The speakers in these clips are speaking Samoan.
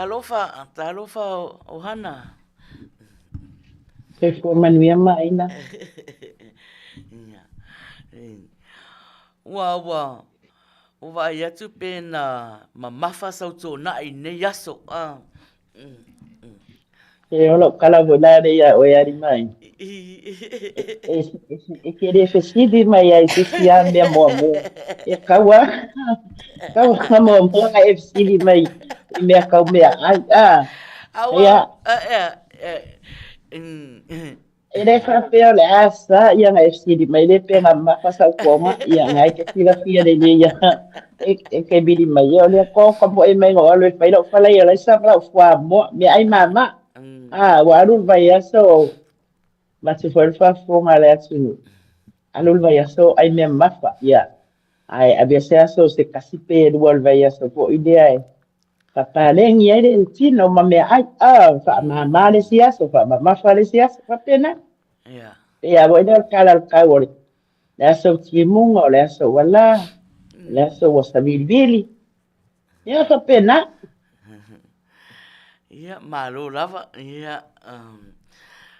Talofa, talofa Ohana. Soifua manuia Maina. Ia. Ua, ua, ua vaai atu pe na mamafa sau tuonai i lenei aso. Ah. E o lou kala foi la lea ia oe ali mai. E te le fesili mai ai se isi lava mea muamua. E tau a, tau a muamua ona e fesili mai i mea tau meaai. A, ia. E le faapea o le a sa ia na e fesili mai le pe na mamafa sau toga, ia na e te silafia lelei ia e te vili mai ia o lea ko ka moe mai o alu e fai lau fala ia alaisa ma lau fuamoa, meaai mama. A, ua alu le vaiaso, avatu foi le faafofoga a le atunuu, alu le vaiaso ai mea mamafa, ia. Ae avea se aso se tasi pe lua o le vaiaso foi lea e faapaleni ai le tino ma meaai. A, faamama le isi aso, faamamafa le isi aso, faapena. Yeah. E a foi lea o le tala o le tau o le aso timuga, o le aso ua la, o le aso ua savilivili. Ia, faapena. Ia, malo lava. Ia,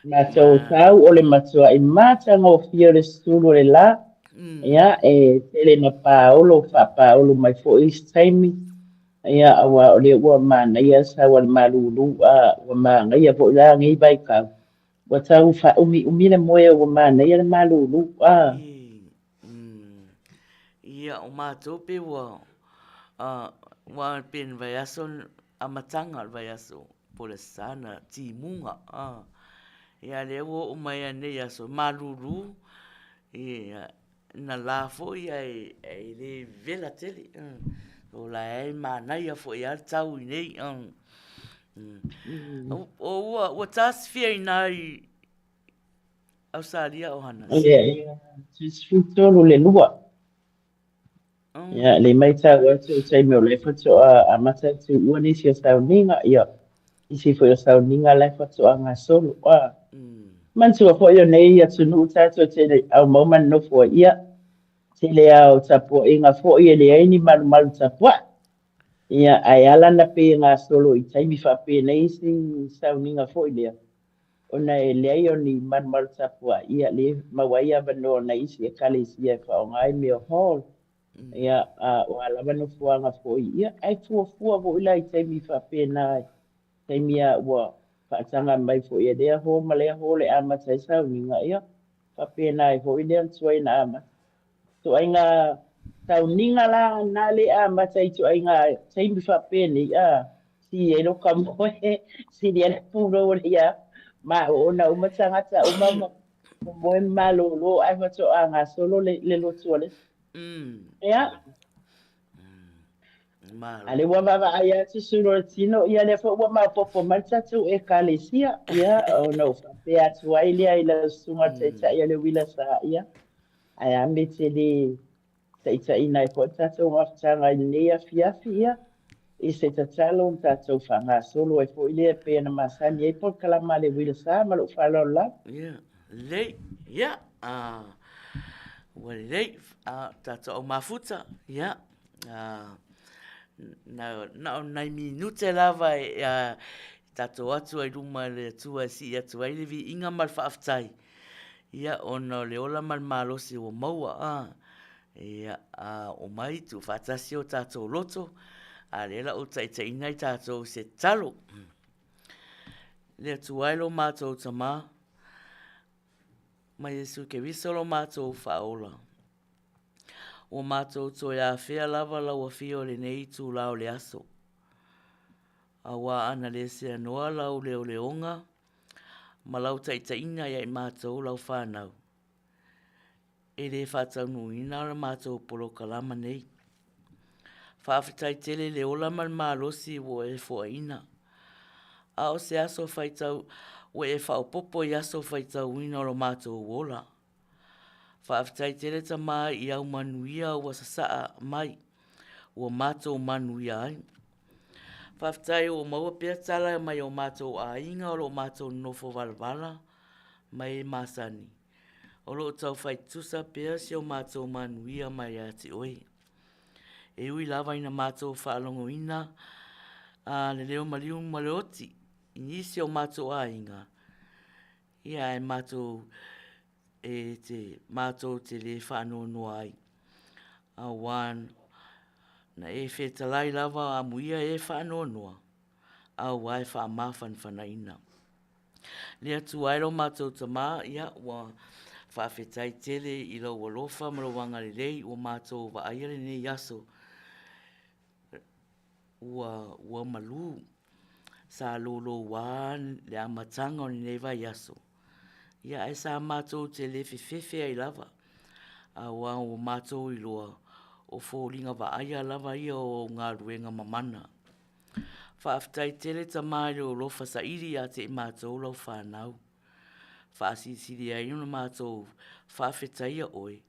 Matou tau o le matuai matagofie o le sulu o le la. Ia, e tele ina paolo, faapaolo mai foi isi taimi. Ia, aua o lea ua manaia le sau a le malulu, a ua manaia foi la lenei vaitau. Ua tau faaumiumi le moe ua manaia le malulu, a. Ia, o matou pe ua, ua pe ni vaiaso amataga o le vaiaso po o le sa na timuga. Ia, lea ua oo mai lava i lenei aso, malulu, ia, na la foi ae le vevela tele. O la e manaia foi lava le tau i nei. Ua tasifia i ina i Ausetalia o Hana? Ia, 13 le lua. Ia, le maitau atu i taimi o la e faatoa amata atu ua nisi o sauniga, ia, isi foi o sauniga la e faatoa gasolo. A, manatua foi o nei atunuu tatou te aumau ma nonofo ai, ia, tele lava o tapuaiga foi e leai ni malumalu tapuai. Ia, ae ala ona pei e gasolo i taimi faapenei isi sauniga foi lea, ona e leai o ni malumalu tapuai, ia lea e maua ai avanoa o nai isi ekalesia e faaaoga ai mea o hall, ia, a o a lava nofoaga foi, ia, ae fuafua foi la i taimi faapena, i taimi lava ua faataga mai foi e lea hall ma lea hall e amata ai sauniga, ia, faapena ai foi lea na tuai ona amata. Ituaiga sauniga la na le amata i ituaiga taimi faapenei, a sili ai lou moe, sili ai le pulou o le ia ma oona uma tagata uma ma moe ma malolo ae faatoa gasolo le lotu o le isi. Ia. A lea ua vaavaai atu sulu o le tino, ia lea foi ua maopoopo mai le tatou Ekalesia, ia, ona ou faapea atu ai lea i lau susuga i le Taitai o le Uila Sa, ia, ae a mea e te le taitaiina ai foi le tatou mafutaga i lenei afiafi, ia, i se tatalo na tatou faagasolo ai foi lea e pei ona masani ai polokalama a le Uila Sa ma lou faaaloalo lava. Ia, lelei, ia, ua lelei, tatou au mafuta, ia, Na o nai minute lava e tatou atu ai luma i le Atua e sii atu ai le viiga ma le faafetai, ia, ona o le ola ma le malosi ua maua, a, ia, a oo mai tuufaatasi o tatou loto, a lea la ua taitaiina i tatou i se tatalo. Le Atua e lo matou Tama, ma Iesu Keriso lo matou Faaola. Ua matou toe afea lava lau afio i lenei itula o le aso. Auā ana le seanoa lau leoleoga ma lau taitaiga ia i matou lau fanau, e le faataunuuina la matou polokalama nei. Faafetai tele i le ola ma le malosi ua e foaina. A o se aso faitau ua e faaopoopo i aso faitauina o lo matou ola. Faafetai tele tama i au manuia ua sasaa mai, ua matou manuia ai. Faafetai ua maua pea tala mai o matou aiga o lo o matou nonofo valavala mai e masani. O lo o tau fai tutusa pea si o matou manuia mai ia te oe. E ui lava ina matou faalogoina a le leo maliu ma le oti i nisi o matou aiga, ia ae matou e te matou te le faanoanoa ai. Aua na e fetalai lava amuia e faanoanoa, aua e faamafanafanaina. Le Atua e lo matou Tama, ia ua faafetai tele i lou alofa ma lou agalelei ua matou vaaia lenei aso ua, ua malu. Sa louloua le amataga o lenei vaiaso, ia ae sa matou te le fefefe ai lava, aua ua matou iloa, o foliga vaaia lava ia o au galuega mamana. Faafetai tele Tama i lou alofa saili ia te i matou lau fanau, faasilisili ai ona matou faafetaia oe,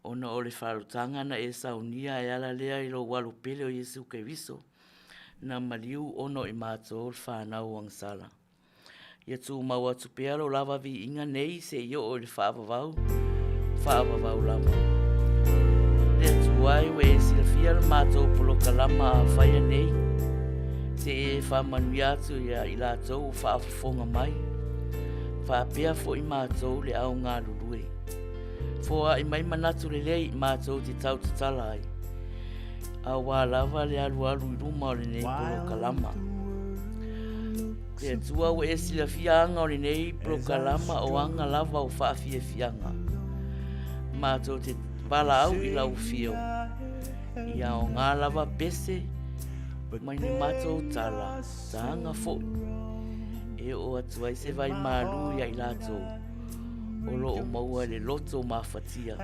ona o le faaolataga na e saunia e ala lea i lou Alo pele o Iesu Keriso, na maliu ona o i matou le fanau agasala. Ia tumau atu pea lo lava viiga nei seia oo i le faavavau, faavavau lava. Le Atua e, ua e silafia le matou polokalama a faia nei, se i e faamanuia atu ia i latou ua faafofoga mai, faapea foi matou le au galulue. Foai mai manatu lelei i matou te tau tatala ai, aua lava le alualu i luma o lenei polokalama. Le Atua ua e silafia aga o lenei polokalama o aga lava o faafiafiaga. Matou te valaau i lau afio, ia aoga lava pese mai ni matou tala, taga foi, e oo atu ai se vai malu ia i latou o lo o maua i le loto mafatia.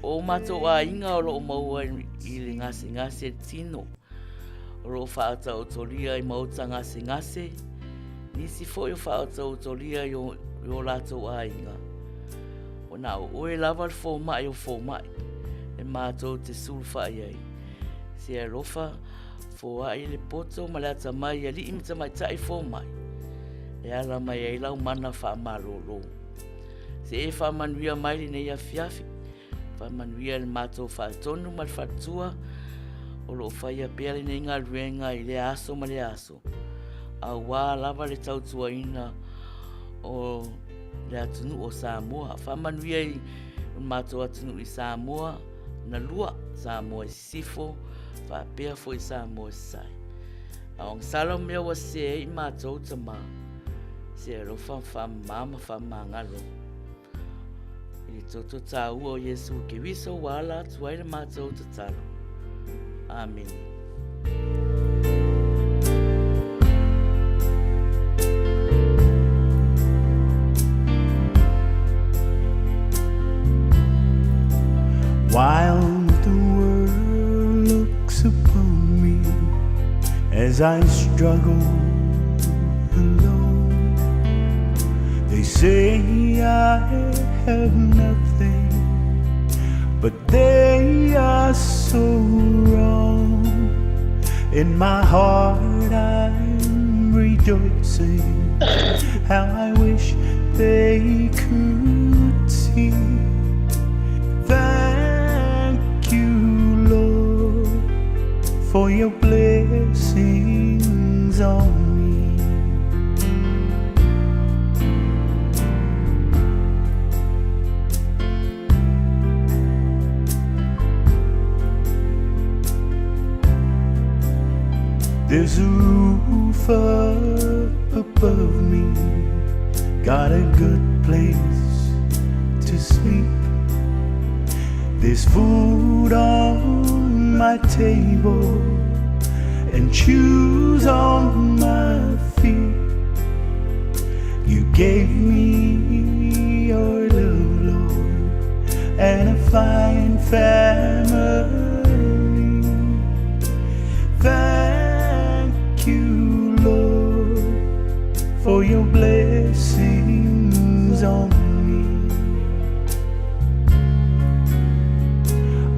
O matou aiga o lo o maua i le gasegase tino, o lo o faataotolia i maota gasegase, nisi foi o faataotolia i o, i o latou aiga. O na o oe lava le fomai o fomai, e matou te sulufai ai. Se alofa, foai le poto ma le atamai i alii ma tamaitai fomai, e ala mai ai lau mana faamalolo. Se e faamanuia mai lenei afiafi, Faamanuia i le matou faatonu ma le faletua o lo o faia pea lenei galuega i lea aso ma lea aso, aua lava le tautuaina o le atunuu o Samoa. Faamanuia i le matou atunuu i Samoa na lua, Samoa i Sisifo, faapea foi Samoa i Sasae. A o agasala o mea ua sese ai i matou Tama, se alofa faamama ma faamagalo. I le toto taua o Iesu Keriso ua ala atu ai le matou tatalo. Amene. While the world looks upon me as I struggle alone, they say I have nothing, but they are so wrong. In my heart I'm rejoicing. How I wish they could see. Thank you, Lord, for your blessings on me. There's a roof up above me, got a good place to sleep. There's food on my table and shoes on my feet. You gave me your love, Lord, and a fine family. Thank you, Lord, for your blessings on me.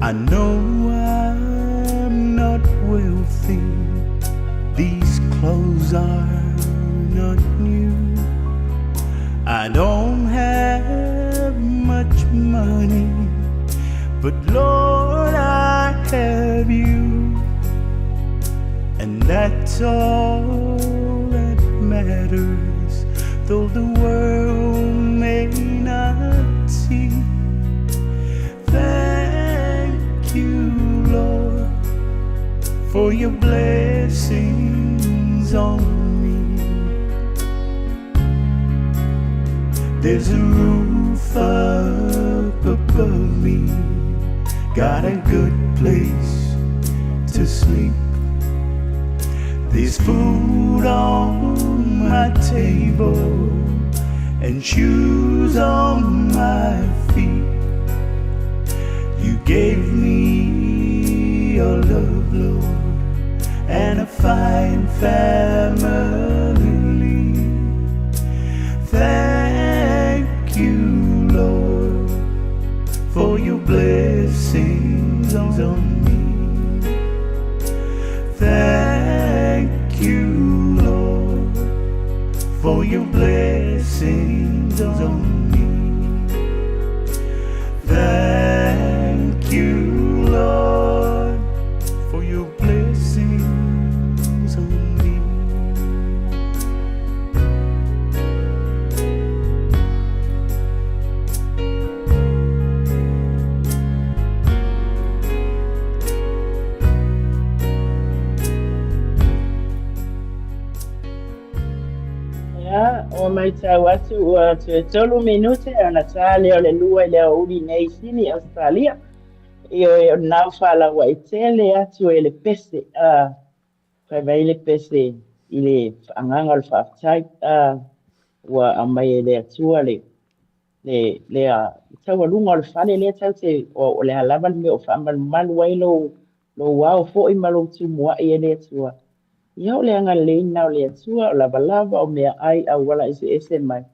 I know I'm not wealthy, these clothes are not new. I don't have much money, but Lord, I have you. And that's all that matters, though the world may not see. Thank you, Lord, for your blessings on me. There's a roof up above me, got a good place to sleep. There's food on my table and shoes on my feet. You gave me your love, Lord, and a fine family. Thank you, Lord, for your blessings on me. Thank you, Lord, for your blessings on me. Thank you, Lord, for your blessings on me. Ia, ua matau atu ua toe tolu minute ona ta lea o le 2 i le aoauli nei i Sini, Ausetalia. Ioe, o lena ua faalauaitele atu e le pese, a, fai mai le pese i le agaga o le faafetai, a, ua aumai e le Atua le, le, le, a, taualuga o le fale lea tatou te, o le a lava le mea o faamalumalu ai lou, lou ao foi ma lou tumuai e le Atua. Ia, o le agalelei lena o le Atua, o lavalava, o meaai, auala eseese mai.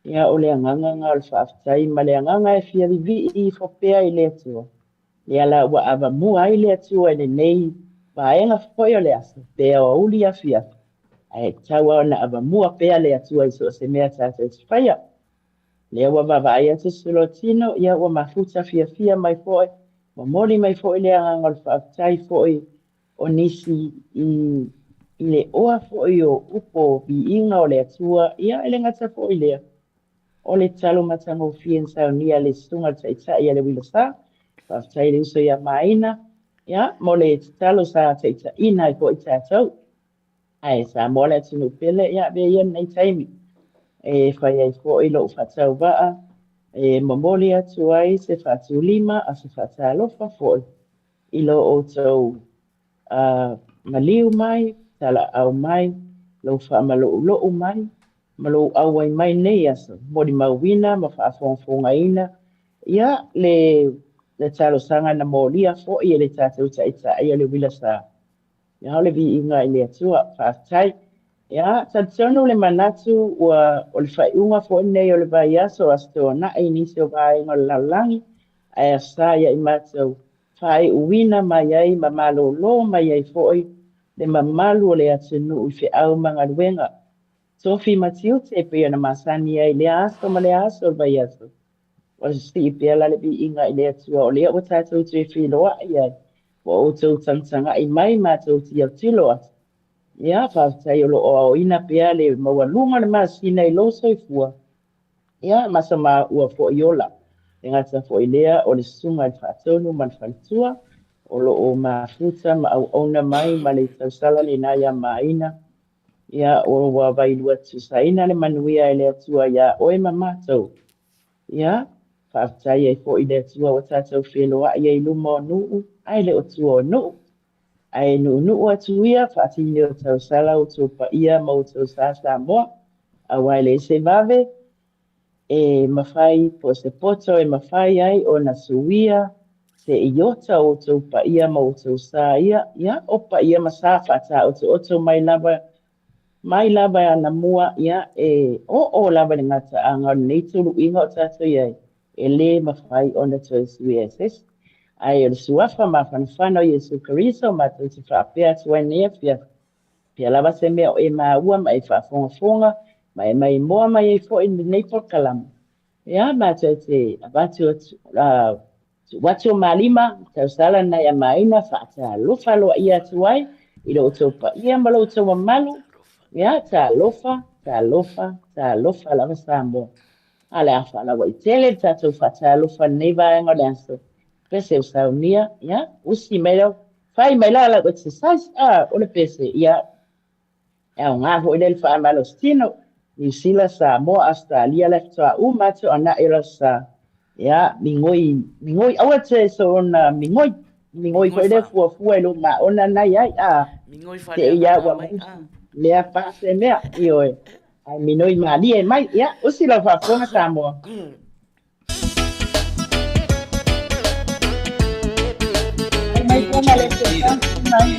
Ia, o le agaga lena o le faafetai ma le agaga e fia vivii ifo pea i le Atua. Lea la ua avamua ai le Atua i lenei vaega foi o le aso, pe aoauli afiafi, ae tatau lava ona avamua pea le Atua i so o se mea tatou te faia. Lea ua vaavaai atu Sualotino, ia ua mafuta fiafia mai foi, momoli mai foi le agaga o le faafetai foi o nisi i i le oa foi o upu o viiga o le Atua, ia e le gata foi i lea, o le tatalo matagofie na saunia e le Susuga i le Taitai a le Uilasa. Faafetai i le uso ia Maina, ia, mo le tatalo sa taitaiina ai foi tatou. Ae Samoa le atunuu pele, ia avea ia lenei taimi e fai ai foi lou faatauvaa e momoli atu ai se faatulima a se faatalofa foi i lo outou maliu mai, talaau mai, lou faamaloulou mai, ma lou auai mai nei aso, molimauina ma faafogafogaina ia le le talosaga na molia foi e le tatou Taitai o le Uila Sa. Ia, o le viiga i le Atua. Faafetai. Ia, talitonu le manatu ua o le faaiuga foi lenei o le vaiaso Aso Toonai i nisi o vaega o le lalolagi, ae Aso Sa ia i matou faaiuina mai ai ma malōlō mai ai foi le mamalu o le atunuu i feau ma galuega, tofi ma tiute e pei ona masani ai i lea aso ma lea aso o le vaiaso. Ua sii pea la le viiga i le Atua o lea ua tatou toe feiloai ai, ua outou tagatagai mai matou te autilo atu. Ia, faafetai o lo o aoina pea le maualuga o le masina i lou soifua, Ia, ma sa maua foi ola. E gata foi lea o le susuga i le Faatonu ma le Faletua, o lo o mafuta ma auauna mai ma le tausala lena ia Maina. Ia, ua vailua tusaina le manuia e le Atua iā oe ma matou. Ia, faafetai ai foi i le Atua ua tatou feloai ai i luma o nuu, ae le o tua o nuu. Ae nuunuu atu ia, faatini o tausala outou paia ma outou sa Samoa, aua e leai se vave e mafai po o se poto e mafai ai ona suia se iota o outou paia ma outou sa ia, ia, o paia ma sa faataotooto mai lava Mai lava e anamua, ia, e oo lava i le gataaga o lenei tuluiga o tatou i ai, e lē mafai ona toe suia e se isi. Ae o le Suafa mafanafana o Iesu Keriso matou te faapea atu ai nei afiafi, pea lava se mea o e maua ma e faafogafoga ma e maimoa mai ai foi i lenei polokalame, ia, matou te avatu atu, tuu atu o malima, tausala nai a Maina, faatalofa aloaia atu ai, I lo outou paia ma lo outou mamalu, ia, talofa, talofa, talofa lava Samoa. A le a faalauaitele le tatou faatalofa i lenei vaega o le aso. Pese o saunia, ia, usi mai lau, fai mai la lau exercise, a, o le pese, ia, e aoga foi lea i le faamalositino. Niu Sila, Samoa, Ausetalia, la e faatoa uma atu agai o le Aso Sa. Ia, migoi, migoi, aua te soona migoi, migoi foi lea fuafua i lou maona na i ai, a, Migoi te i a ua faaleagaga mai, a. mea fa se mea, ioe, ae minoi malie mai. Ia, usi lau faafofoga Samoa. Fai mai pea ma le exercise mai.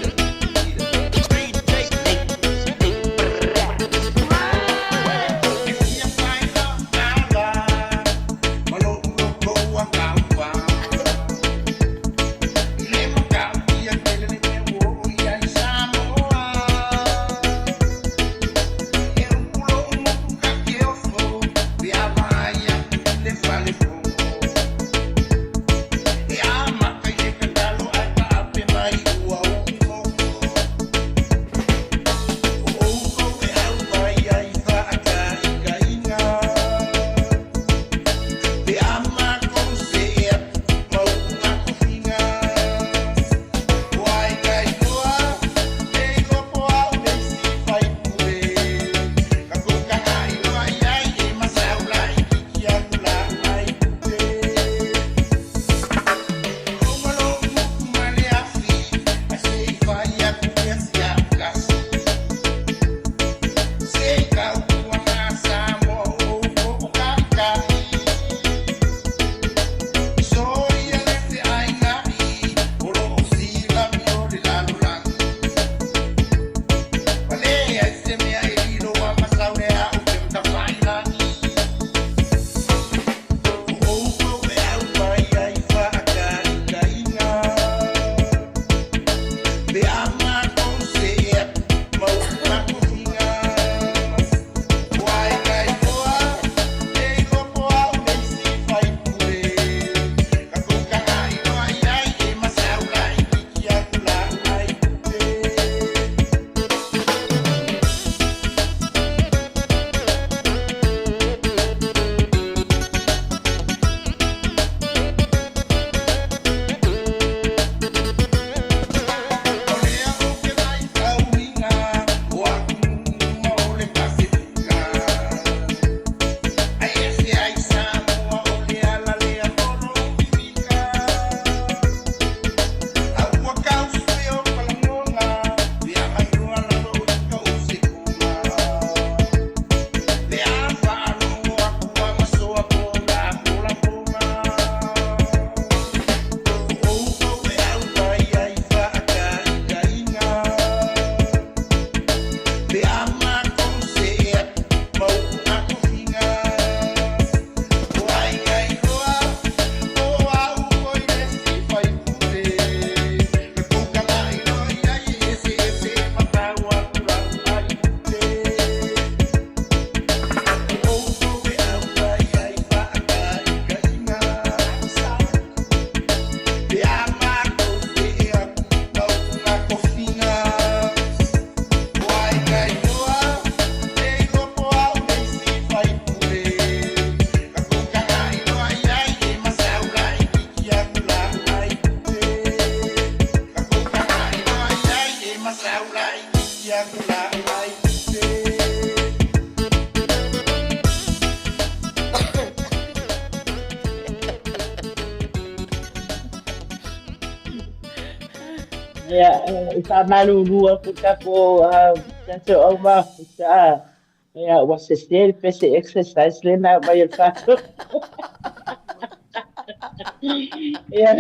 Ia, e faamalulu atu tatou tatou au mafuta, a. Ia, ua sese le pese exercise lea na aumai e le fatou. Ia,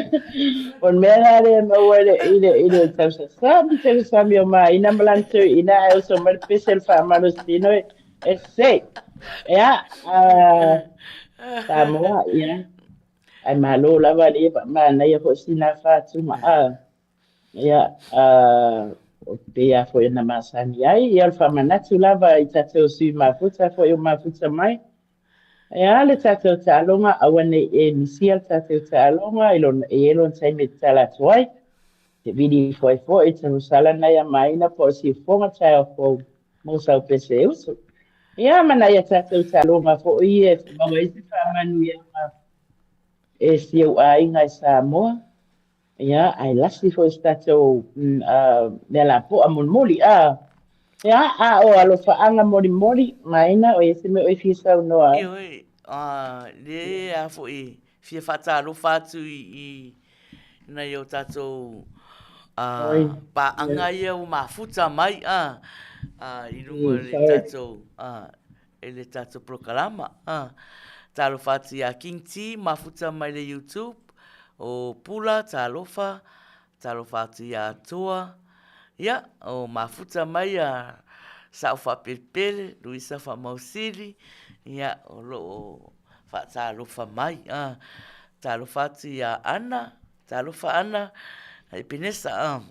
o le mea la lea e maua i le, i le, i le tausasami, tausasami o Maina ma lana toeaina ae oso mai le pese o le faamalositino e, e sese. Ia, Samoa, ia, ae malo lava le manaia foi sina fatuga. A, ia, pei lava foi ona masani ai, ia, o le faamanatu lava i tatou sui mafuta foi o mafuta mai. Ia, le tatou taaloga, aua ne i e misia le tatou taaloga i lona, e i ai lona taimi e tatala atu ai. Te vili ifo ai foi Jerusalema nai a maina po o siufoga taeao fou mo sau pese e usu. Ia, ma nai a tatou taaloga foi ia e maua ai se faamanuiaga e si ou aiga i Samoa. Ia, ae lasi foi se tatou mea lapoa mulimuli. A, ia, a o alofaaga molimoli, Maina, o i ai se mea o e fia saunoa ai? Ioe, le a foi fia faatalofa atu i nai o tatou paaga ia ua mafuta mai i luga o le tatou i le tatou polokalama. Talofa atu ia King T, mafuta mai le YouTube, o Pula, talofa, talofa atu ia Atoa, ia, o mafuta mai ia Sao Faapelepele, Luisa Faamausili, ia, o lo o faatalofa mai. Talofa atu ia Ana, talofa Ana, Epenesa,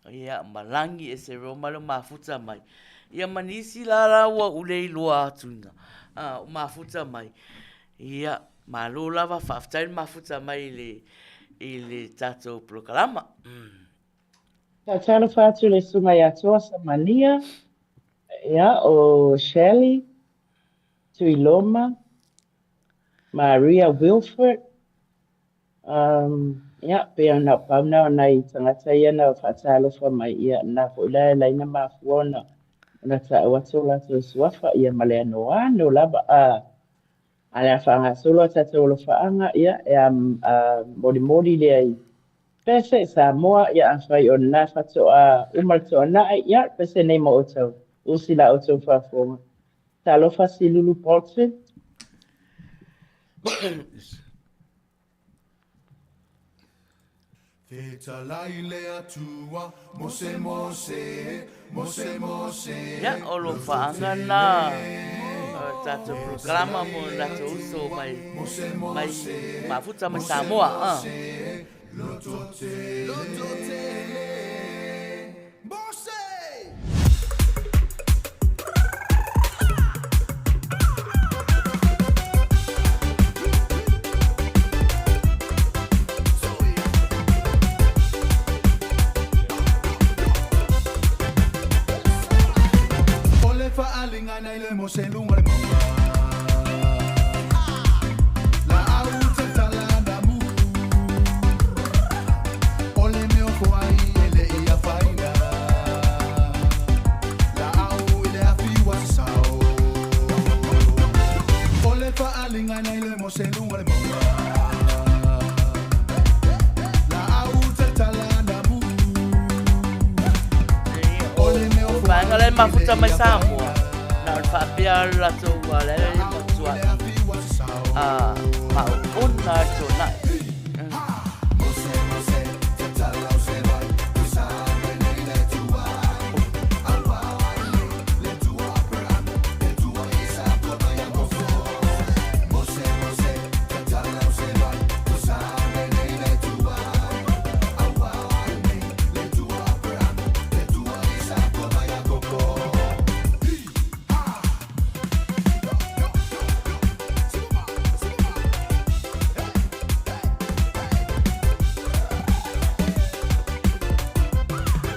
ia, ma Lagi Eseroma le mafuta mai. Ia ma nisi la la ua ou le iloa atu ina, o mafuta mai. Ia, malo lava, faafetai le mafuta mai i le, i le tatou polokalama. Faatalofa atu le Susuga ia Toa Samania, ia, o Shelley, Tuiloma, Maria Wilford, um, ia, pei ona pau na o nai tagata ia na faatalofa mai, ia, na foi la e laina mafua ona, ona taʻu atu o latou suafa, ia, ma le anoano lava, a, a le a faagasolo a tatou alofaaga, ia, e a, a molimoli lea i pese Samoa, ia, afai o lena faatoa uma le toanai, ia, pese nei mo outou, usi la outou faafofoga. Talofa Silulu Bolton. Fetalai le Atua, Mose Mose, Mose Mose. Ia, o lo whaanga nā o tātou polokalama mo rātou uso mai, mai mafuta mai Samoa. Ah. Loto tele, loto tele, Mose! O le faaaliga nai le Mose luga le mauga. Laau tatala na mu. O le mea o foai e le i afaina. Laau i le afi ua sasao. O le faaaliga nai le Mose luga le mauga. Laau tatala na mu. O le mea o O vaega foai la e e le mafuta i mai Samoa, afaina. na o le faapea le latou a le matuai maoona le tuanai.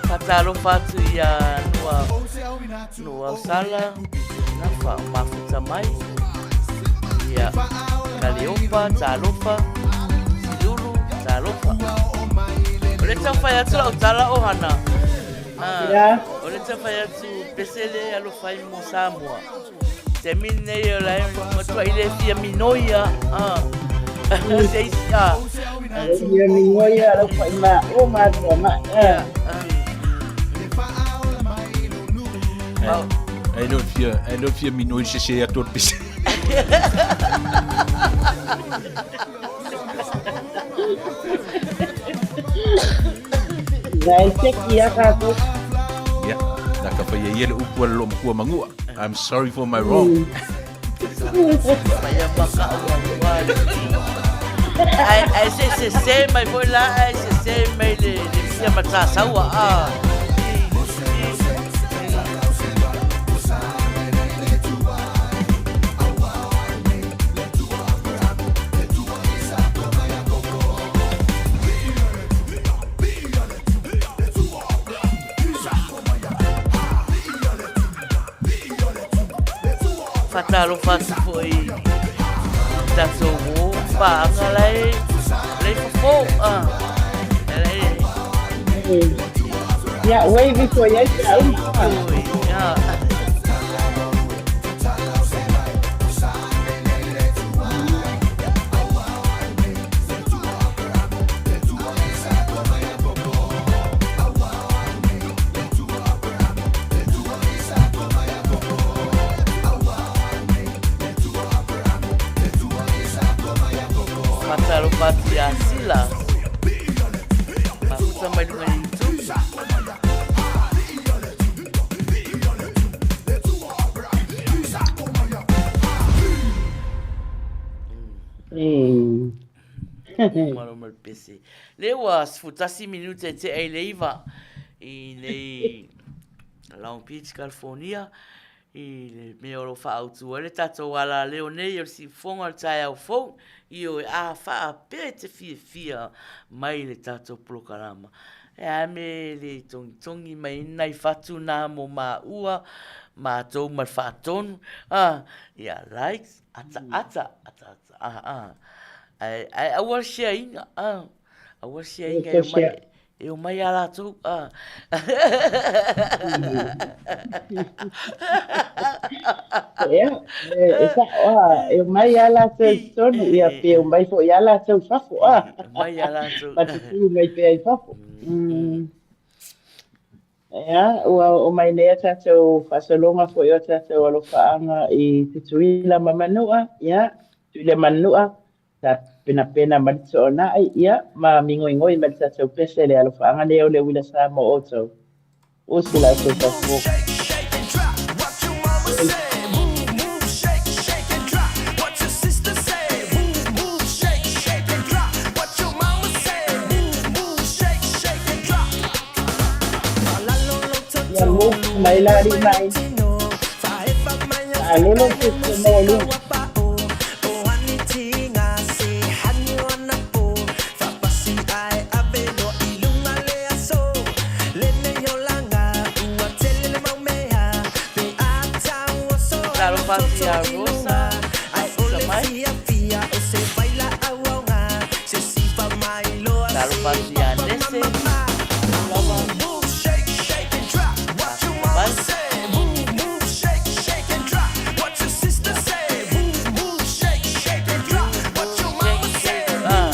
Faatalofa atu ia Noa, Noa Sala, na mafuta mai, ia Kaleopa, talofa, Silulu, talofa. O le taumafai atu lau tala o hana. Ah, Ia. o le taumafai atu pesele alofai mo Samoa. Taimi lenei o la e matuai le fia minoia. Ah. Se isi ah. Ia minoia lau whai mā o mātua mā. Ia. Ah. Ai le fia, ai le fia minoi se se atu o le pese. Nai seki ia kātou. Ia, na ka whai ia le upu a le loomatua mangua. I'm sorry for my wrong. Mai a maka o ngā Ai, ai se se se mai foi la, ai se se mai le, le fia matasaua. Ah. Faatalofa atu foi i tatou uo paaga la e la e fofo. Ah. E Ia, wave ifo i ai pe a uma. Oi, ah. Faatalofa atu ia Sila. Mafuta mai luga i YouTube. Malo ma le pese. Lea ua 11 minute e tea i le 9 i nei Long Beach, California, i le mea o lo o faaautu ai le tatou alaleo nei o le siufofoga o le taeao fou, ioe, a faapea e te fiafia mai i le tatou polokalama, e a me le togitogi mai ai nai fatu na mo maua, matou ma le faatonu, a, ia likes, ataata, ataata, a, a, ae, ae aua le share ina, a, aua le share ina e omai, E omai a latou. Ah. Ia, e sa'o a, e omai lava latou i totonu, ia pe omai foi lava latou i fafo a. Omai a latou. Ma tutū mai pea i fafo. Mm. Ia, ua oo mai nei a tatou faasologa foi o tatou alofaaga i Tutuila ma Manua, ia, Tutuila ma Manua, Tapenapena ma le toonai, ia, ma migoigoi ma le tatou pese le alofaaga lea o le uila sa mo outou. Usi la outou faafofoga. Ia move mai la alii ma aiga. Taalolo se maualuga. Talofa atu ia Rosa, mafuta mai. Talofa atu ia Nese, malo lava. Mafuta mai. Move, move, shake, shake. Talofa atu ia Nese. Mafuta mai, malo lava.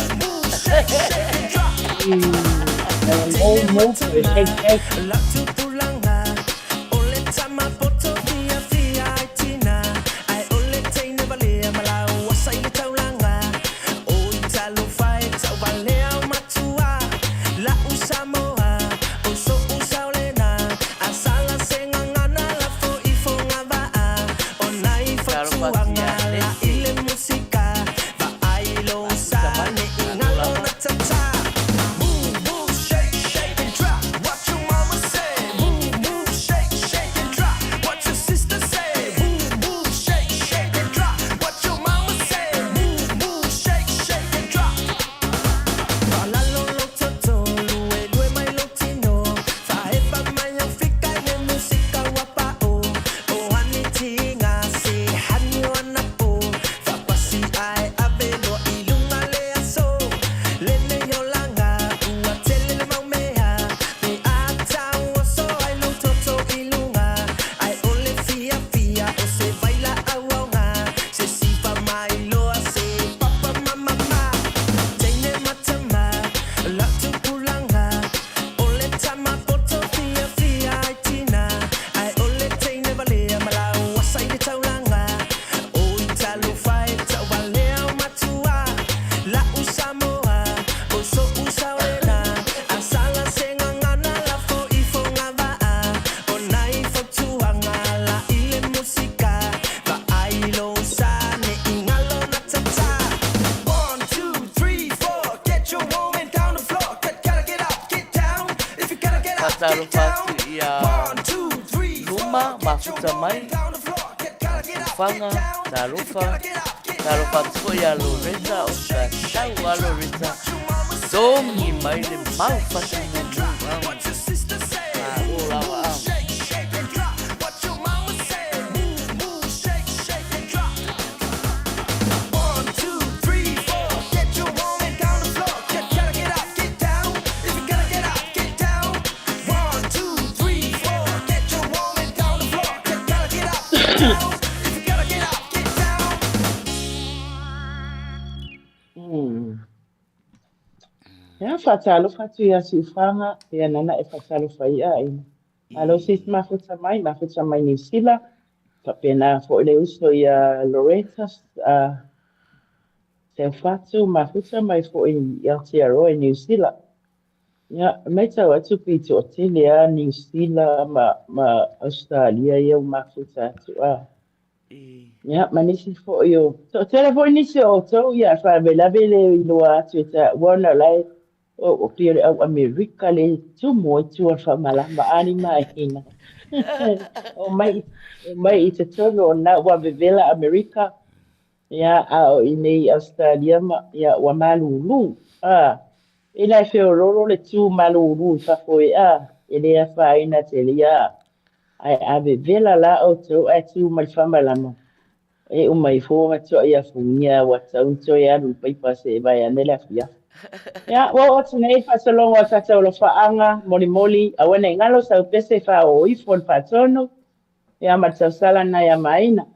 Faatalofa atu ia Luma, mafuta mai, Tufaga, talofa, talofa atu foi ia Loretta, o tatau a Loretta, togi mai le mau fatu mumu, malo lava. Ia, faatalofa atu ia Siufaga, ia nana e faatalofa ai aiga. Malo sisi mafuta mai, mafuta mai Niu Sila, faapena foi le uso ia Loretta, Seufatu, mafuta mai foi i Aotearoa i Niu Sila. Ia, e matau atu pei toatele lava Niu Sila ma, ma Ausetalia ia ua mafuta atu a. Ia, ma nisi foi o... Toatele foi nisi o outou, ia, e faalavelave le iloa atu e taua ona o la e o pei o le au Amerika le tumu ai tua o le faamalama a ni mahina. Omai, omai i totonu o na ua vevela Amerika, ia, a o i inei i Ausetalia ma, ia, ua malulu. A, ina e feoloolo le tu malulu i fafo e a, e le afaina tele, ia, ae a vevela la outou ae tu mai le faamalama, e uma ifo ua matuai afugia ua tatau ona toe alu i le paipa se i vaeane le afiafi. Ia, ua oo atu nei i le faasologa o tatou alofaaga, molimoli, aua ne i galo sau pese e faaoo ifo i le faatonu, ia ma le tausala lena ia Maina.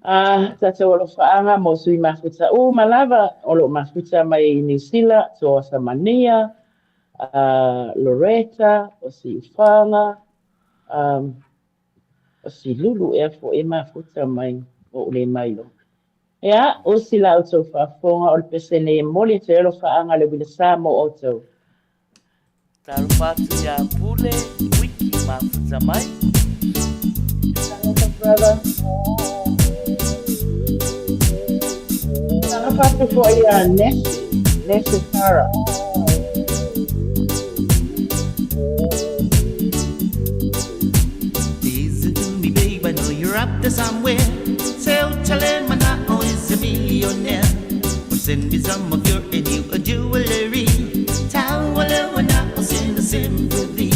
A tatou alofaaga mo sui mafuta uma lava o lo o mafuta mai i Niu Sila, Toa Samania, Loretta, o Siufaga, o Silulu ea foi e mafuta mai ua ou le mailoa. Ia, usi la outou faafofoga o le pese nei e momoli atu ai alofaaga a le uila sa mo outou. Talofa atu ia Pule, Wiki mafuta mai. Talofa brother. Talofa atu foi ia Nese, Nese Tara. Listen to me, babe, I know you're up there somewhere. So tell him I is a millionaire. Or send me some of your new jewelry. Tell I'll send a sympathy.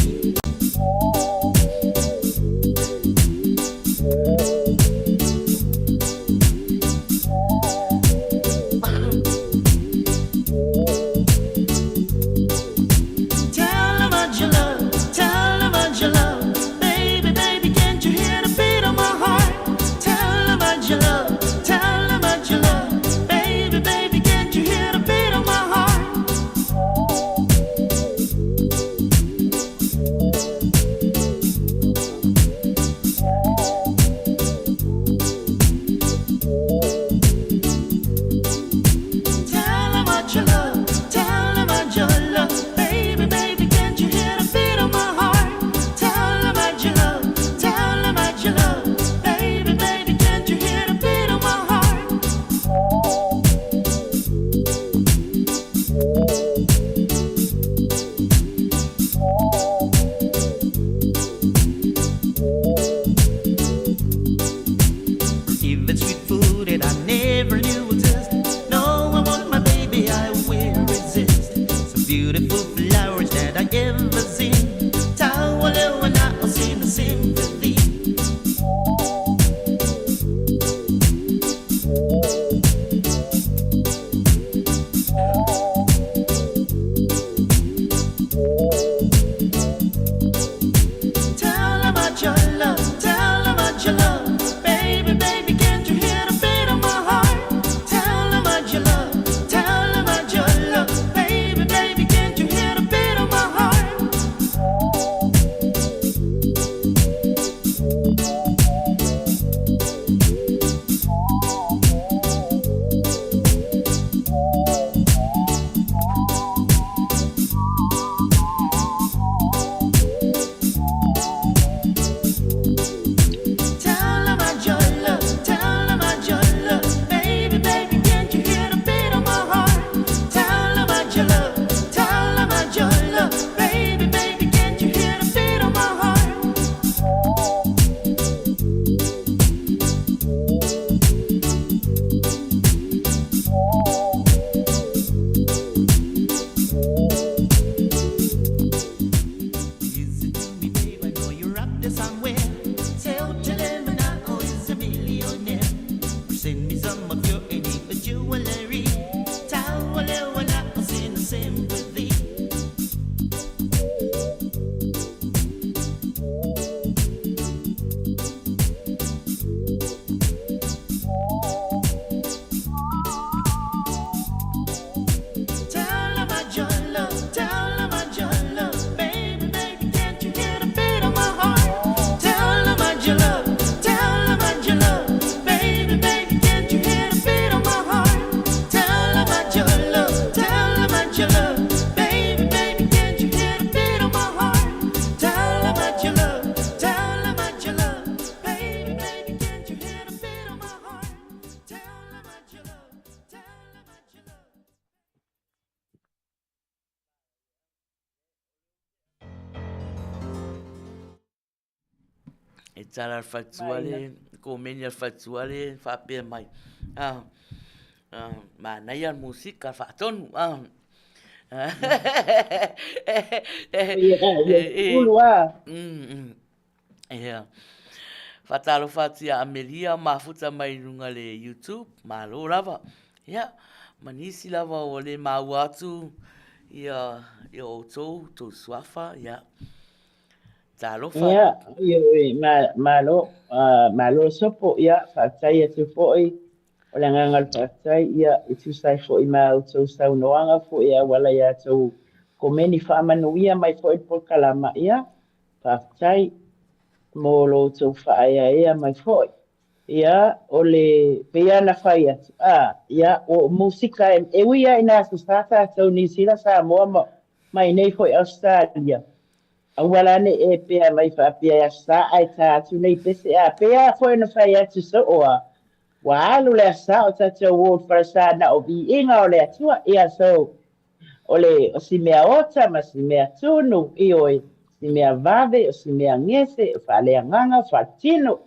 Tell 'em about your love, tell 'em about your love. Baby, baby, can't you hear the beat of my heart? Tell 'em about your love, tell 'em about your love. Baby, baby, can't you hear the beat of my heart? Tell 'em about your love, tell 'em about your love. Baby, baby, can't you hear the beat of my heart? Tell 'em about your love, tell 'em about your love. Baby, baby, can't you hear the beat of my heart? Even sweet food that I never knew existed. No, I want my baby, I will resist. Some beautiful flowers that I ever seen. Tawala and I'll sing the sympathy. Tell 'em about your love, tell 'em about your love. Baby, baby, can't you hear the beat of my heart? Tell 'em about your love, tell 'em about your love. Baby, baby, can't you hear the beat of my heart? Tell 'em about your love, tell 'em about your love. Baby, baby, can't you hear the beat of my heart? Tell 'em about your love, tell 'em about your love. Baby, baby, can't you hear the beat of my heart? Listen to me, babe, I know you're up there somewhere. Tell Telemana is a millionaire. Or send me some of your any jewelry. Tawala, I'll send the sympathy. E tala le faletua le, komeni a le faletua le faapea mai. Ah, ah, manaia le musika faatonu. Ah. Ulu a. Ia. Faatalofa atu ia Amelia mafuta mai i luga le YouTube. Malo lava. Ia, ma nisi lava ua le maua atu ia ia outou, tou suafa, ia. Talofa. Ia, ioe, malo, malo Sopo, ia, faafetai atu foi, o le agaga o le faafetai, ia, e tusa ai foi ma a outou saunoaga foi e auala i a outou komeni faamanuia mai foi le polokalama, ia, faafetai mo lo outou faaeaea mai foi. Ia, o le, pei lava ona fai atu, a, ia, o musika e ui lava ina Aso Sa tatou Niu Sila, Samoa ma, ma inei foi Ausetalia, Aua la ne i e pea mai faapea e Aso Sa ae ta atu nei pese a pei lava foi ona fai atu soo a ua alu le Aso Sa o tatou o i le falesa na o viiga o le Atua ia so o le o si mea ota ma si mea tunu ioe si mea vave o si mea gese o faaleagaga o faaletino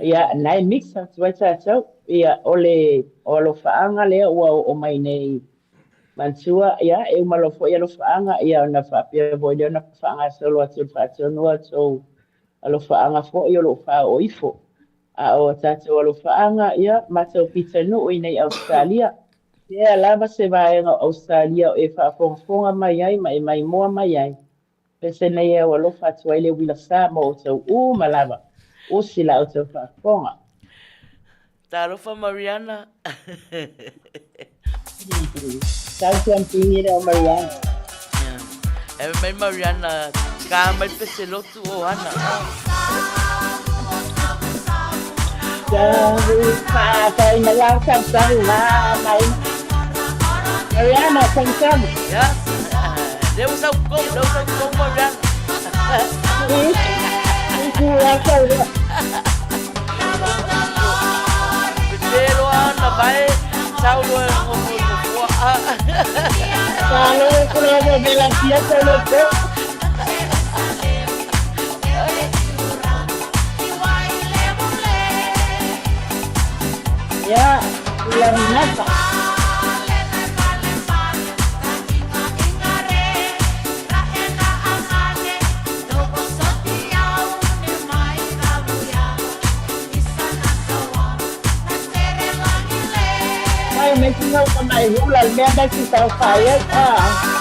ia na e mix atu ai tatou ia o le o alofaaga lea ua oo mai nei Manatua, ia, e uma loa foi alofaaga, ia, ona faapea foi lea ona faagasolo atu o le faatonu a outou alofaaga foi o lo o faaoo ifo. A o a tatou alofaaga, ia, matou pitonuu i nei Ausetalia. Pea lava se vaega o Ausetalia o e faafogafoga mai ai ma e maimoa mai ai, Pese nei e au alofa atu ai le uila sa mo outou uma lava. Usi la outou faafofoga. Talofa Mariana. Tau siampingi lea o Mariana. E mai Mariana, ka mai pese lotu o ana. Mariana, samu samu. Yes. Lea ua sau kou, lea ua sau kou Mariana. Pete loa ana vae, sau loa e ngofo i nofoa. Malo kula mo mela sia sa lo ko. Ya, ula minata. Mai me tinga ka mai hula le mea mai si tau whai ai. Ah.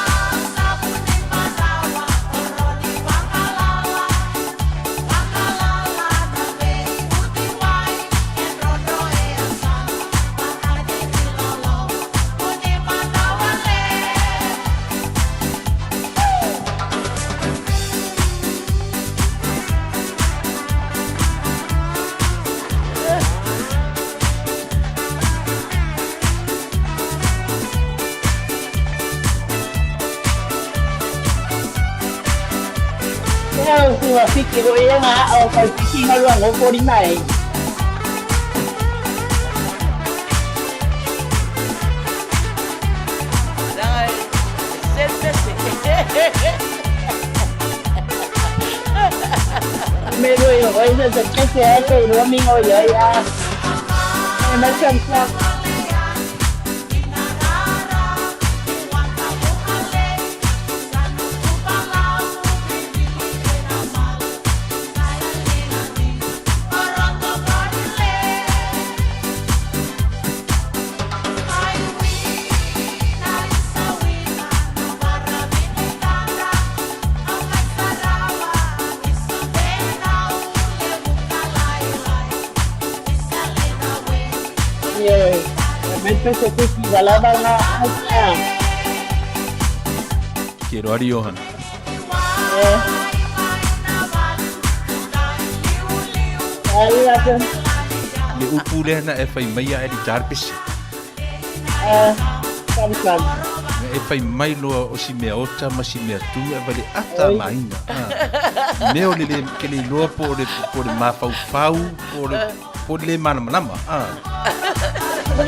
Ua whiti hoi e ngā o Kaupiki ngalua ngōkori mai. Me roi oi se se kese ai kei rua mingo ia ia. E mai sam sam. Ioe, e mai pese kuki walava ngā aukea. Ke roari Johan. E. Ai atu. Le upu lea na e whai mai a e li tarpese. Sam sam. E whai mai loa o si mea ota ma si mea tu e vale ata maina. Ah. Mea o le le ke le iloa po o le po o le mafaufau po o le po o le le malamalama. Ah. Le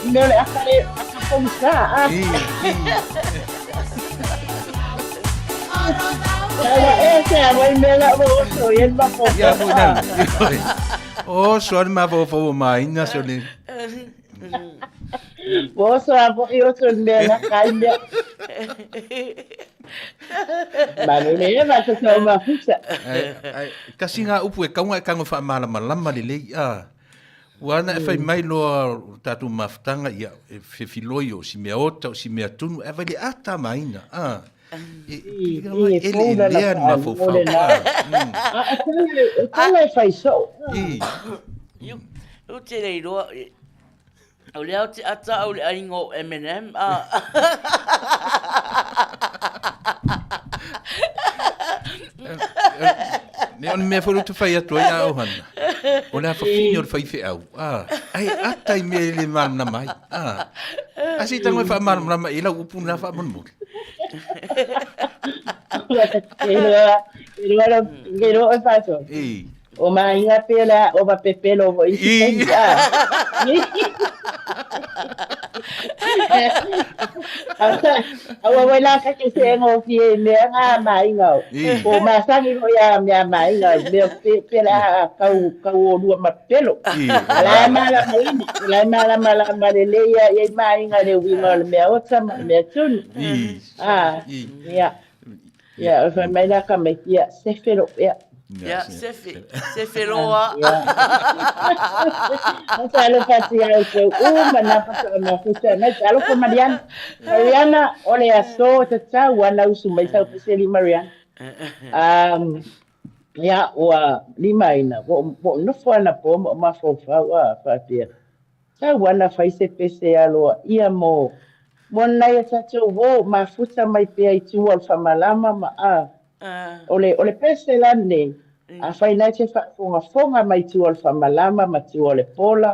mea o le aka le aka pongisa. Ah. E, e. Ua e se a wai mea la ua oso i el mafaufau. Ia foi na. Oso a le mafaufau o maina se o le. Ua oso a foi oso i mea na kai mea. Malo le e va sa o mafuta. Ai, kasi ngā upu e kaunga e kango whaamalamalama le lei a. Ua ana e whai mai loa o tātou mafutanga ia e whiwhiloi o si mea ota o si mea tunu e vai le ata maina. A. E, I, e, i, e, fou e lana lea ni whaanu mafaufau. o le nā. A, A, e tala, e tala e whai soo. I. Iu, u te rei roa, o lea o te ata au le aiga o M&M, a. Me o le mea foi te whai atu ai a ohana. O le awhawhine o le whai wheau. A, ai ata i mea e le māramlama ai. A, a se tango e whaamāramlama e lau upu nā whaamolemole. E roa, e roa, e roa e whato. E. O mahinga pela, o ma pepelo mo isi taimi, a. Aua wai la ka ke se ngo fie mea ngā mahinga o. O masangi mo ia mea mahinga mea pela kau kau o lua ma pelo. Ala mala malama, ala mala malama le le ia ia mahinga le winga o le mea ota ma le mea tunu. Ah, ia. Ia, fai mai la ka mai, ia, sefe lo, ia. Ia, sefe, sefe loa. Ia. Talofa atu ia outou uma nā whaka'a mafuta mai. Talofa Mariana. Mariana, o le aso tatau ana usu mai sau peseli Mariana. Um, ia, ua lima ina, ua, ua nofo ana po ma o mafaufau a whaatea. Tau ana whai se pese aloa ia mo mo nai a tatou uo mafuta mai pea i tua o le whamalama ma a o le o le pese la nei a whai nei te whaafongafonga mai tua o le whamalama ma tua o le pola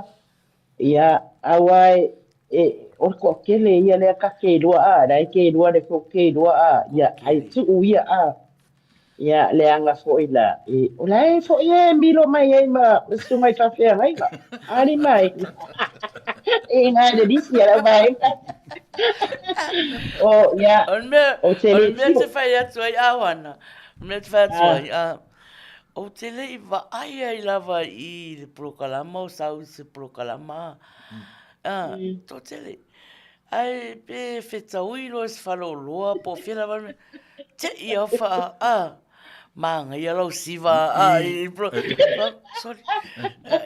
ia aua e e o le toatele ia lea ka keilua a la e keilua le fo keilua a ia ai tuu ia a Ia, leaga foi la, e, o la e foi e milo mai ai ma susuga i faafeagaiga. Ali mai. E ngā le lisi a lau vaega. O, ia, O le mea, o te o le le mea tio. te whai atu ai Awana, o le mea te whai atu Ah. ai, ou te le i vaai ai lava i le polokalama o sau i se polokalama, to te le, Ae pe whetaui loa se whaleoloa po o fea lava le mea, te i au wha, a, māngaia lau siva, a, i, pro, sorry,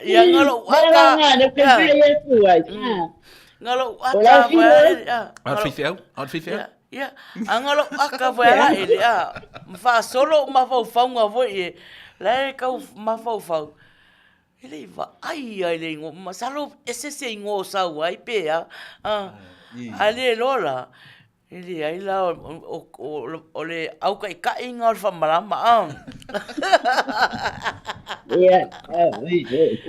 ia ngalo ata, ia, ngalo ata, a, a whiwhiau, a whiwhiau. Ia, a ngalo aka foi ala ele, a, whaasolo mafaufauga foi e, la e kau mafaufau, E le i vaai ai le ingoa, masalo ese se ingoa o sau ai pe a, a, a le loa la, e leai la o le aukaʻikaʻiga o le faamalama a. Ia,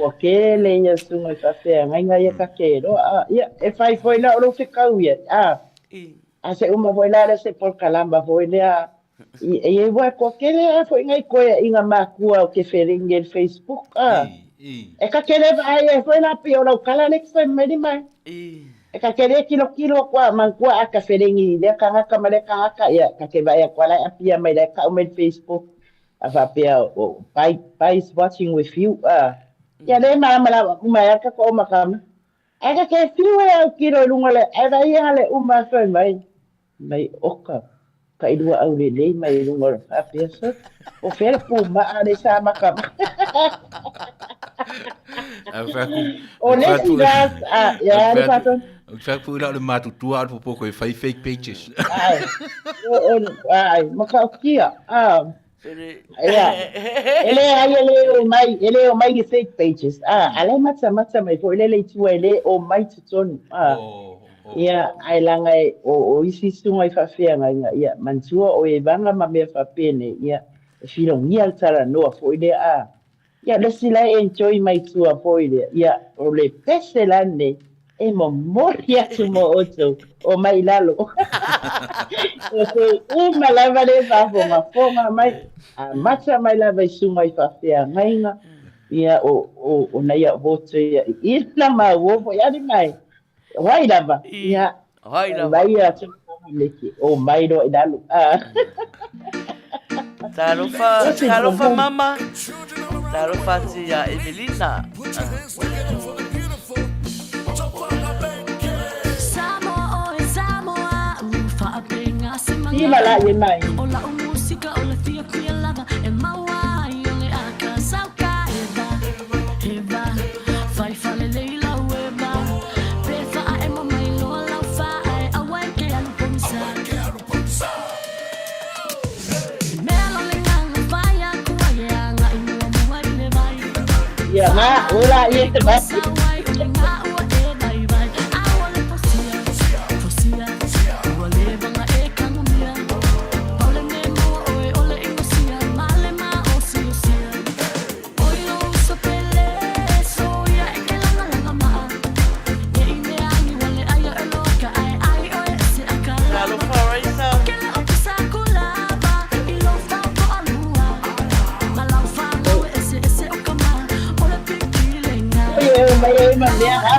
ua kele ia susuga i faafeagaiga ia ka keloa, a, ia, e fai foi la o lou fekau ia, a, a se uma foi la lea se polokalama foi lea, I e ua kua kele a foi ngai koe i nga makua o ke felingi e le Facebook a. E ka kele vaai ai foi la pei o lau kala le fai mai le mai. E ka kele kilo kilo kua man kua a ka felingi lea kangaka ma lea kangaka ia ka ke vaai aku ala e apia mai la e kau mai le Facebook a faapea o Pai Pai is watching with you a. Ia le malamalama uma ai a ka ko o makama. Ae ka ke whiu e au kilo i lunga le ae vai ia le uma fai mai. Mai oka ka i lua au lelei mai i lunga o le faapea so o fea le pūmaa le sa maka O le isi la a ia le whaton. O te whaku ila o le mātutua o le popoko e whai fake pages. Ai, o, o, ai, maka o kia, a, ia, e le ai e le o mai, e le o mai i fake pages, a, a le mata mata mai foi le le tua e le o mai totonu, a. Oh. Ia, ae laga e, o, o isi susuga i faafeagaiga, ia, manatua o Evaga ma mea faapenei, ia, e filogia le talanoa foi lea, a, ia, le isi la e enjoy mai tua foi lea, ia, o le pese la lenei e momoli atu mo outou, omai i lalo. Outou uma lava le faafogafoga mai, amata mai lava i susuga i faafeagaiga, ia, o, o, o nai a'u outou ia, i ina maua foi, ali mai. O ai lava? Ia. O ai lava? Mai ia atu leke. O mai loa i lalo. Ah. Talofa, talofa mama. Talofa atu iā Evelina. Tima la ye mai. Ia ma, ula ia te mai. Talofa Raisa. Oi e mai e ma mea ha.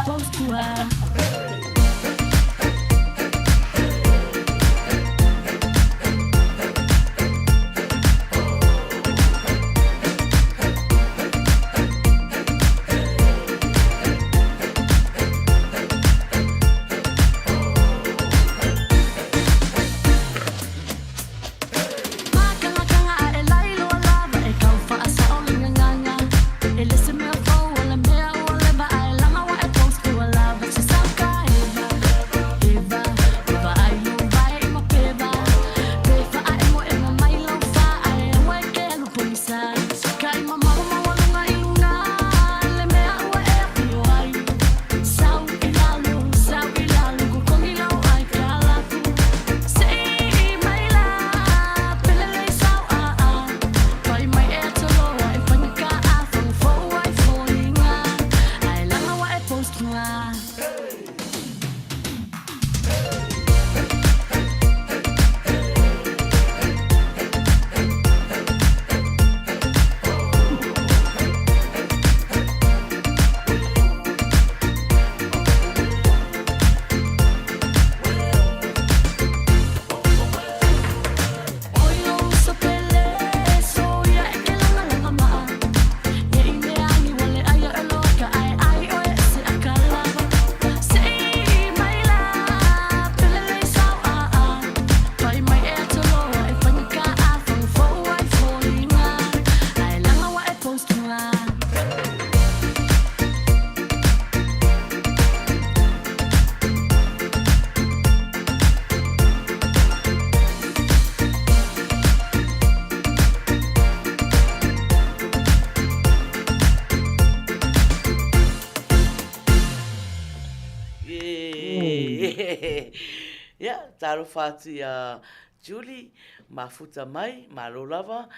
Ia, talofa atu i a Julie, mafuta mai, malo lava,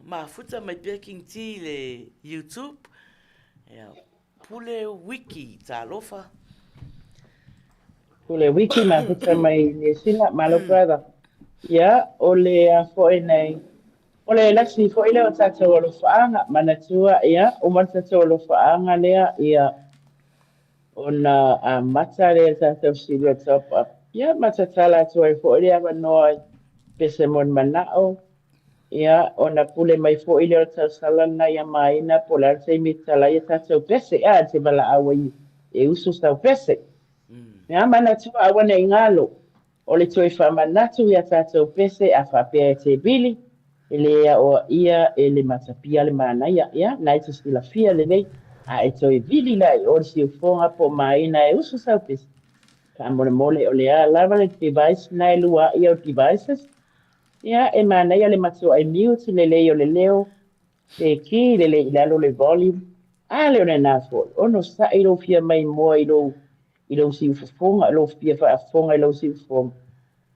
mafuta mai pea King T i le YouTube. Ia, Pule Wiki, talofa. Pule Wiki, mafuta mai Niu Sila, malo brother. Ia, o le a foi nei, o le lasi foi lea o tatou alofaaga, manatua, ia, uma le tatou alofaaga lea, ia, ona amata lea le tatou Silua Top Up. Ia, ma tatala atu ai foi le avanoa i pese mo ni manao, ia, ona pule mai foi lea o le tausala lena ia Maina po o le a le taimi e tatala ai a tatou pese, a, e te valaau ai e usu sau pese. Ia, manatua aua ne i galo, O le toe faamanatu i a tatou pese a faapea e te vili, e le aoaia e le matapia le manaia, ia, na e te silafia lelei, a e toe vili la i o le siufoga po o maina e usu sau pese. Faamolemole o le a lava le device na e lua'i au devices, ia, e manaia le matua'i mute lelei o le leo, pe ki lelei i lalo le volume, a le o lena foi, onosa'i lou fia maimoa i lou i lou siufofoga, lou fia faafofoga i lou siufofoga,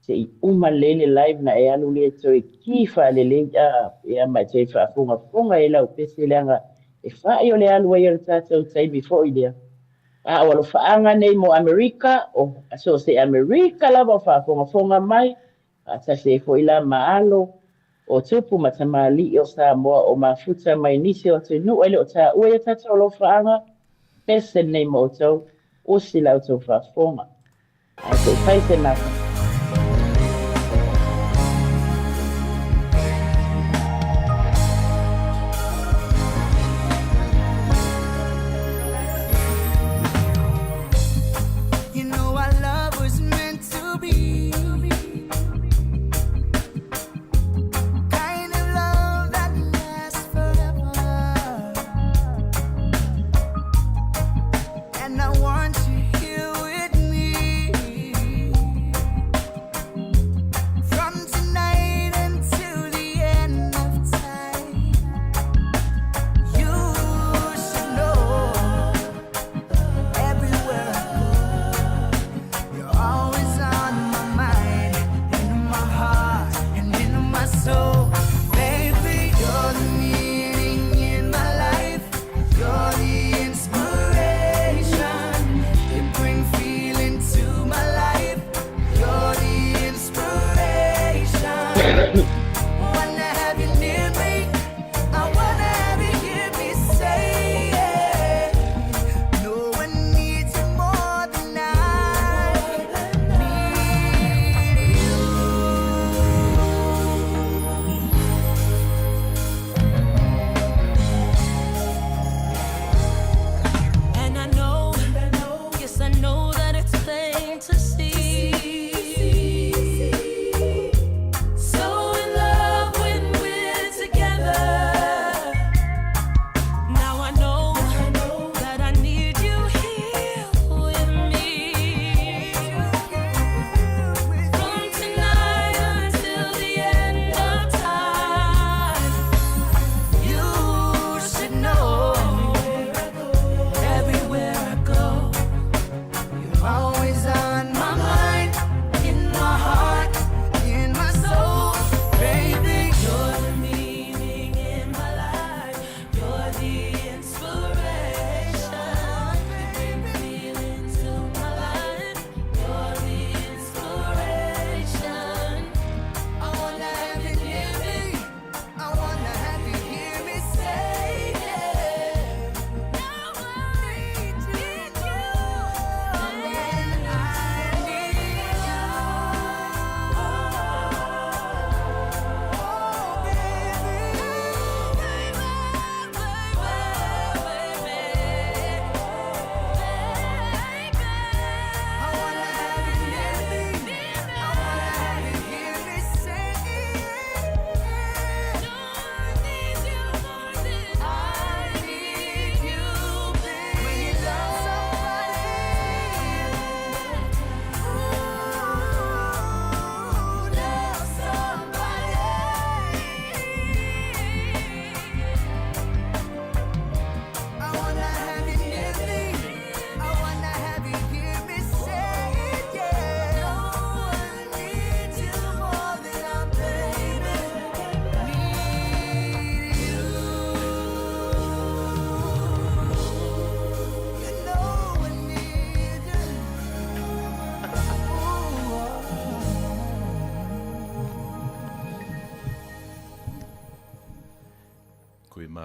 se i uma lelei le live na e alu lea e toe ki faalelei a, ia ma e toe faafogafoga ai lau pese leaga e fa'i o le alu ai o le tatou taimi foi lea. A o alofaaga nei mo Amerika, o so o se Amerika lava o faafogafoga mai, faatasi ai foi la ma alo o tupu ma tamalii o Samoa o mafuta mai nisi o atunuu e le o taua i a tatou alofaaga, pese nei ma outou, osi la outou faafofoga. Ae se i fai se mata.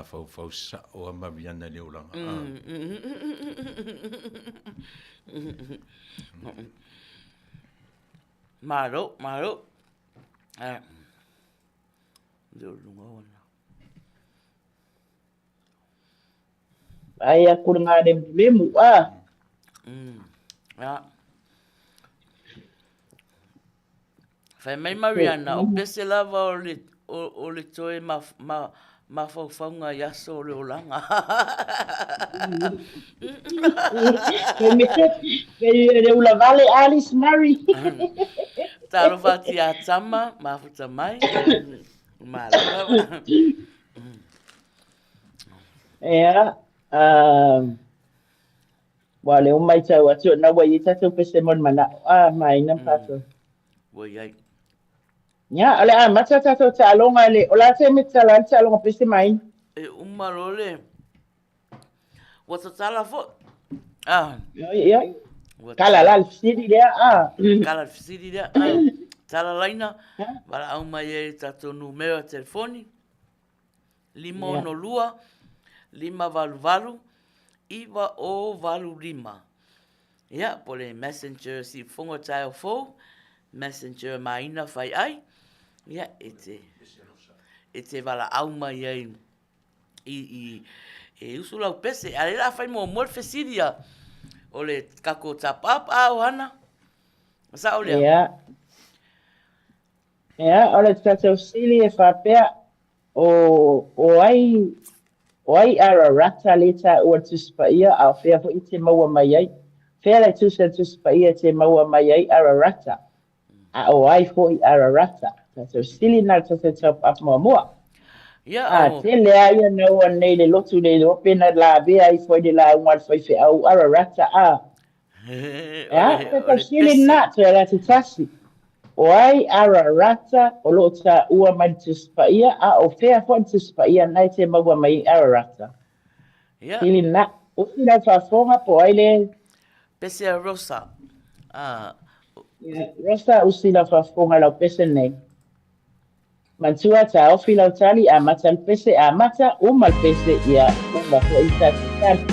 mafaufau sa'o a Mariana i le olaga. Malo, malo. Eh. Le o luga ona. Ai aku le ngalemulemu a. Ia. Fai mai Mariana, o pese lava o le, o, o le toe ma, ma, mafaufauga i aso o le olaga. Kei le ula vale Alice Murray. Talofa atu ia Tama, mafuta mai. Malo lava. Ea, um, ua lea ua matau atu, na ua i ai tatou pese mo le manao, a, maina ma tatou. Ua i ai. Ia, o le amata tatou taaloga le, o le a taimi e tatala ai le taaloga pese maina? E uma loa le, ua tatala foi. Ah. Ia, ua tala la le fesili lea, ah. Tala le fesili lea, ah. Tala laina, valaau mai ai le tatou numera telefoni. 562 588 9085. Ia, po le messenger siufofoga o taeao fou, messenger maina fai ai, ia, e te, e te valaau mai ai i, i, e usu lau pese. A le la fai muamua le fesili a, o le kako top up a ohana, sao lea? Ia. Ia, o le tatou fesili e faapea, O, o ai, o ai Ararata lea taua i le Tusi Paia, a o fea foi e te maua mai ai? Fea le tusi a le Tusi Paia e te maua mai ai Ararata? A o ai foi Ararata? Tatou fesili na le tatou top up muamua. Ia, A, o. tele a ia naua nei le lotu le iloa pe na lavea ifo ai le lauga a le faifeau Ararata a. Ea, O te le tausili pese. lena, toe ala te tasi. O ai Ararata o lo o taua mai le Tusi Paia, a o fea foi le Tusi Paia na e te maua mai ai Ararata? Ia. Sili lena. Ufi lau faafofoga po o ai le... Pese a Rosa. A. Ia, Rosa, usi lau faafofoga i lau pese nei. Matua, taofi lau tali, amata le pese, amata, uma le pese, ia, uma foi le tatou tali.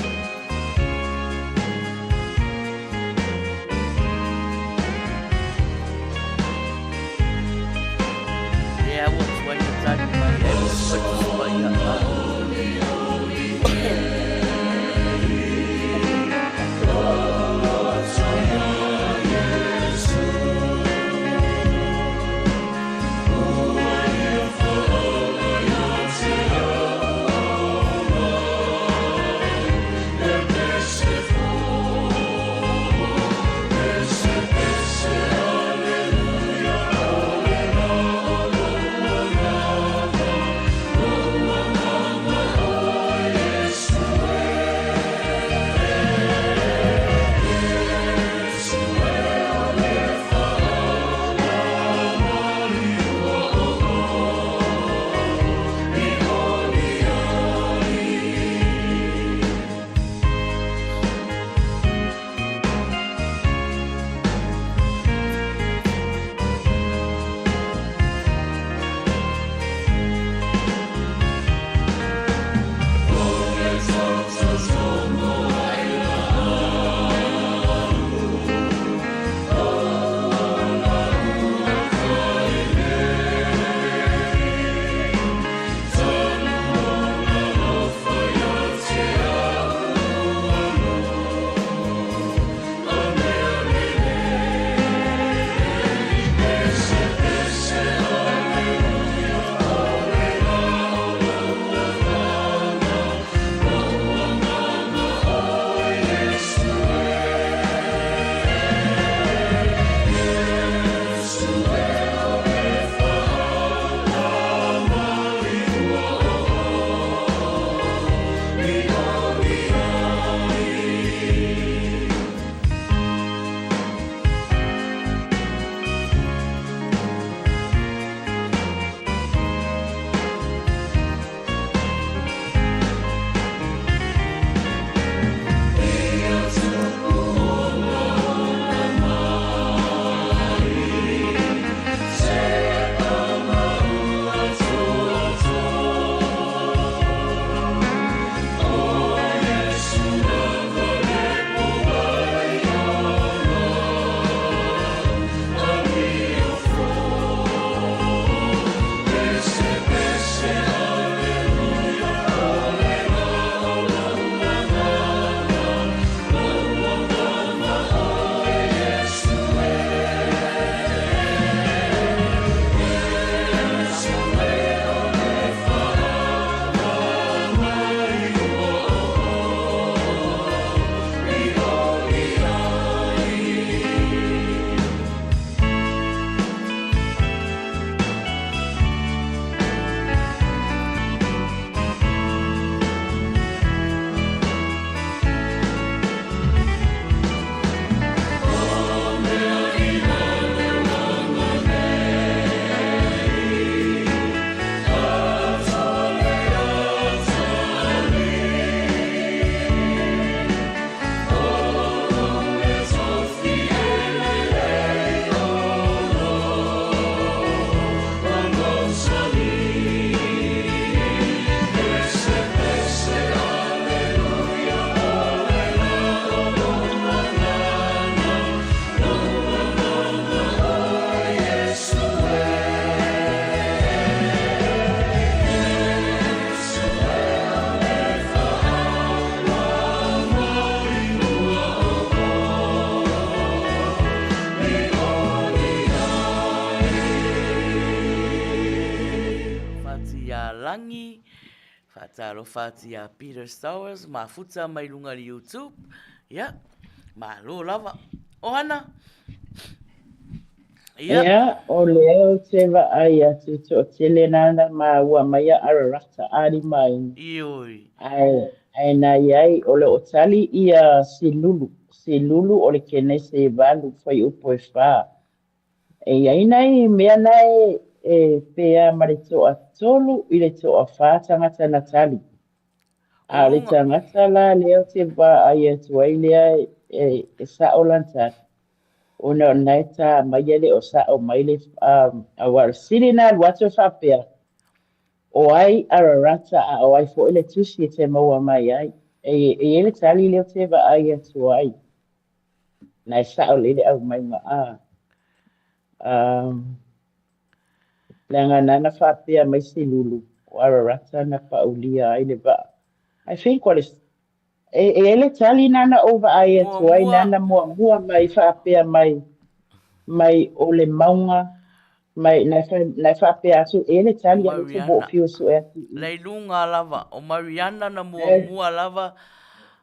Lea ua tuai na tali mai ai ua tuai tusi mai ia au. Faatalofa atu ia Peter Stowers, mafuta mai luga i le YouTube. Ia, malo lava. Ohana! Ia. Ia, o lea ou te vaai atu toatele na na maua mai a Ararata Alimaina. Ioi. Ae, ae na iai, o lo o tali ia Silulu. Silulu o le Kenese e 8, fuaiupu e 4. E i ai nai mea na e, e pea ma le toatolu i le toafa tagata na tali. A o le tagata la lea ou te vaai atu ai lea e, e sa'o lana tali, ona o lena e tā mai e le o sa'o mai le, um, aua o le sili na alu atu e faapea, o ai Ararata a o ai foi le tusi e te maua mai ai. E, e i ai le tali lea ou te vaai atu ai. Na e sa'o lelei le aumaiga, a. Um, leaga na na faapea mai Silulu, o Ararata na paulia ai le vaa. I think o le, e, e i ai le tali na na ou vaai atu ai, na na muamua mai faapea mai, mai o le mauga, mai, na e, na e faapea atu, e i ai le tali a le ua ou fiu e sue atu i. Lei luga lava, o Mariana na muamua lava.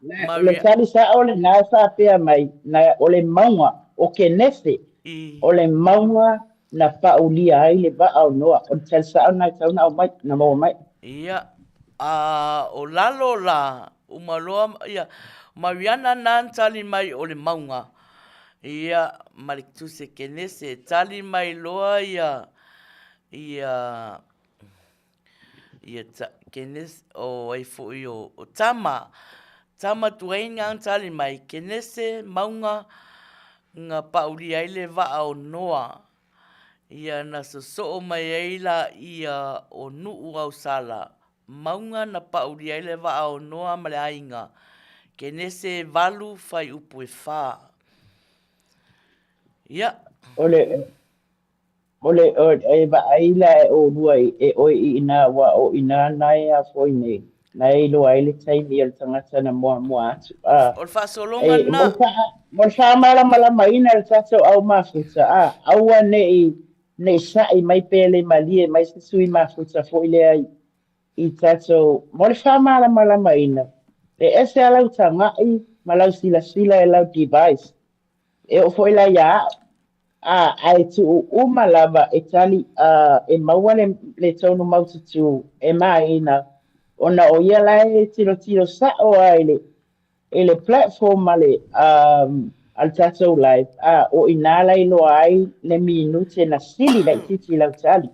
Na, o le tali sa'o lena e faapea mai, na, o le mauga, o Kenese, o le mauga na paulia ai le vaa o Noa. O le tali sa'o lena e tatau ona aumai, na maua mai. Ia, a o lalo la, uma loa, ia, Mariana na na tali mai o le mauga, ia, ma le tusi a Kenese, tali mai loa ia, ia, ia ta, Kenese, o ai foi o, o Tama, Tama Dwayne nga na tali mai, Kenese, mauga, nga paulia ai le vaa o Noa, ia na sosoo mai ai laia o Nuʻu Ausala, mauga na paulia ai le vaa o Noa ma le aiga, Kenese 8 fuaiupu e 4. Ia. O le, o le, o, e vaai la e ʻolua i, e ʻoe i inā, ua o inā na e a foi nei, na e iloa ai le taimi o le tagata na muamua atu. A, O le faasologa e, mo lena. le faa, mo le faamalamalamaina e le tatou au mafuta, a, aua ne i, ne i saʻi mai pe le malie mai se sui mafuta foi lea i, i tatou, mo le faamalamalamaina, e ese a lau tagaʻi ma lau silasila e lau device. E oo foi la ia a'u, a, ae tuu uma lava e tali, a, e maua le, le tonu maututū e Maina, ona o ia la e tilotilo sa'o a i le, i le platform a le, um, a le tatou live, a, o inā la iloa ai le minute na sili laitiiti i lau tali,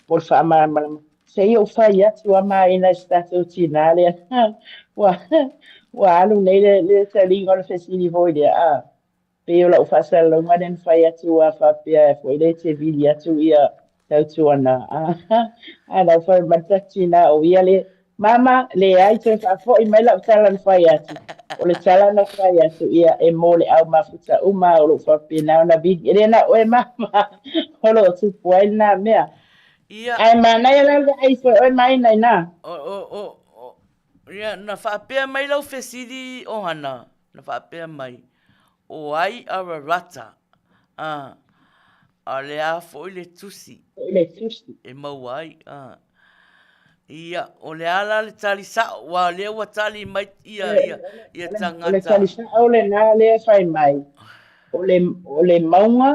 mo le faamalamalama. Se i ou fai atu a Maina i se tatou tinā lea, ua, ua alu nei le, le taliga o le fesili foi lea, a. Pei o lau faasalalauga lea na fai atu a faapea foi lea e te vili atu ia tautuana a a lau fai mai le tina o ia le Mama, leai toe faafoi mai lau tala na fai atu. O le tala na fai atu ia e mo le au mafuta uma o loo faapena ona vili. E le na o oe mama o loo tupu ai lena mea. Ia. Ae manaia la le vaai ifo e oe Maina inā. O, o, o, o, ia, na faapea mai lau fesili Ohana, na faapea mai, o ai a rarata, a, a o le a foi le tusi. Foi le tusi. E maua ai, a. Ia, o le a la le tali sa'o, aua o lea ua tali mai ia, ia, ia O le tagata. tali sa'o lenā lea e fai mai, o le, o le mauga,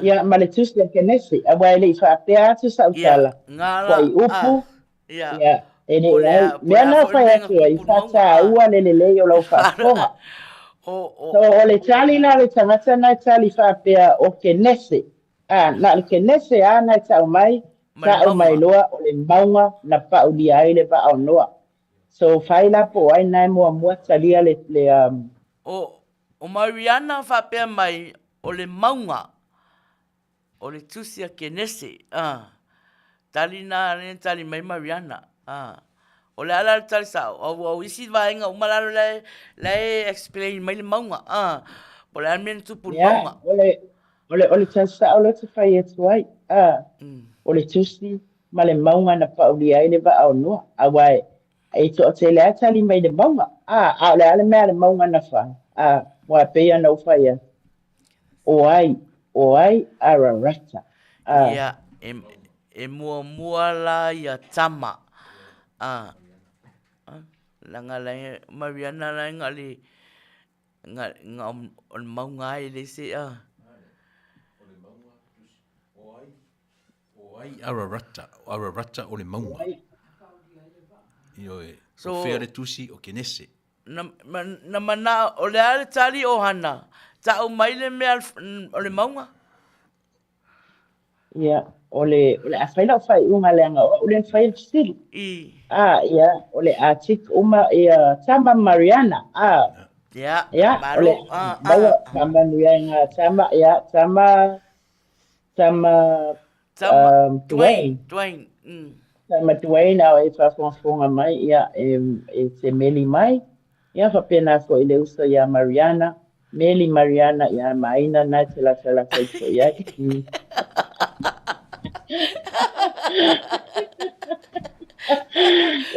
ia, ma le tusi a Kenese, aua e le i faapea atu sa'u Ia, tala, ngā la, fuai a, upu, ia, ia, e po o le leai. a, po o Mea le a na foi le fai mea na atu ai, tupu i le mauga, a. faataua le lelei o lau faafofoga. O, o. So, o le tali la a le tagata na e tali faapea, o Kenese, A, na o le Kenese a na e ta'u mai, Ma le ta'u mai mauga. loa o le mauga na pa'ulia ai le vaa o Noa. So, fai la po o ai na e muamua talia le, le, um. O, o Mariana faapea mai, o le mauga, o le tusi a Kenese, a. Tali na, lea na tali mai Mariana, a. O le a la le tali sa'o, aua o isi vaega uma lalo la e, la e explain mai le mauga, a. Po o le a le mea na tupu i le Ia, mauga. o le, o le, o le tali sa'o lea ou te fai atu ai, a, o le tusi ma le mauga na pa'ulia ai le vaa o Noa, aua e, e toatele lava tali mai le mauga, a, a o le a le mea a le mauga na fai, a, aua e pei ona ou fai atu, o ai, o ai Ararata, a. Ia, e, e muamua la ia Tama, a. Leaga la e Mariana la e nga le nga nga o le mauga e le se a. O le mauga o ai o ai Ararata, o Ararata o le mauga. Ioe, So, o fea le tusi o Kenese. Na, na manao, o le a le tali o Hana, tau mai le mea o le mauga? Ia, o le, o le a fai lau faaiuga leaga o au lea na faia le fesili. I. Ah, ia, o le a tick uma ia Tama Mariana. Ah. Ia, ia, o le ah, maua ah. faamanuia i ngā tama, ia, Tama, Tama, Tama, Dwayne. Dwayne. Mm. Tama Dwayne a o e faafogafoga mai, ia, e, e te meli mai. Ia, faapena foi i le uso ia Mariana, Meli Mariana, ia ma aina na e te latalata ifo i ai. Mm.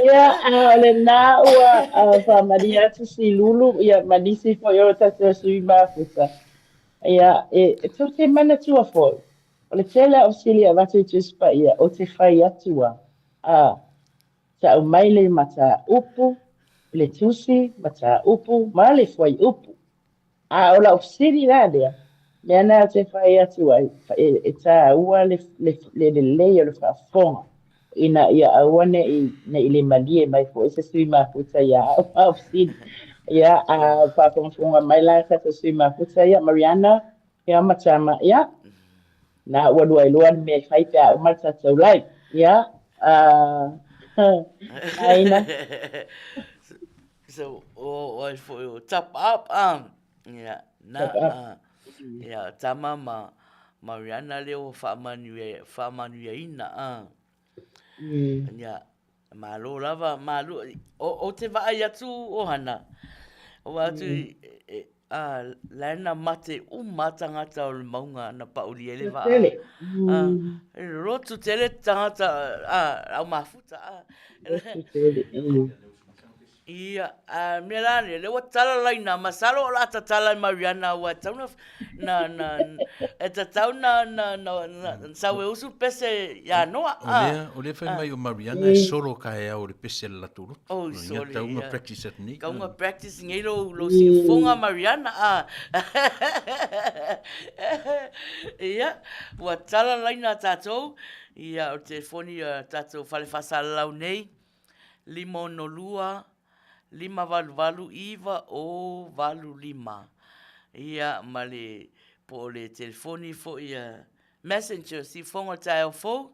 Ia, a o lena ua faamalie atu Silulu, ia, ma nisi foi o tatou sui mafuta. Ia, e, e tou te manatua foi, o le tele o fesili e avatu i Tusi Paia, ou te fai atu a, a, tau mai le mataupu, le tusi mataupu ma le fuaiupu. A o lau fesili la lea, mea na ou te fai atu ai, e, e tāua le, le, le lelei o le faafofoga, ina ia aua ne i, ne i le malie mai foi se sui mafuta ia au a o fesili. Ia, a faafogafoga mai la tatou sui mafuta ia, Mariana, ia ma Tama, ia, na ua lua iloa le mea e fai pe a uma le tatou live. Ia, a, Aina. So, o, o ai foi o tap up, ah, ia, na, Tap up. ah, ia, Tama ma Mariana lea ua faamanuia, faamanuiaina, ah. Mm. Ia, malo lava, malo, o, o te vaai atu o Hana, o vaai atu i, e, a, la e na mate uma tangata o le mauga na pauli ai le vaa. Tele. A, Mm. rotu tele tangata, a, au mafuta, a. Rotu tele. Mm. Ia, a mea la lea, lea ua tala laina, masalo o le a tatala e Mariana aua e tatau na, na, na, e tatau na, na, na, na, sau e usu pese ia Noa. O lea, o lea fai mai o Mariana e solo kaeao o le pese a le latou loto. Oh, Ia sole, tauga ia. practice atu nei. Tauga practice nei lou, lou siufoga Mariana, a. Ia, ua tala laina tatou, ia, o le telefoni a tatou fale faasalalau nei, 562 588 985. Ia, ma le, po o le telefoni foi a Messenger, siufoga o le taeao fou,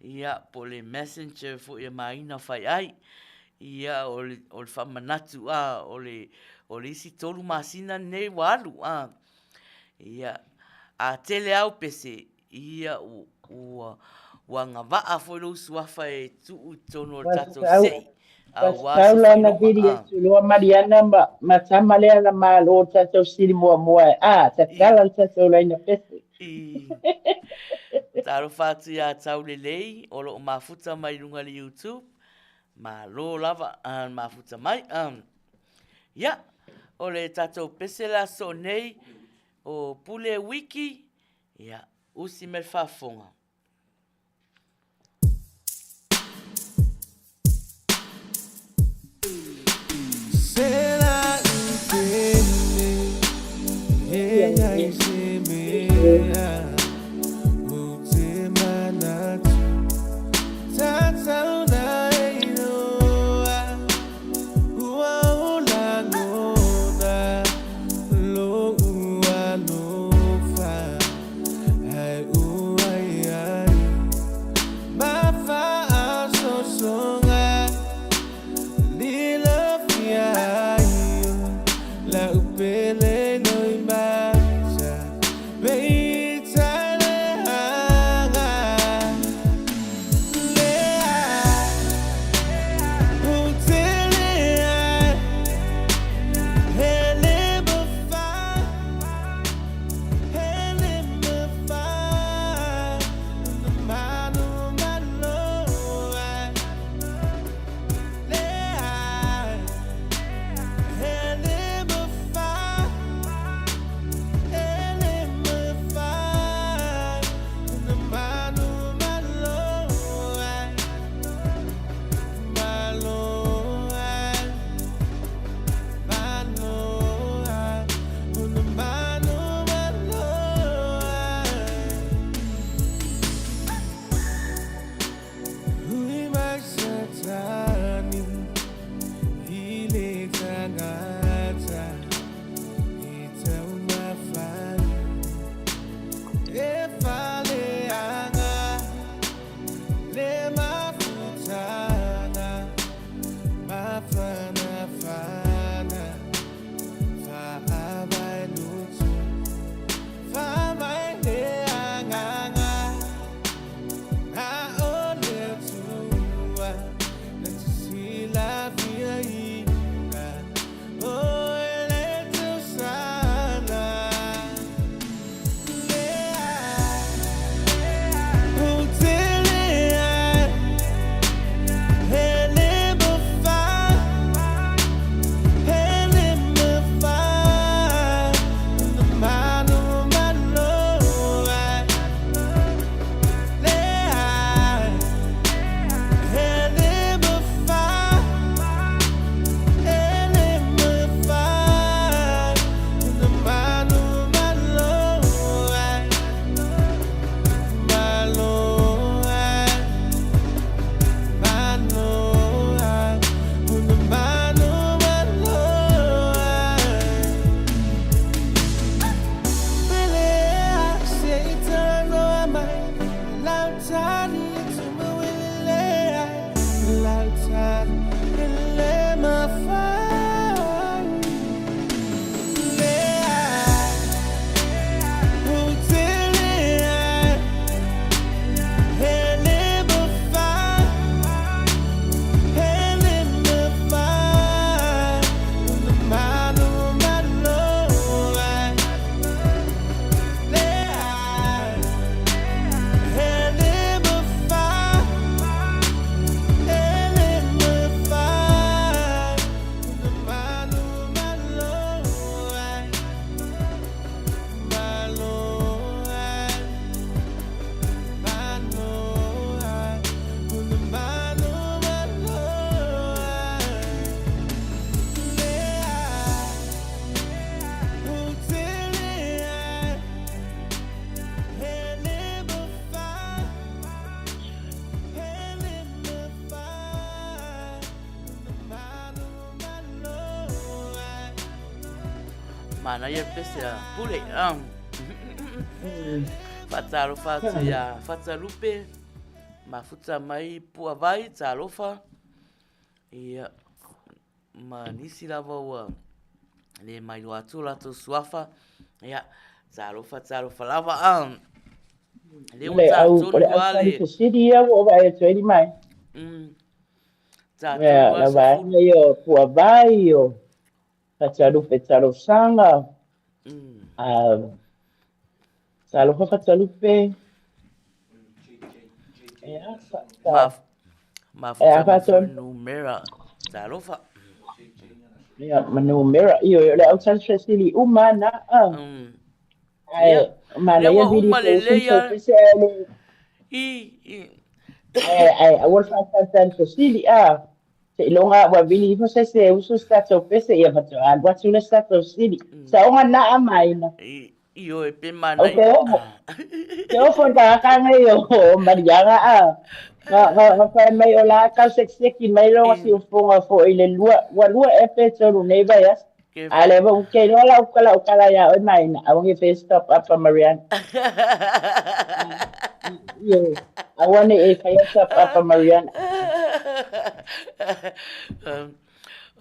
ia, po o le Messenger foi a Maina Faiai. Ia, o le, o le faamanatu, a, o le, o le isi tolu masina lenei ua alu, a. Ia, a tele au pese, Ia, ua, ua agavaa foi lou suafa e tuu i totonu o le tatou Faafetau, se'i, aua faafetau se la na faailoga, vili a. atu loa Mariana ma, ma tama lea na malo le tatou sili muamua e, a, I, tatala le tatou laina pese. i. Talofa atu iā Taulelei o lo o mafuta mai i luga i le YouTube. Malo lava a le mafuta mai. Ia, o le tatou pese le aso nei, o Pule Wiki, Ia, usi mai le faafofoga. Manaia le pese a Pule. Faatalofa atu ia Fatalupe, mafuta mai Puavai, talofa. Ia, ma nisi lava ua le mailoa atu o latou suafa. Ia, talofa, talofa lava. Ah. Le ua au, o le au tali fesili ia ua vaai atu ai mai. Tātou la vaega ia o Puavai, o Fatalupe Talosaga, Talofa Fatalupe, Ea, Mafuta ma numera, talofa. Ia, ma numera, ioe, o le au tali fesili uma na. Ae, manaia ua vili uma fou lelei sui a pese ae le I, i. Ae, ae, aua le faatalitali fesili, a. Seiloga ua vili ifo se isi e usu se tatou pese, ia faatoa alu atu le isi tatou fesili. Saoga na a maina. I, ioe, pe Ou manaia. te ofo, te ofo i tagata nei o Mariaga, a. Nga, nga, nga fai mai o la tau sekiseki mai loga siufoga foi i le lua, ua lua ea pe tolu nei vaiaso. Ke A lea foi ou te iloa lau lau tala iā oe Maina, aua ne i faia se top up a Mariana. Ioe, aua ne i e faia top up a Mariana.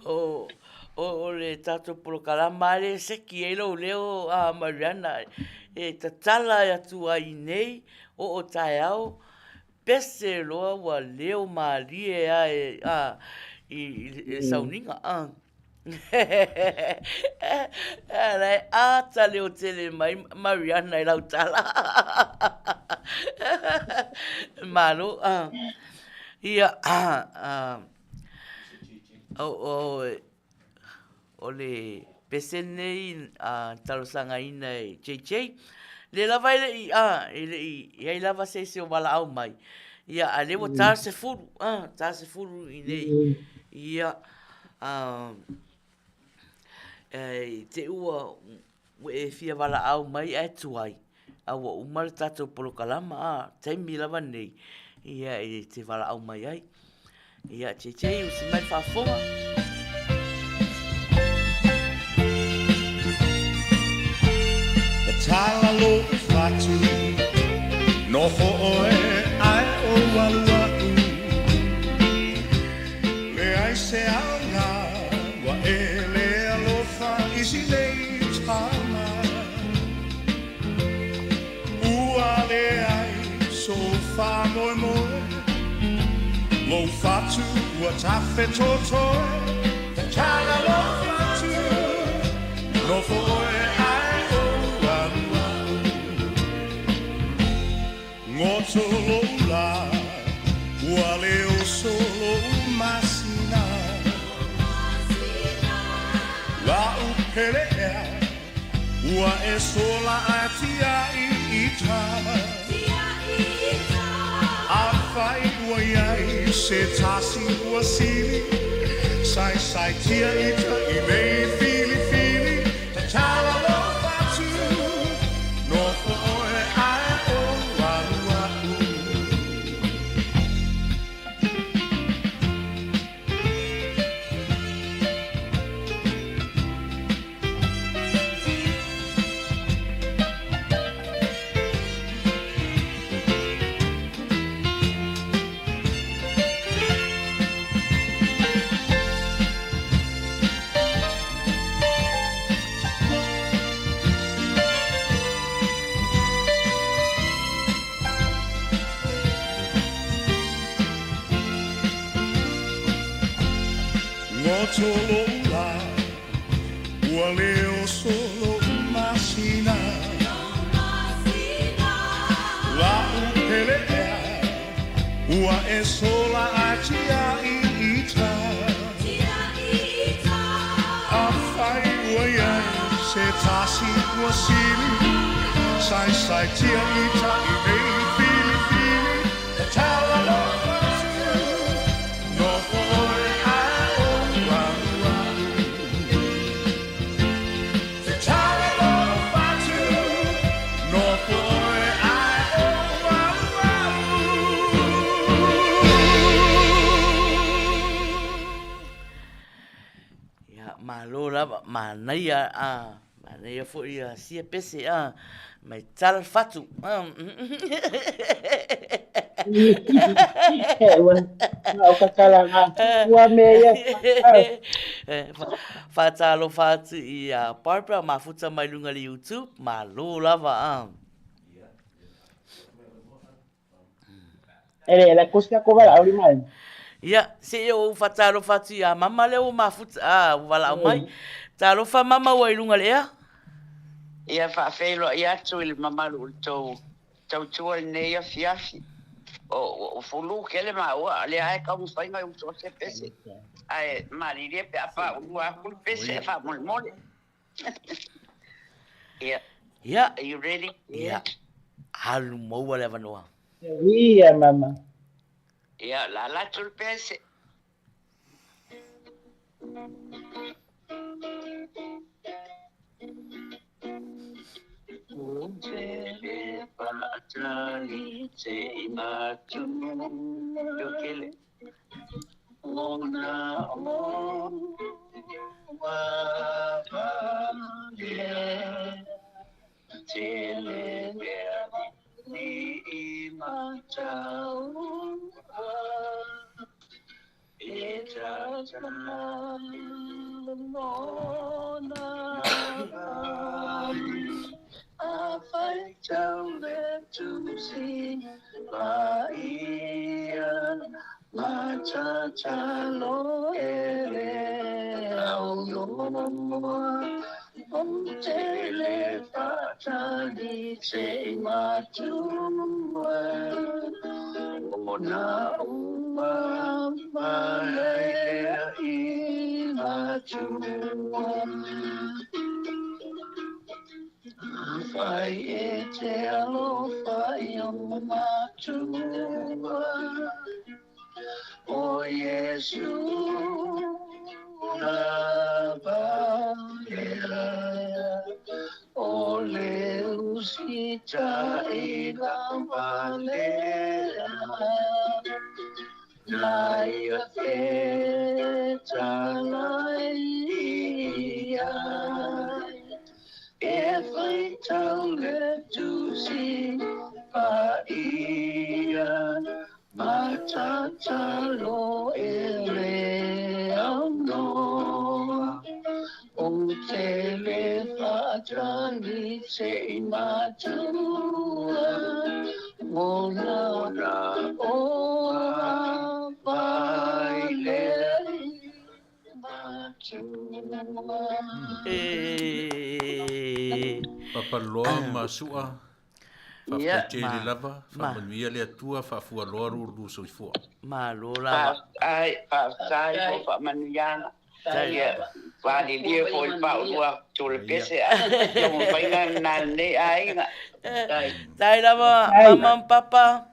O, o, o le tatou polokalama lea e seki ai lou leo a Mariana, e tatala atu ai i nei, oo taeao, pese loa ua leo malie a e, a, i, i le sauniga. A. La e ata leo tele mai Mariana i lau tala. Malo. Ia, o le pese lenei a talosagaina e JJ, lea lava e le i, e le i i ai lava se isi o valaau mai. Ia, a lea ua ta le 10, ta le 10 i nei. Ia, I te ua e fia valaau mai ae tuai, a ua uma le tatou polokalama, a, taimi lava nei, ia e te valaau mai ai. Ia, JJ, usi mai le faafofoga. Tatala lou fatu, nofo oe ae ou alu aku. Leai se aoga ua e le alofa i si nei tama. Ua leai sou faamoemoe, lou fatu ua tafetotoe. Tatala lou fatu, nofo oe ae ou alu aku. Goto lou la, ua le oso lou masina. La'u pele ea, ua e sola ae tia'i ita. Afai ua iai se tasi ua sili, saisaitia ita i nei filifili, tatala lou fatu, Nofo oe ae ou alu aku. Goto lou la, ua le oso lou masina. La'u pele ea, ua e sola ae tia'i ita. Afai ua iai se tasi ua sili, saisaitia ita i nei filifili, tatala lou fatu, nofo oe ae ou alu aku. Tatala lou fatu, nofo oe ae ou alu aku. Ia, malo lava, manaia a. Manaia foi ia sia pese a mai tala fatu. Ua o ka tala ngā tupua mea ia. Whātalofa atu i a Barbara, mafuta mai lunga le YouTube, malo lava a. Ele, la kosi ko wala auli mai. Ia, se i ou whatalofa atu i a mama lea ua mafuta, a, ua walaau mai. Talofa mama ua i lunga le ea. Ia faafeiloai atu i le mamalu o le tou tautua i lenei afiafi. O fulu tele maua, lea lava e taumafai nai uso se pese. Ae malilie pe a faaulua atu le pese faamolemole. Ia. Ia. Are you ready? Ia. Alu maua le avanoa. Ia, mama. Ia, la la atu le pese. Papaloa ma sua. Faafetai tele lava, faamanuia le Atua, faafualoa lo ulua soifua. Malo lava. Faafetai, faafetai mo faamanuiaga. Ia, malilie foi le faaulua atu o le pese a taumafaiga lena a lenei aiga. Tai lava, mama ma papa.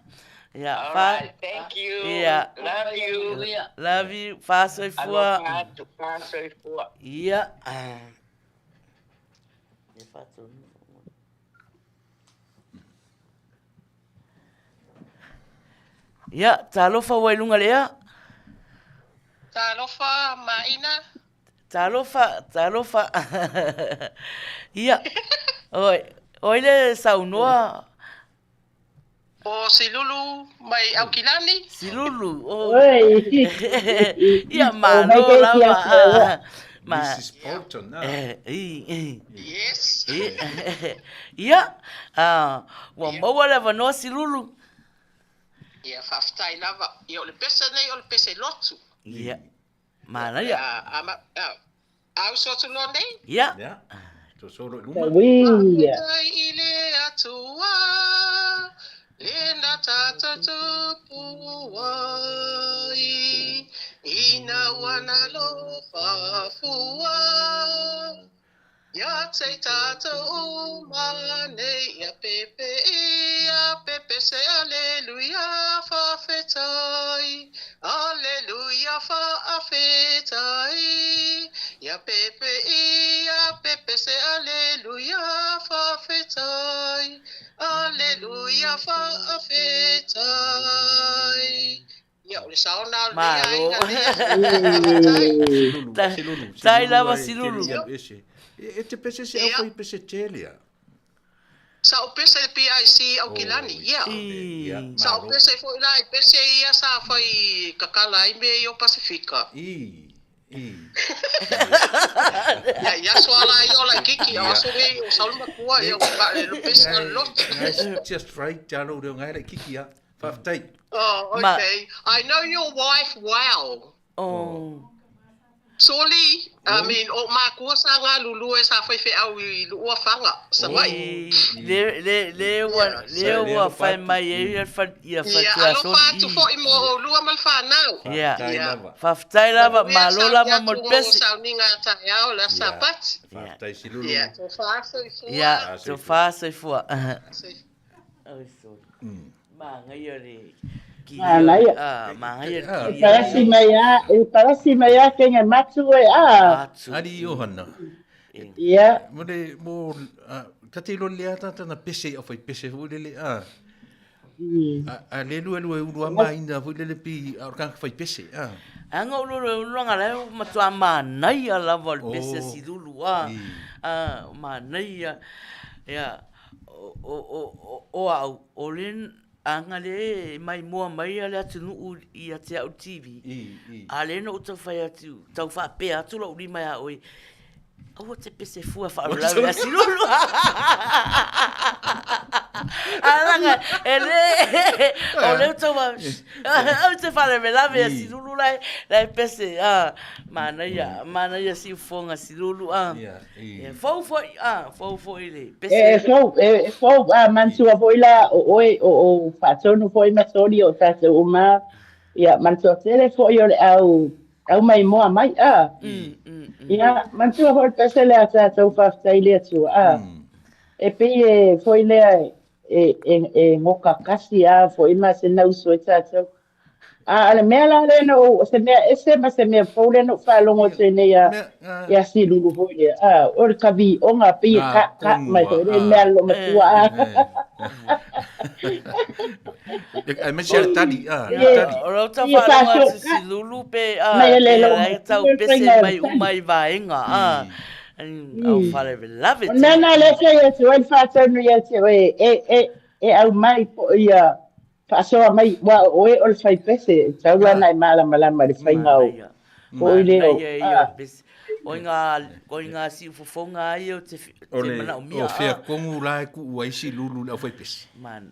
Ia, All right, thank you. Ia. Love you. Love you. Faasoifua. Alofa atu, faasoifua. Ia. Ia, talofa ua i luga le ea. Talofa Maina. Talofa, talofa. Ia, oi, oi le saunoa. O Silulu mai Aukilani. Silulu. Oh. Oi. Ia, malo lava. Ma, Mrs. Bolton, ah. Yes. Ia, ua maua le avanoa Silulu. Ia, faafetai lava. Ia, o le pese nei o le pese lotu. Ia, manaia. A uso atu loa nei? Ia. Ia. Tosolo i luma. Ia. Faafetai i le Atua, lena tatou tupu ai, ina ua nalofa fua. Ia te tatou uma nei, ia pepe, ia pepe se aleluia faafetai, aleluia faafetai. Ia pepe, ia pepe se aleluia faafetai, aleluia faafetai. Ia Ia, o le saona o lenei Malo. aiga lea. Faafetai. Silulu, silulu, Tai silulu lava ai silulu. tele ia ese. E te pese se au fai pese tele a. Sa ou pese le PIC Aukilani, ia. Ia, Sa ou malo. pese foi la i pese ia sa fai kakala ai mea i o Pasifika. I, i. Ia, i aso ala ai o laikiki, o aso nei o Saulu Matua, ia o ka le pese o le lotu. Ngai, Just right, talo reo ngai le kiki a. Faafetai. Oh, Ma- okay. I know your wife well. Oh. Soli, I mean, o makua sa ngā lulu e sa whai wheau i lua whanga, sa mai. I, le, le, le ua, le ua fai mai e ia fa, ia fa Ia, te aso alofa atu i. foi mo o lua ma le whanau. Ia. Faafetai Ia. lava. Faafetai lava, Manuia malo sauni lava atu mo le mo pese. sauniga a taeao le aso Sapati. Faafetai silulu. Ia, tofa soifua. Ia, tofa soifua. Soifua. Oi, sorry. Manaia le ki Manaia. Ah, manaia le Ah. ki E palasi mai a, e palasi mai a kenga matu e a. Atu. Ari Ohana. Ia, Mo le, mo, ah, ka te ilo le ata tana pese au fai pese fu le le a. A, a le lua lua ulu ama ina fu le le pi a orka fai pese a. Anga o lolo ulanga le matua manaia lava o le pese Oh. silulu a. I. A manaia. Ia o o o o o au o le anga le mai mua mai a le atunuu i a te au TV. I, i. A le no tau whai atu, tau whaapea atu lau lima ia oe. Aua te pese fua whaalawe a silulu. Alanga, e le, o leo tau wa, au te whalewelawe a silulu lai, lai pese, a, manaia, manaia si ufonga silulu, a. Ia, i. E, fau foi, a, fau foi le, e pese. fou, e fou, a mantua foi la o oe, o o whaatonu foi masoli o tātou uma. Ia, mantua tele foi o le au, au mai moa mai a. Ia, mantua foi pese le a tātou whaftai le atua a. E pei e foi lea e, e, e ngoka kasi a foi ma se nauso e tātou. A, ale mea la le no, se mea ese ma se mea fou le no whaalongo te nei a, Mea, ah, ia si lulu foi le. A, o le kavi onga pei e Ngā ka, ka mai konua, foi le ah. mea lo matua a. Eh. Ai me se tali a, Ia. tali. O rau tau Ia, whaalawa whaasio atu ka. silulu pe, a, Mai e le pe lo lai tau matua pese whainga o mai le tali. uma i vaenga, a. Au whalewelawe O nana le te ia te wai whaatonu ia te oe, e, e, e au mai po ia, whaasoa mai, wa oe o le whai pese, taula nai malamalama le whainga o. Manaia. O i leo. Manaia ia Ah. pese. O i ngā, o i ngā siufofoga ai o te, O te le, mana o mia. o fea a. kongu la e ku ua isi lulu le au fai pese. Man.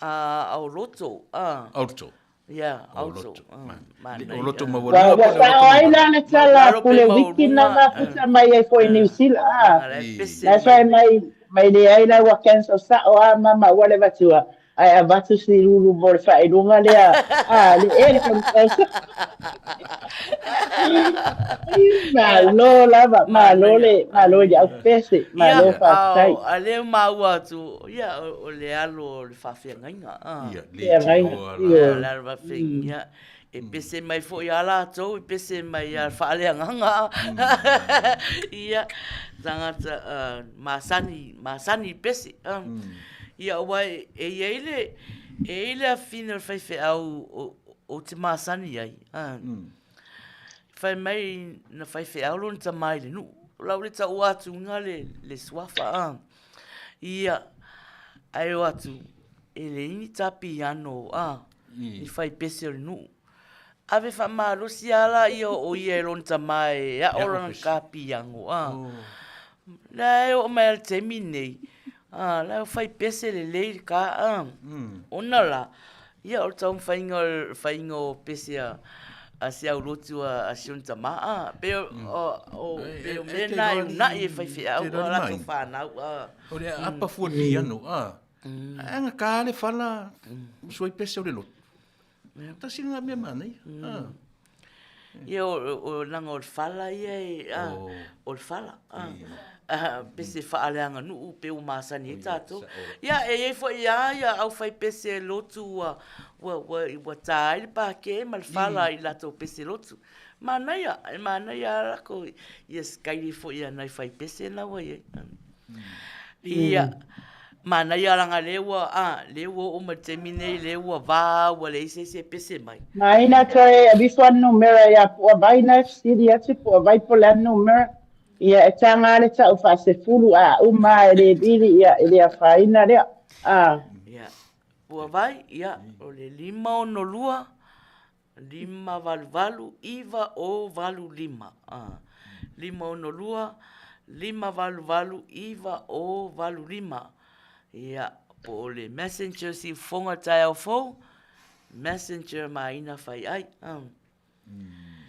A, au loto, a. Auto. Ia, O auto. loto. Ah, Man. Manaia. O loto ma Wa walua wa po le sao loto ai ma la le tala Maualo pe pule wiki na maulunga, mafuta mai ai foi New Zealand a. Manaia I. pese La fai mai. mai mai le ai la wa cancel sa o a mama wa le vatua. Ai a vatu si lulu mo le whailunga lea. A le e le cancel. Malo lava, malo le, malo le au pese, malo Ia, whaftai. ao, a leo maua atu, ia, o, o le alo o le whawhiangainga, a. Ia, le Ia, te ngai, oa ia. la. Le alo whawhiangainga, ia. E pese mai foi a lātou, e pese mai a whaaleanganga. Ia, tangata, masani, masani pese. ah. Ia, ua e e ia i le, e i le awhina o le whaiwhe au o, o te masani ai. ah. Whai mai na whaiwhe au lona ta mai le nuu. Lau le tau atu ngā le, le suafa. ah. Ia, ai o atu, e le ini tapi ano, ah, I. i whai pese o le nuu. Ave wha malosi ala ia o ia e lona tamae, a Ia o lana o pese. ka piango, ah. La e o mai al temi nei. Ah, la o whai pese le lei ka, ah. Ona la, ia o tau whainga, whainga o pese a, a se au lotu a, a si tama, ah. Pe o, o, o, E- pe o e- mea e te nā e roa unai e li- whai whi au, te roa a li lato mai. whanau, ah. O le apa fua piano a. Anga ka le fala sui pese o le lotu. Tasi ngā mea mana ia. Ah. Ia o, o, o langa o le whala ia e, ah, Oh. o le whala, ah. Ah, pese whaaleanga nuu pe o masani e tātou. Ia, e ei foi ia, ia au whai pese lotu ua, ua, ua, ua tā ai le pāke ma le whala i latou pese lotu. Manaia, e manaia lako, ia skairi foi ia nai whai pese na ua ia. Ia, Manaia leaga lea ua, a, lea ua oo mai le taimi nei lea ua va ua leai se isi e pese mai. Maina toe aveifo a numera ia po o vai na e fesili atu po o vai po o le a le numera. Ia e taga lava le tau faasefulu a uma lava e le vili ia e le afaina lea. A. Ia, Puavai, ia, o le 562 588 9085. A, 562 588 9085. Ia, po o le messenger siufofoga taeao fou, messenger maina fai ai. A.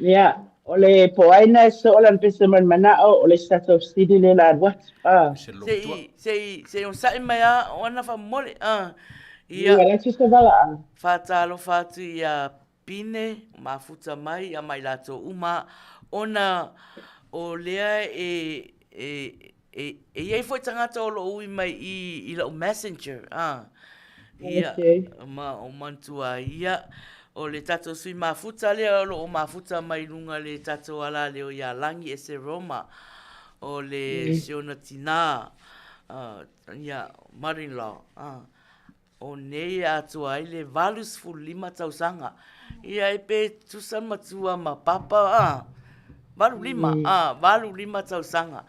Ia, o le po o ai na e soo lana pese mai le manao, o le isi tatou fesili lea o le a alu atu. A. Se i, se i, se i onosai mai a, o ana faamomoli. A. Ia. Ua latu se valaau. Faatalofa atu ia Pine, mafuta mai ia ma i latou uma, ona o lea e, e, e, e i ai foi tagata o lo o ui mai i, i lau messenger, a. Ia, Okay. ma o manatua ai, ia, o le tatou sui mafuta lea o lo o mafuta mai luga le tatou alaleo ia Lagi Eseroma, o le si ona tinā, uh, ia, mother-in-law, a. O nei e atoa ai le 85 tausaga. Ia e pe tusa matua ma papa, a, 85, a, 85 tausaga.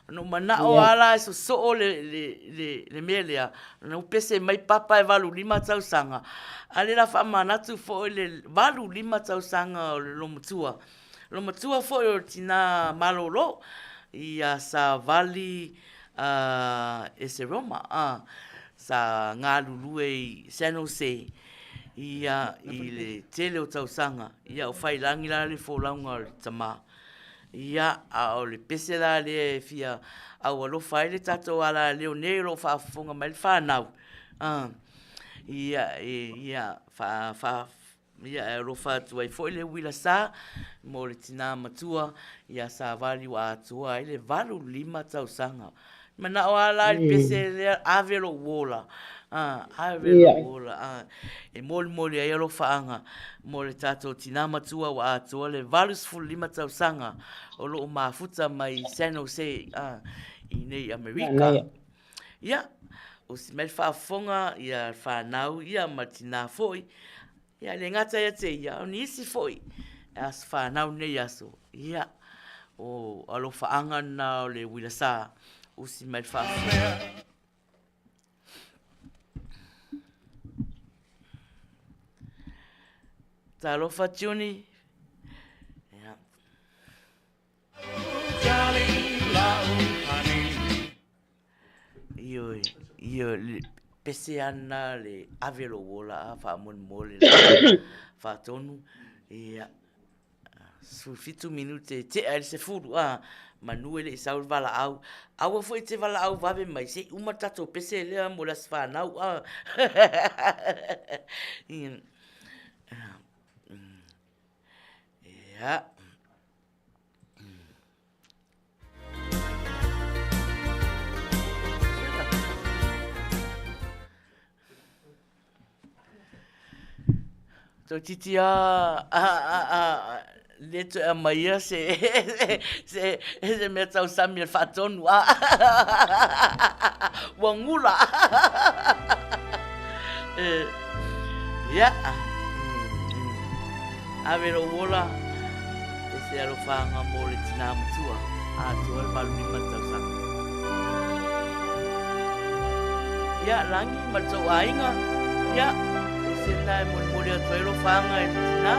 Na ou manao lava la e sosoo le, le, le, le mea lea, na ou pese mai papa e 85 tausaga, a o lea o le a faamanatu foi le 85 tausaga o le loomatua. Loomatua foi o le tina malolo ia Savali Eseroma sa galulue i San Jose ia i le tele o tausaga. Ia o Faiilagi la le folauga o le tama. Ia, a o le pese la lea e fia aualofa ai le tatou alaleo nei o lo o faafofoga mai le fanau, ia, ia, faa, faa, Ia, e alofa atu ai foi le uila sa mo le tinā matua ia Savali ua atoa ai le 85 tausaga. Manao a la i le pese lea, ave lou ola. A, ave lou ola. A, e molimoli ai alofaaga mo le tatou tinā matua ua atoa le 85 tausaga o lo o mafuta mai San Jose a, i nei Amerika. Ia, osi mai le faafofoga ia le fanau ia ma le tinā foi. Ia, e le gata ia te ia, o nisi foi e aso fanau nei aso. Ia, o alofaaga na o le uila sa, usi mai le faafofoga. Talofa Juni. Ia. Ioe, ioe, le pese ana le ave lou ola a faamolemole la faatonu, ia, 17 minute e tea ai le 10, a, manu e le i sau le valaau. Aua foi e te valaau vave mai, se i uma le tatou pese lea mo le aso fanau, a. Ia. Ia. Toeitiiti a, a, a, a, le toe aumaia se, se, se mea tausami e le faatonu, a, ua gula. Ia, Ave lou ola e se alofaaga mo le tinā matua atoa le 85 tausaga. Ia, Lagi ma le tou aiga, ia, e se lena e molimoli atu ai alofaaga e le tinā.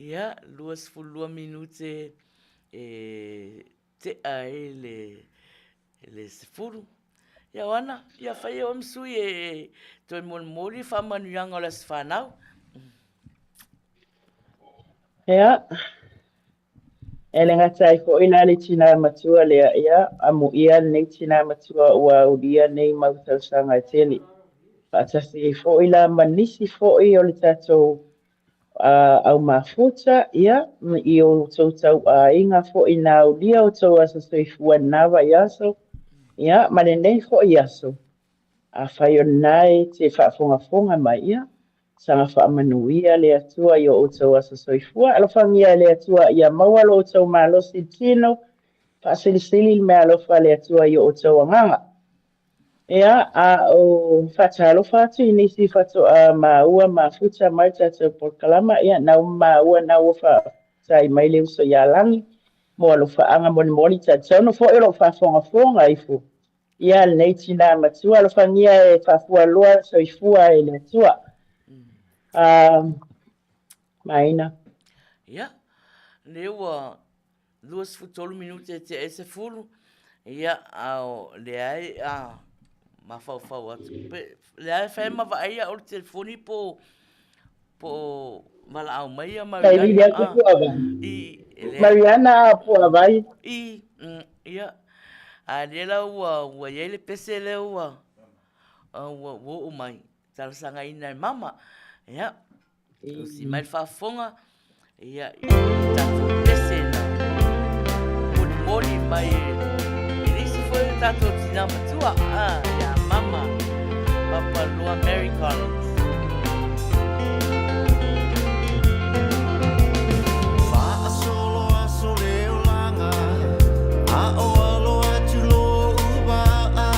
Ia, 22 minute e tea ai le le 10. Ia Oana, ia fai e oe ma sui e toe molimoli faamanuiaga o le Aso Fanau. Ia, e le gata ai foi la le tinā matua lea, ia, amuia lenei tinā matua ua aulia nei mau tausaga e tele. Faatasi ai foi la ma nisi foi o le tatou au mafuta, ia, i o outou tauaiga foi na aulia outou aso soifua i lena vaiaso, ia, ma lenei foi aso. Afai o lena e te faafogafoga mai, ia, saga faamanuia le Atua i o outou aso soifua. Alofagia e le Atua ia maua lo outou malosi i le tino, faasilisili le meaalofa a le Atua i o outou agaga. Ia, a o faatalofa atu i nisi faatoa maua mafuta mai le tatou polokalama, ia, na ua maua na ua faafetai mai le uso ia Lagi mo alofaaga molimoli. Talitonu foi o lo o faafogafoga ifo ia lenei tinā matua. Alofagia e faafualoa soifua e le Atua. Maina. Ia, lea ua 23 minute e tea ai 10, ia, a o leai a mafaufau atu. Pe, leai fai ma vaai au le telefoni po po o valaau mai ia Mariana. Kai vili atu puavai. I, e Mariana a puavai. I, ia. A lea la ua, ua i ai le pese lea ua, ua, ua oo mai, talosagaina e mama. Ia. Tusi mai le faafofoga, ia, i le tatou pese na molimoli mai e le isi foi o tatou tinā matua, a, ia Mama Papaloa Mary Collins. Faasolo aso le olaga, a o alo atu lo'u vaa.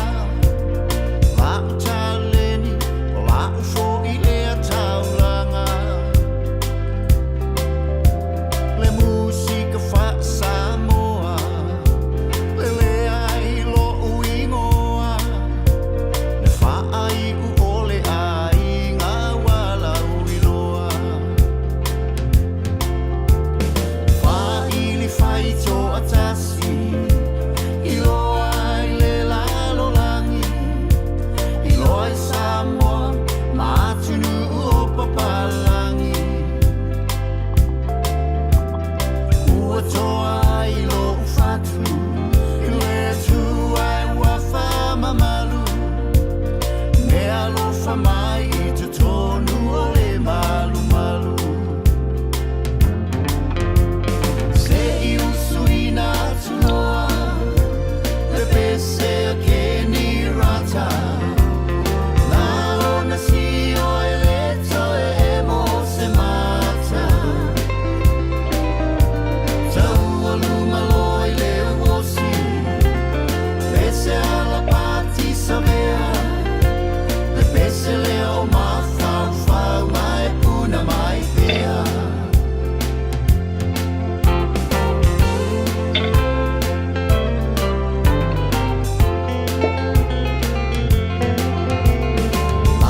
La'u taleni, o la'u fo'i lea taulaga. Le musika faa-Samoa, lele ai lo'u igoa, le faaiu o le aiga. alefa mai i totonu o le malumalu. Se i usuina atu loa le pese a Kenny Rata, na ona sio e le toe emo se mata. Taualuma loa i le uosi, pese ala pati savea, le pese lea o mafaufau ma e puna mai pea.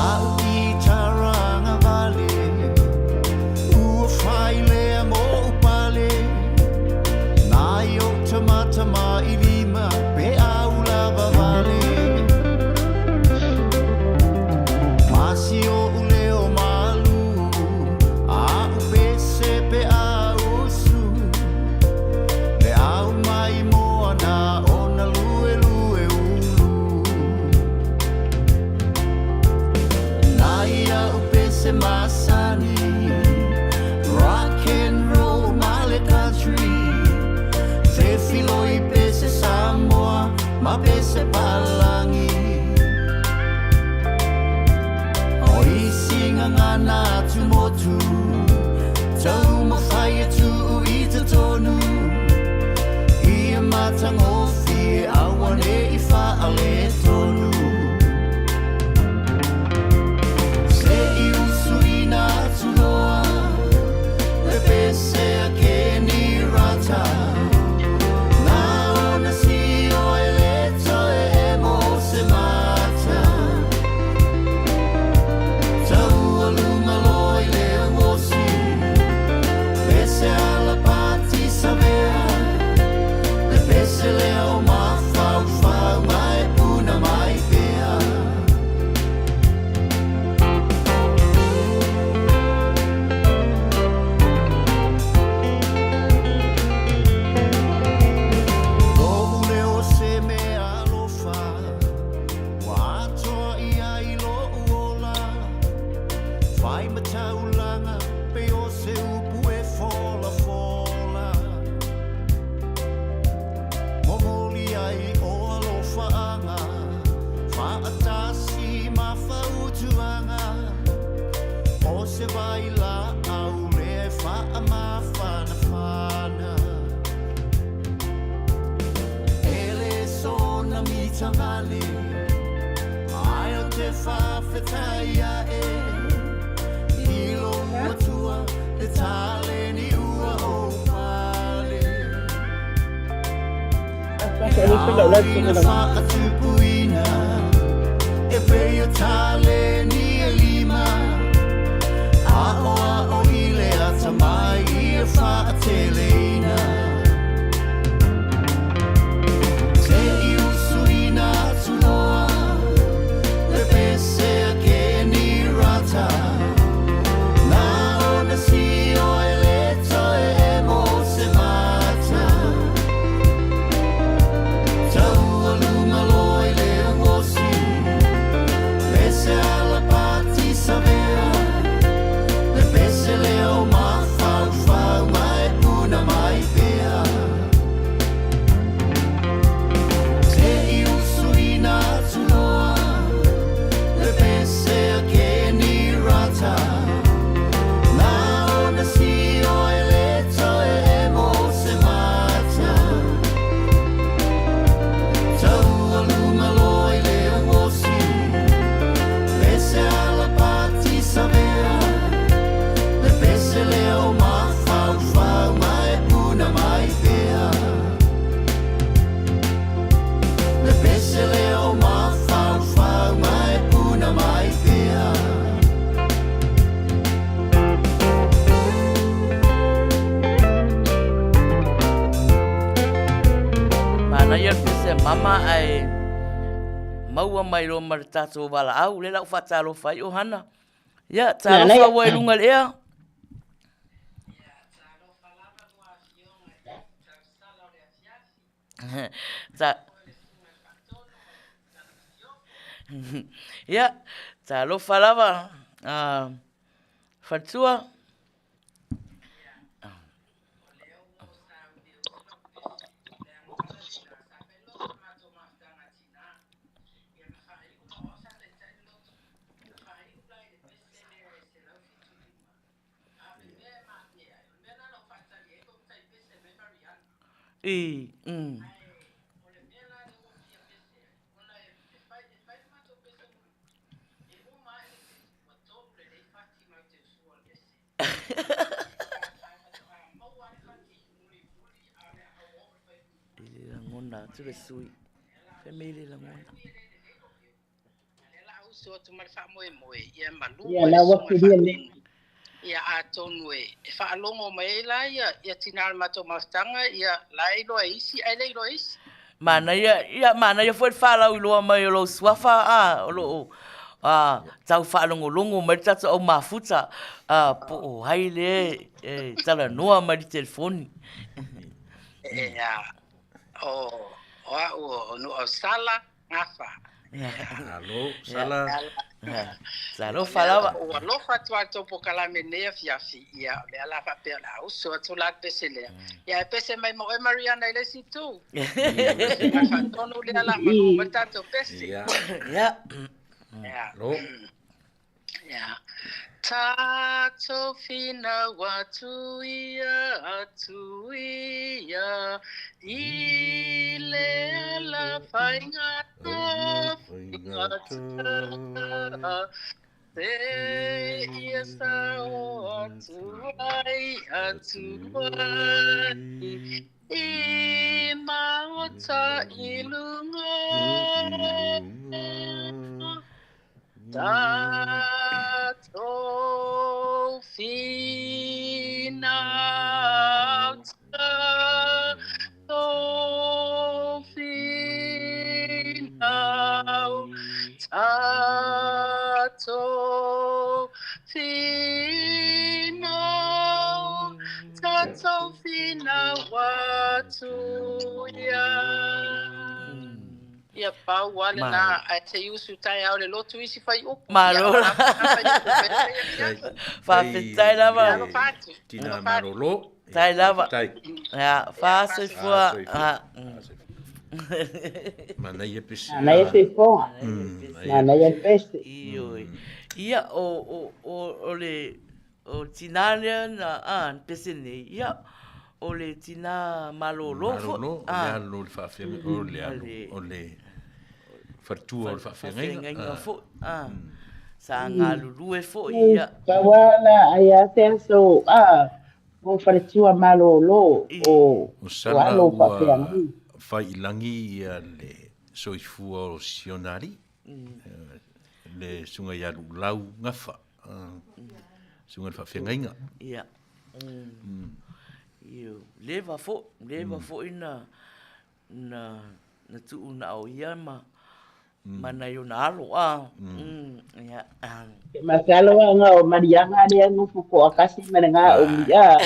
A'u kitara agavale, ua fai lea mo'u pale, nai o'u tamatamailima pe au lava vale. Ma si o'u leo malū, a'u pese pe ausu, le au mai moana ona luelue ulu. Nai a'u pese masani, rock and roll ma le country, fefiloi pese Samoa ma pese Palangi. O isi gagana atumotu, taumafai e tuu i totonu, ia matagofie aua ne i faaletonu. Se i usuina atu loa le pese a Kenny Rata, na ona sio e le toe emo se mata. Taualuma loa i le uosi, pese ala pati savea, le pese lea o mafaufau ma e puna mai pea. Lo'u leo se mea alofa, ua atoa ia i lo'u ola, fai ma taulaga pei o se upu e folafola. Momoli ai o alofaaga, faatasi ma fautuaga, o se vailaau lea e faamafanafana. E le soona mitavale, ae o te faafetai a'e i lou Atua le taleni ua ou pale. E ao ina faatupuina e pei o taleni e lima, aʻoaʻo i le atamai ia faateleina. Se i usuina atu loa le pese a Kenny Rata, na ona sio e le toe emo se mata. Taualuma loa i le uosi, pese ala pati savea, le pese lea o mafaufau ma e puna mai pea. Se i usuina atu loa le pese a Kenny Rata, na ona sio e le toe emo se mata. Taualuma loa i le uosi, pese ala pati savea, le pese lea o mafaufau ma e puna mai pea. Le pese lea o mafaufau ma e puna mai pea. Manaia le pese a mama ae maua mai loa ma le tatou valaau lea la ua faatalofa ai ohana. Ia, talofa ua i luga i le ea. Ta... Ia, talofa lava, a Faletua. I, mm. I le lagona atu le sui. Fai mai le lagona. Ia la ua kilia le. Ia atonu e faalogo mai ai la ia ia tina o le matou mafutaga ia la e iloa e isi ae le iloa e isi. Manaia, ia manaia foi le faalauiloa mai o lou suafa a, o lo o a, tau faalogologo mai le tatou au mafuta a, po o ai lea e talanoa mai le telefoni. Ia, o, o au o Nuuausala Gafa. Malo, Sala. Talofa lava. Ua alofa atu lava i le tou polokalame i lenei afiafi, ia, o lea la faapea o le a usu atu la le pese lea. Ia e pese mai ma oe Mariana i le isi itu. Pese mai faatonu lea la malu mai le tatou pese. Ia. Ia. Ia. Malo. Ia. Tatou finau atu ia, atu ia, i le ala faigata, faigata, se ia sao atu ai, atu ai, i maota i lunga. Tatou finau, tatou finau, tatou finau, tatou finau atu ia. Ia pau lava lena, ae se i usu taeao i le lotu isi fuaiupu. Malo. Faafetai lava. Tina malolo. Tai lava. Ia, faasoifua. Manaia pese. Manaia soifua. Manaia pese. Ioe. Ia, o, o, o le O le tinā lea na, a, na pese nei, ia, o le tinā malōlō foi. Malōlō, o le alo o le faafeagaiga, o le alo, o le faletua o le faafeagaiga. Faafeagaiga foi, a, sa galulue foi, ia. Pau lava la, ai lava se aso, a, o faletua malōlō, o, o alo o faafeagaiga. Ua fai i lagi ia le soifua o si ona alii, le susuga ia Luulau Gafa. Susuga i le faafeagaiga. Ia. Io, leva foi, leva foi na na na tuunaoia ma ma nai ona alo a. Ia. Masalo lava o Mariana lea nofo toatasi ma le gaomi a.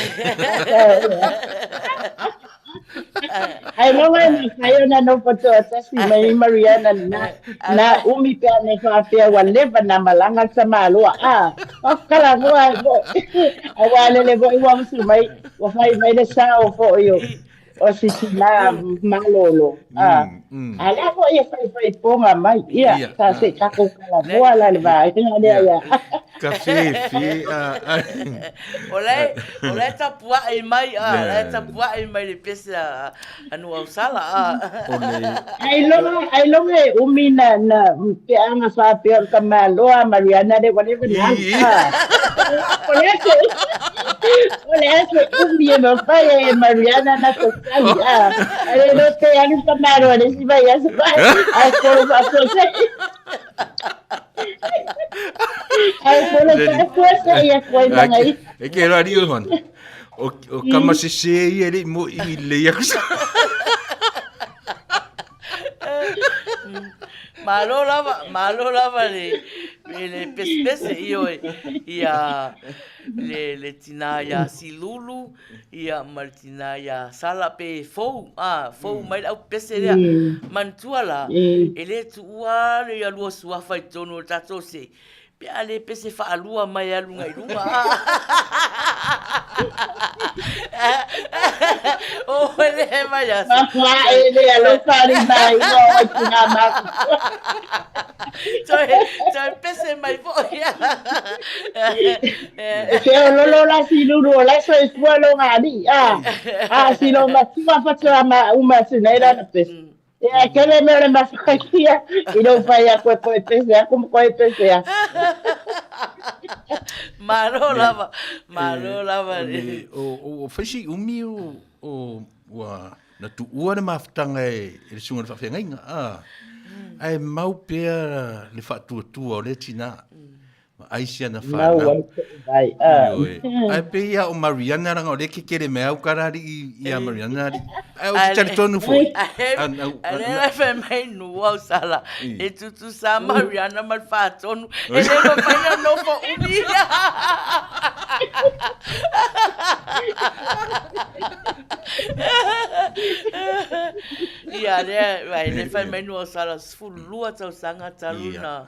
Ailoga e mafai ona nofo toatasi mai Mariana na, na umi pe ana faapea ua leva na malaga le tamaloa a. Kalanoa ai foi. Aua lele foi ua usu mai, ua fai mai le sao foi o, o si tina malolo. A, a lea foi e faifai poga mai. Ia, sa se tatou kalanoa la le vaega lea ia. Ka fefe a. O la o la e tapua'i mai a, o la e tapua'i mai le pese a a Nuuausala a. O le. Ailoga, ailoga e umi na, na peaga faapea o le tamaloa Mariana le ua leva na alu. A. O le aso, o le aso umi e mafai e Mariana na totali a. Ae le iloa pe alu le tamaloa i le isi vaiaso ae kolo faafuasei. Ae kolo faafuasei atu ai ma ngai. E ke rā rio man. O, o kama se se ia le mo i le ia kusa. Malo lava, malo lava le, le pesepese, ioe, ia le, le tinā iā Silulu, ia ma le tinā iā Sala pe fou, a, fou mai le au pese lea. Manatua la, e le tuua le ia lua suafa i totonu o le tatou se, Pe a le pese faalua mai a luga i luga. O le mai aso. Mafua e le alofa ali mai o ai ki ngā māku. Toe, toe pese mai foi. E te o lolo la si lulu o la soifua lo ngā ni. Ah, ah si lo matua whatua ma uma atu nei rana pese. Ia, kele mea o le mafakatia, i lou fai aku e koe pese aku ma koe pese aku. Malo lava, malo lava. O whaisi umi o ua na tuua le mafutaga e le susuga i le faafeagaiga, a, ae mau pea le faatuatua o lea tinā. Ma ai si ana whanau. Mau ai te vai. Ioe. Ae pei ia o Mariana leaga o lea e kekele mai au kara alii ia Mariana alii. Ae ou te talitonu foi. A lea la fai mai nua o Sala. E tutusa Mariana ma le faatonu. E le mafai ona nofo umi. Ia lea, ai lea fai mai nua o Sala 12 tausaga talu na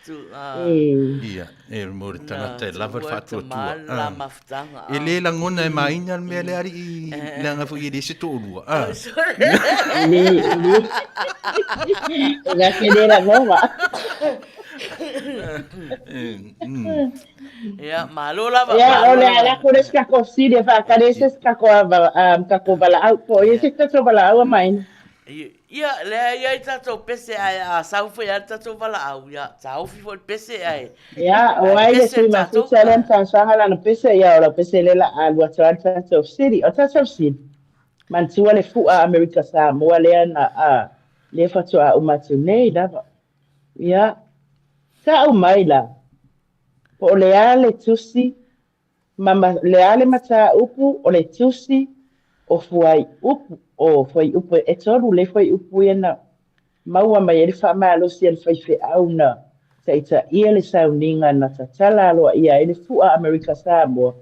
Ia, e mo le tagata e lava le faatuatua. E le lagona e maina le mea lea alii, leaga foi e le se toalua. Le, le. E ke le lagona. Ia, malo lava. Ia, o le ala ko le se kako sili e whaakare se kako kako valaau po. Ia se kako valaau a maina. Ia, lea e i ai tatou pese ae a sau foi lava le tatou valaau, ia, taofi foi le pese ae. Ia, o ai le sui mafuta lea na talosaga lana pese, ia, o lau pese lea la a alu atu lava le tatou fesili. O le tatou fesili, manatua le fu'a Amerika Samoa lea na, a, lea faatoa uma atu nei lava. Ia, tau mai la, po o le a le tusi Ma le a le mataupu o le tusi o fuaiupu o fuaiupu e tolu le fuaiupu ia na maua mai ai le faamalosi a le faifeau na taitaia le sauniga na tatala aloaia ai le fua Amerika Samoa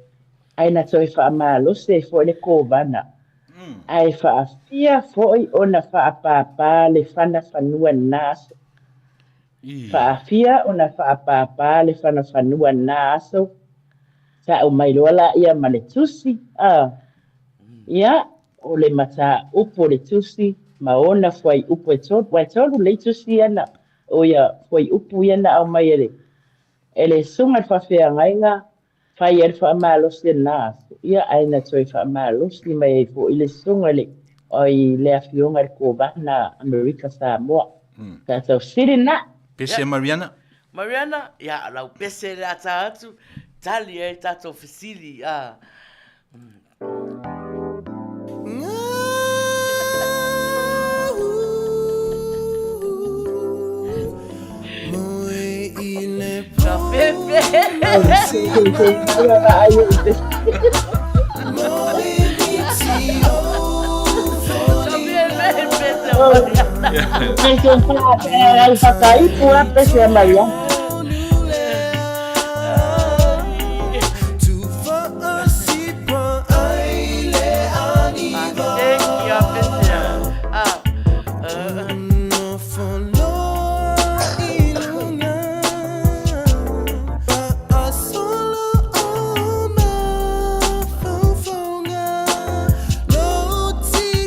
ae na toe faamalosi ai foi le Kovana ae faafia foi ona faapāpā le fana fanua na aso. Faafia ona faapāpā le fana fanua na aso, tau mai loa laia ma le tusi, a, ia, o le mataupu o le tusi ma ona fuaiupu e tolu, aua e tolu lei tusi ia na, o ia fuaiupu ia na aumai e le, e le susuga i le faafeagaiga, fai ai le faamalosi o lena aso, ia, ae na toe faamalosi mai ai foi le susuga i le, oi, le Afioga i le Kovana Amerika Samoa. Tatou sili lena. Pese Mariana. Mariana, ia, lau pese le ata atu, tali ai tatou fesili, a. Ka pepe. Pese ai whakaipu a pese a Mariana.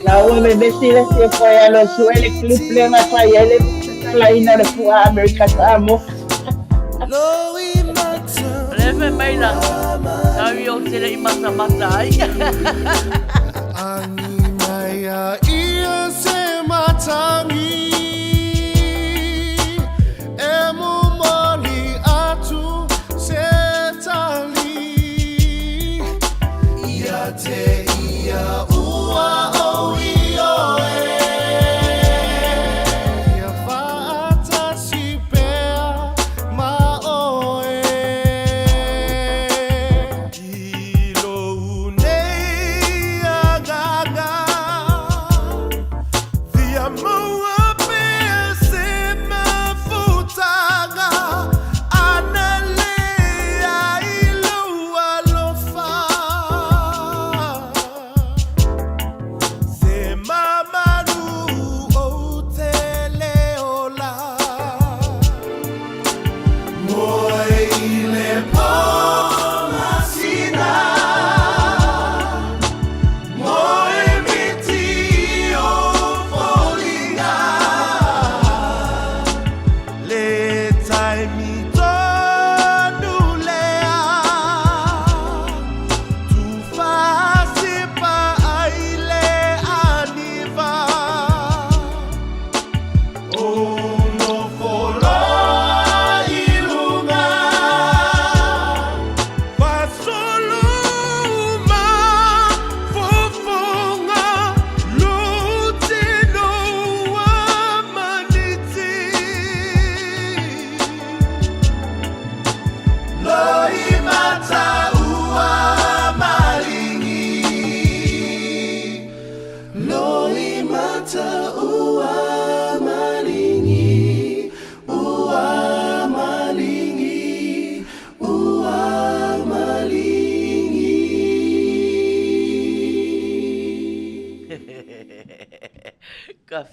Laua vevesi le fia fai alo sue le clip lea na fai ai le tatalaina o le fua Amerika Samoa. Le fai mai la, tau i o te le i matamata ai.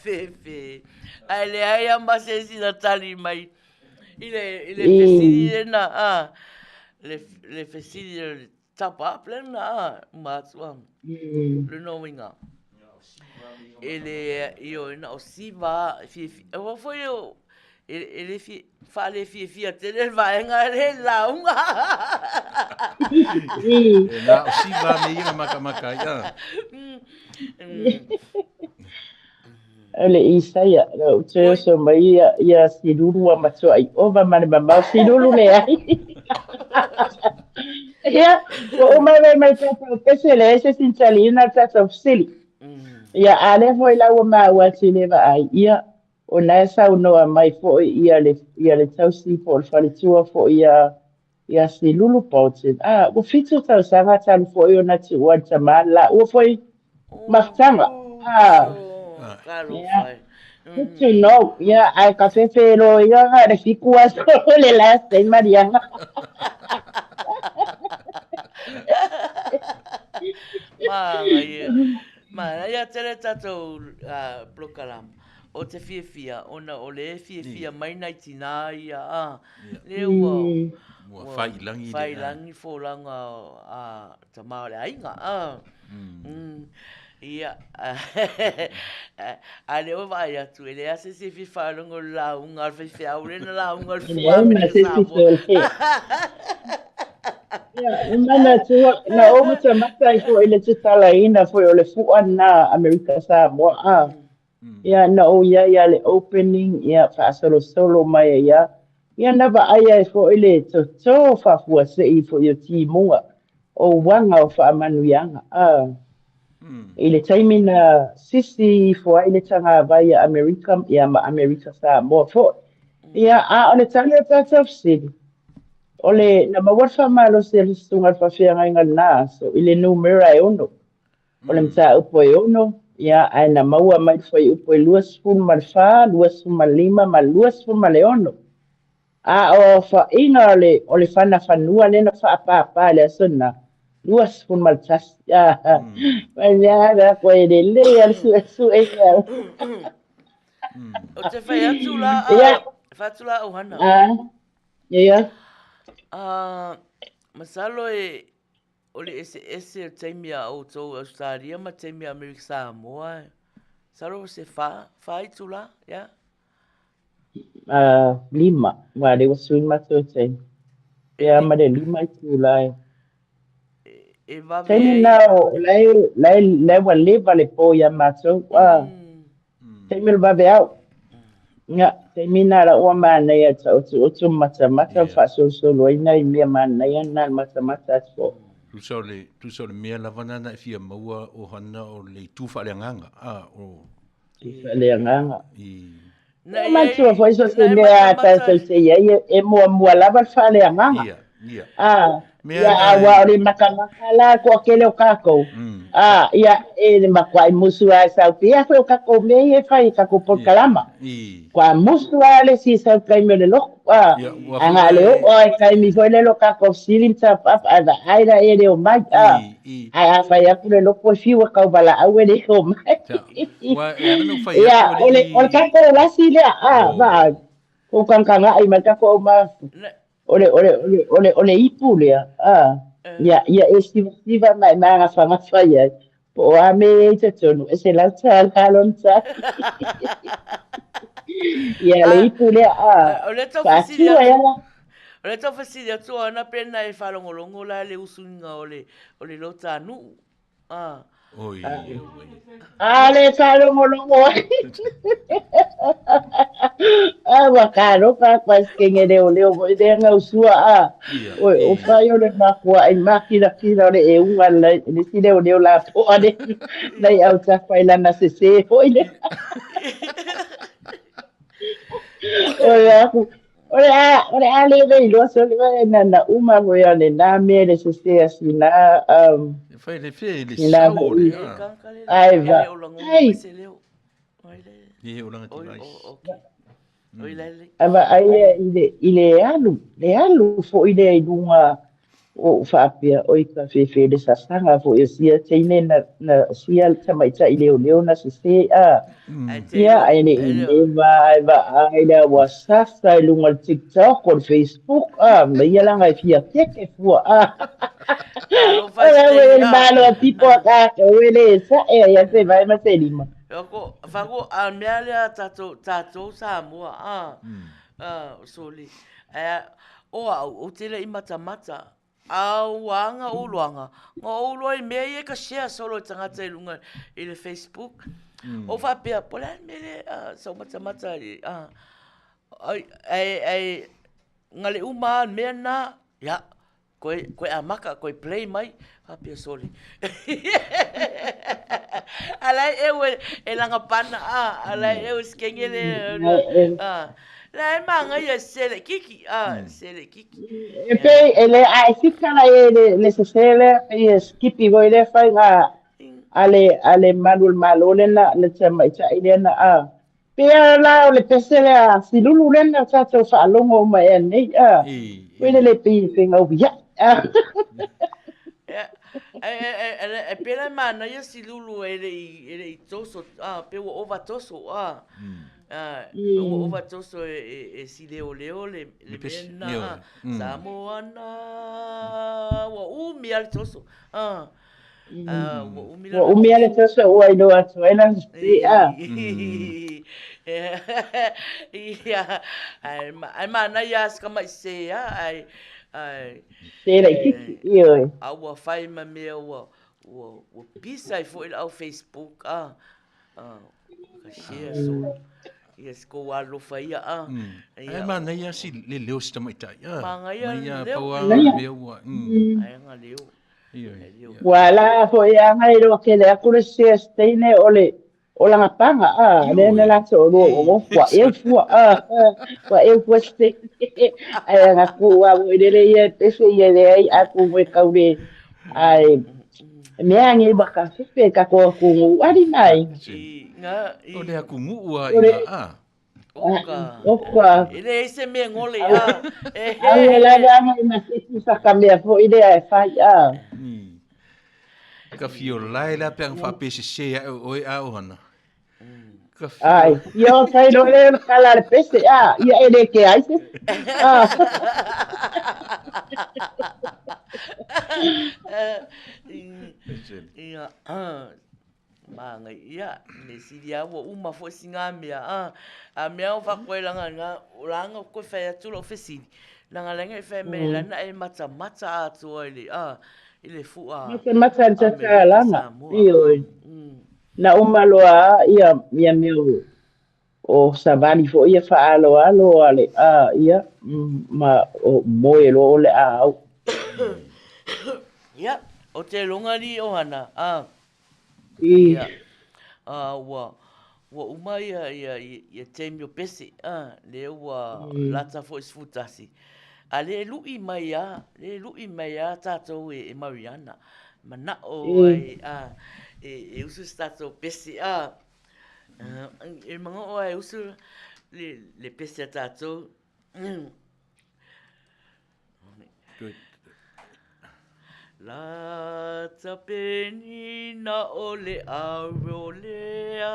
fefe. Ae leai a ma se isi na tali mai i le, i le fesili lena, a. Le, le fesili o le top up lena, a, uma atu a. Lona uiga, e le, ioe, na o siva a, e fiafia, aua foi o, e le fia, faalefiafia tele le vaega lea i le lauga. E na o siva me ia na makamaka ai, a. O le Isaia, na ou toe oso mai ia, ia Silulu ua matuai ova ma le mamao Silulu leai. Ia, ua uma mai mai tatou pese leai se isi na taliina le tatou fesili. Ia, a lea foi la ua maua atu i le vaai, ia, o na e saunoa mai foi ia le, ia le tausi po o le faletua foi ia, ia Silulu Bolton. A, ua 7 tausaga talu foi ona tuua le tama le la ua foi mafutaga. A, ia, good to know. Ia, ae ka fefe loa ia ga le fiku aso le last day Mariana. Māngaia. Māngaia tele tātou uh, polokalama. O te fiafia, ona o le fiafia mai nai tinā ia, a, lea ua, Ua whai i langi. Whai langi fōlanga a tama o le aiga, a. Ia, a le o vaai atu, e leai se isi e fia faalogo i le lauga a le faifeau lea na lauga i le fua Amerika Samoa. Ia, e manatua, na ou matamata ai foi i le tatalaina foi o le fua lena a Amerika Samoa, a. Ia, na ou i ai a le opening, ia, faasolosolo mai ai a. Ia, na vaai ai foi le toto faafuasei foi o timuga, o uaga o faamanuiaga, a. I le taimi na sisi ifo ai le tagavai a Amerika, ia, ma Amerika Samoa foi. Ia, a o le tali o tatou fesili, o le, na maua le faamalosi e le Susuga i le Faafeagaiga i lena aso, i le numera e ono. O le mataupu e ono, ia, ae na maua mai le fuaiupu e 24, 25 ma le 26. A o aofaiga o le, o le fanafanua lea na faapāpā i le aso lena, 21. Mai mea a koe e lelei a le suesuega. O te whai atu la, a, whai atu la au hana. A, ia. A, masalo e, O le eseese o taimi a outou i Ausetalia ma taimi a Amerika Samoa, masalo o se wha, wha itula, yeah? Lima, wa lea ua sui matou taimi. Pea ma le lima itula e. E vave Taimi ai. na o la e, la e, la e ua leva le po ia matou. Taimi o le vaveao. Ia, taimi na la ua manaia taotuotu matamata yeah. faasolosolo ai nai mea manaia na le matamata atu foi. Tusa o le, tusa o le mea lava na e fia maua o hana o le itu faaleagaga. A, o... Itu faaleagaga. I... Na Ua manatua foi so se mea a tatou te i ai e muamua lava le faaleagaga. Ia, ia. A, Mea ia, na aua e o le makamaka la toatele o kākou. A, ia, e le matuai musu lava e sau pea foi o kākou mea ia e fai i kākou Ia, polokalama. i. Kua musu lava le isi sau taimi o le lotu, a, Ia, ua a foi na le le oo lava i taimi foi lele o kākou fesili ma tapaafa, ae vaai la e le omai, a. I, i. Ae a fai atu le lotu e fiu e tauvalaau e le omai. Sa, ua e ala na ou fai Ia, atu o o le le, o le i. tatou lasi lea, a, vaai, O. kou kagakai mai tatou au mafu. Na, O le, o le, o le, o le, o le ipu lea, a, ia, ia e sivasiva ma e magafagafa i ai, po o a mea e i ai totonu, e $100 lona tali. Ia, le a, ipu lea, a, o lea tau fesili faatu ai atu, ala. o lea tau fesili atu o ana pena e faalogologo la le usuina o le, o le lota nuu. Ah. Oi, oi. A le faalogologo ai. A ua kalofa atu ai se leoleo foi lea gausua a. Ia, Oi, o i. fai o le makuaʻi mākilakila o le ʻeuga le le isi leoleo lapoa le nai autafa i lana sesē foi lea. O le aku, o le a, o le a le le iloa sole vai na na uma foi a lenā mea le sesē a sina E fai le fe le sina sau o le foi E a. kaka le ai e va. le o lagona Ai, mai se leo. Oi le. I o langa Oi device. o okay. Oi le le. A vaai ia i le, i le alu, le alu foi lea i luga Ua ou faapea, Oi ka fefe le sasaga foi o sia teine na, na sia tamaitai leoleo na sese a. Ia, ae le i leva ae vaai lea ua sasa i luga o le TikTok o le Facebook a, ma ia laga e fia keke fua a. Talofa O la ua sei le a. malo a tipo a tatou e le sa'e ai a se vae ma se lima. Ko, faku, a mea lea tatou, tatou Samoa, a, a, soli, ae, o au, ou te le i matamata, a ua aga ou loaga, na ou iloa i mea ia e ka share solo e tagata i luga i le Facebook. Ou faapea, po o le a le mea lea, a, sa ou matamata i, a, ai, ai, ai, na le uma lava le mea lena, ia, Koe, koe amaka, koe play mai, faapea soli. A la e eu e, e langa pana, a, a la e eu e skenge le, a, la e manga ia sele kiki, a, sele kiki. E pei, e le a e fika la e le, le sese lea, pei e skipi foi lea faiga a le, a le malu o le Malo lea na, le tamaitai lea na, a. Pea la o le pese lea a Silulu lea na tatou faalogo uma ea nei a. Foi le le pei e fegauia'i a. E pei la e manaia Silulu e le i e le i toso a pei ua ova toso a. Ua ova toso e si leoleo le le mea lena a. Samoana ua umi lava le toso a. Ua umi Ua umi lava le toso ua iloa atu ai lana sese a. Ia, ae, ae manaia lava si tamai sese a, ae, ae. Sese laitiiti, ioe. A ua fai ma mea ua, ua, ua pisa ai foi le au Facebook a, a, ka share solo. Ia si kou alofa ia a. Ae manaia si le leo si tamaitai a. Manaia le leo. Pau lava le mea ua. Ae nga leo. Ua la foi aga i loa kele aku le sese a se teine o le o langa paga a lea na la toalua o ua eu fua a ua eu fua se teine ae aga ku a foi lele ia e pese ia leai a ku foi kau le ae mea ange ua ka fefe ka ko aku ngu ali mai O le aku ngu a ina a. Oka. Oka. E leai se mea ngole a. Au e lava ana i maketi whakamea foi lea e whai a. Ka fio lae la pe ang whaapesese a oe a ohana. Ka fio. Ai, ia o whai no le kala le pese a, ia e le ke ai se. A. Ia, Māngai, ia, me sili a ua uma foi si ngā mea, a, a mea o whakoe langa ngā, o langa koe whai atu lau fesili, langa langa i whai mea lana e mata mata atoa i le, a, i le fua Mata mata le Amerika tatalaga, Samoa. ioe. Na uma loa a ia, ia mea o, o savali foi ia faaaloalo a le, a, ia, ma o moe loa o le a au. Ia, o te longa li ohana, a, I. Ia, a, ua, ua uma ia, ia, ia taimi o pese, a, lea ua lata foi 11. A lea e luʻi mai a, lea e luʻi mai a tatou e, e Mariana. Manaʻo ai, a, e, e usu se tatou pese, a, e manaʻo ai e usu le, le pese a tatou. Lata penina o le aurolea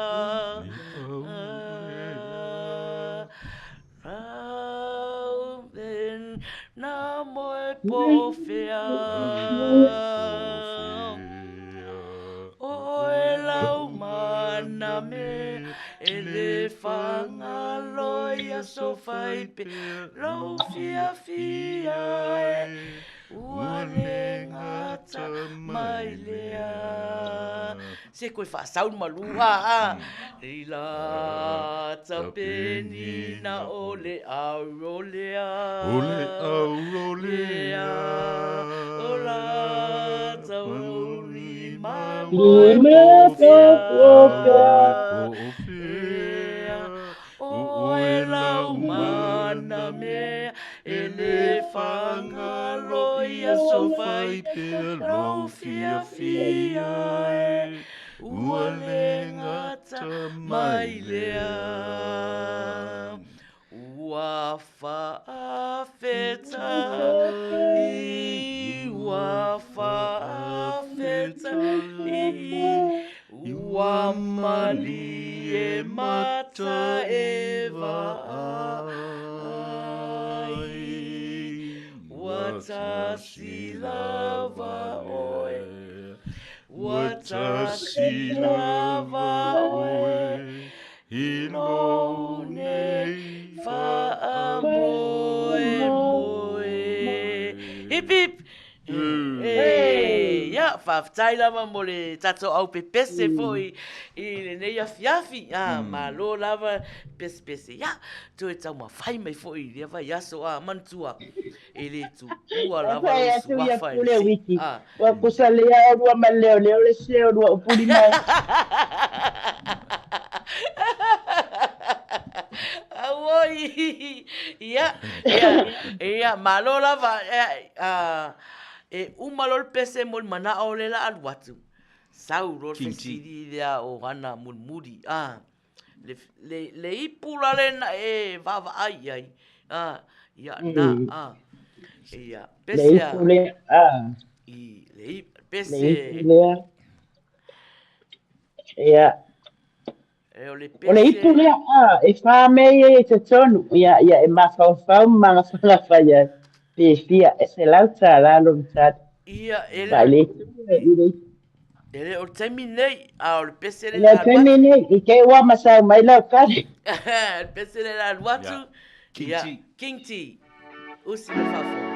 Na moe po fea Oe lau mana mea E le fagalo i aso fai pea Lou fiafia e Ua le gata mai lea Se koe faasau le malu a a I lata penina o le au o lea O le au o lea O lata uli ma moe po fea Oe lau mana mea e le fagalo i aso fai pea lou fiafia e ua le gata mai lea ua faafetai. tasi lava oe. Ua tasi lava oe i lou nei faamoemoe. Hip hip! E, ia, faafetai lava mo le tatou aupepese foi i lenei afiafi. Ah, malo lava pesepese. Ia, toe taumafai mai foi i lea vaiaso. Ah, manatua, e le tuua lava Fai lou atu ia suafa e le pule sii. wiki. Ah. Ua kusa lea olua ma le leoleo le se olua upuli mai. Auoi! Ia, ia, ia, malo lava. E, ah, e uma loa le pese mo le manao o le la alu atu. Sau loa le King T. fesili lea o ana mulimuli. Ah, le, le, le ipu la le na e vaavaai i ai. Ah, ia, na, ah. Ia, Le pese a, ipu lea. Ah, i, le ipu, le ipu pese, lea. Ia. e o le O le ipu pese, lea, ah, e wha mea ia i te tonu. Ia, ia, e mafaufau ma magafagafa ia. Pe fia, e se lauta la lo mtati. ia, e le Ba o, le ipu e i le ipu. e le o le taimi nei, a o le pese le Le la alu taimi atu. nei, i ke ua masau mai lau tali. Le pese le la alu atu. Ia. King Ia, T. King T. Usi le faafofoga.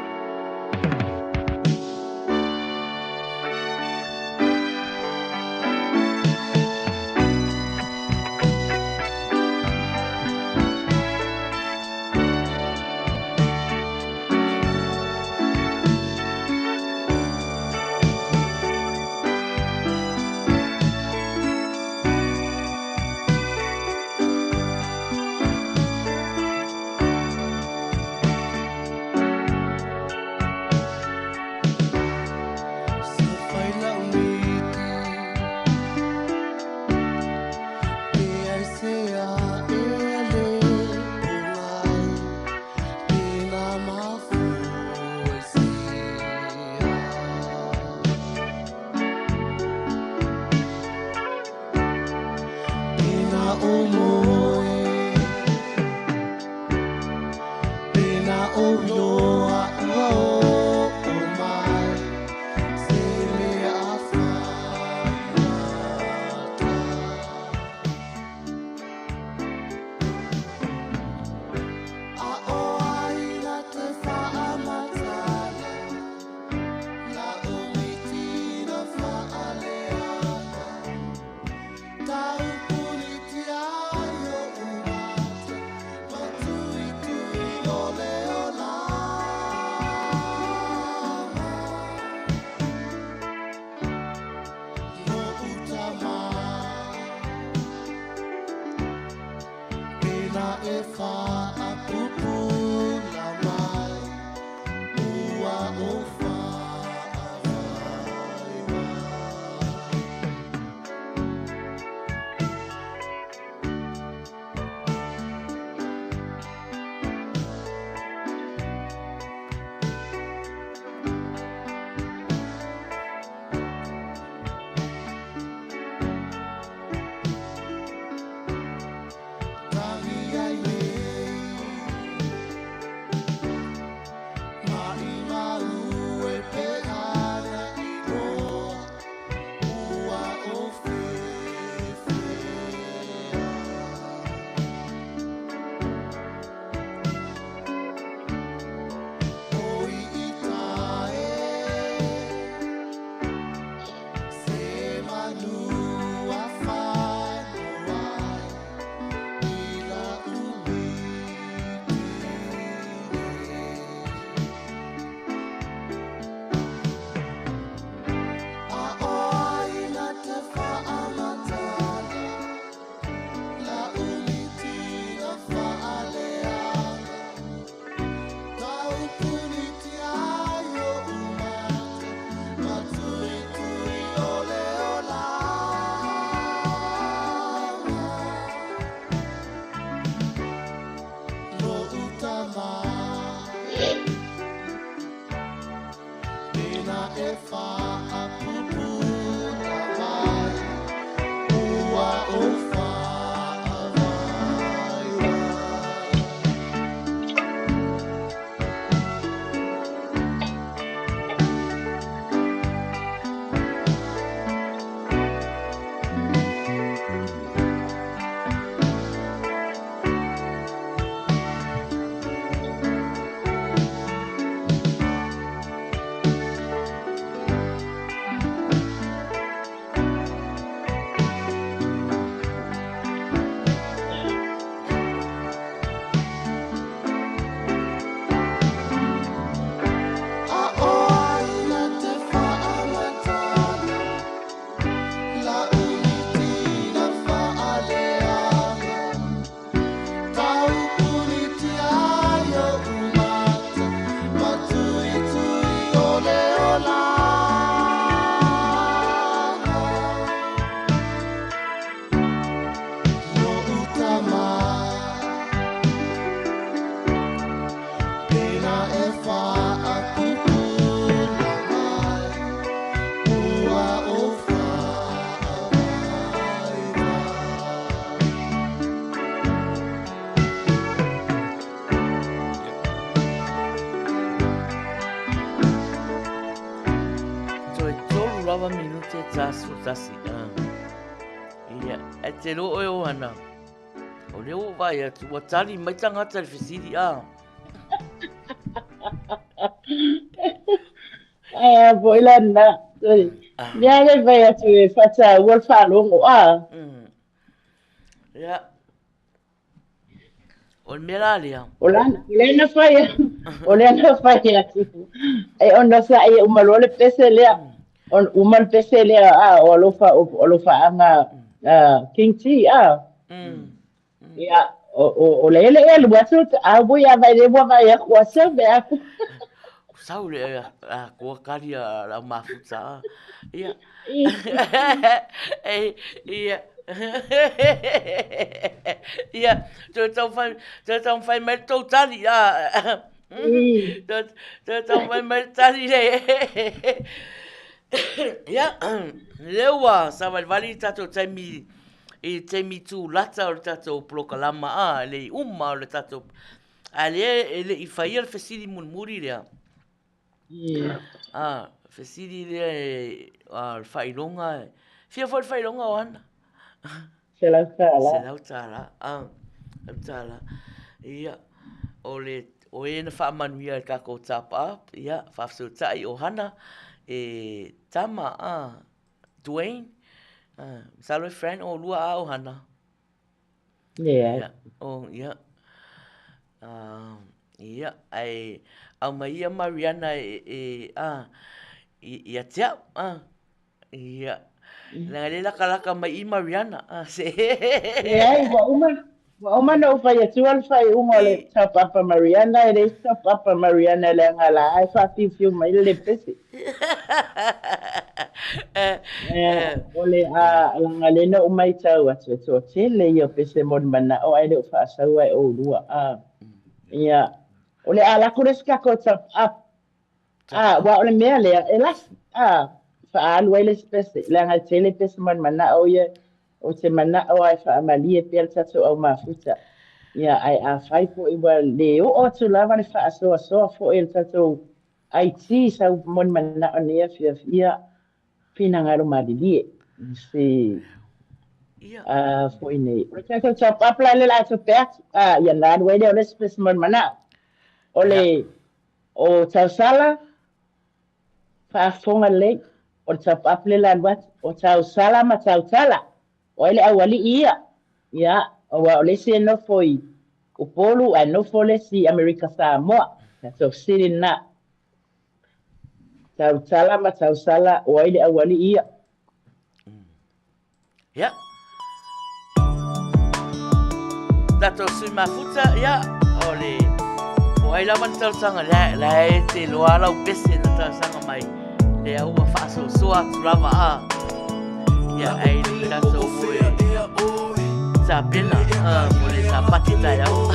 9 minute 41. Ia, e te roa oe o ana. O lea ua vaai atu, ua tali mai tagata i le fesili, a. Ai a foi la na. Lea le vai atu e whataua le whālongo, a. Ia. O le mea la lea. O la, o lea na fai, o lea na fai atu. E ona sa e uma loa le pese lea. O uma le pese lea, a, o alofa, o alofa anga, King T, a. Ia, o, o, o le ele e lua atu, a ui a vai le ua vai aku a sau me aku. Sau le a koa kari a lau mafuta a. Ia. E, ia. Ia, toe tau whai, toe tau whai mai tau tali a. Toe, toe tau whai mai tali le. Ia, lea ua savalivali tatou taimi i taimi tūlata o le tatou polokalama a, le i uma o le tatou a lea e le i faia le fesili mulimuli lea. A, fesili lea e, a, le faailoga, fia foi le faailoga o Ana? $100. $100, a, $100. Ia, o le, o e na faamanuia i le tatou top up, ia, faafesootai o Hana, e tama, a, Dwayne, a, masalo e friend o lua a o Hana. Leai. Ia, oh, ia. Ia, ae aumai ia Mariana e, e, a, ia te au, a, ia. Leaga le lakalaka mai i Mariana, a, se. Leai, ua uma, ua uma ona ou fai atua le faaiuga o le top up a Mariana, e leai se top up a Mariana leaga la e faafiufiu mai le le pese. O le a leaga lea na ou matau atu e toatele ia o pese mo le manao ae le o faasaua e oulua a ia o le a alu atu le isi tatou top up a aua o le mea lea e lasi a faaalu ai le isi pese leaga e tele pese mo le manao ia ou te manao lava e faamalie pea le tatou au mafuta ia ae afai foi ua le oo atu lava le faasoasoa foi a le tatou IT sau mo ni manao nei afiafi ia finagalo malilie se a foi nei o le tatou top up la le la tupe atu a ia na alu ai lea o le isi pese mo le manao o le o tausala faafofoga lelei o le top up le la alu atu o tausala ma tautala O ai le aualii ia? Ia, aua o le isi e nofo i Upolu ae nofo le isi i Amerika Samoa. Tatou fesili lena. Tautala ma tausala, o ai le aualii ia? Ia. Tatou sui mafuta, ia, o le, o ai lava ni talosaga, la, la e te loa lau pese na talosaga mai. Lea ua faasoasoa atu lava a. Ia, ai le tatou oe tapena mo le Sapati taeao.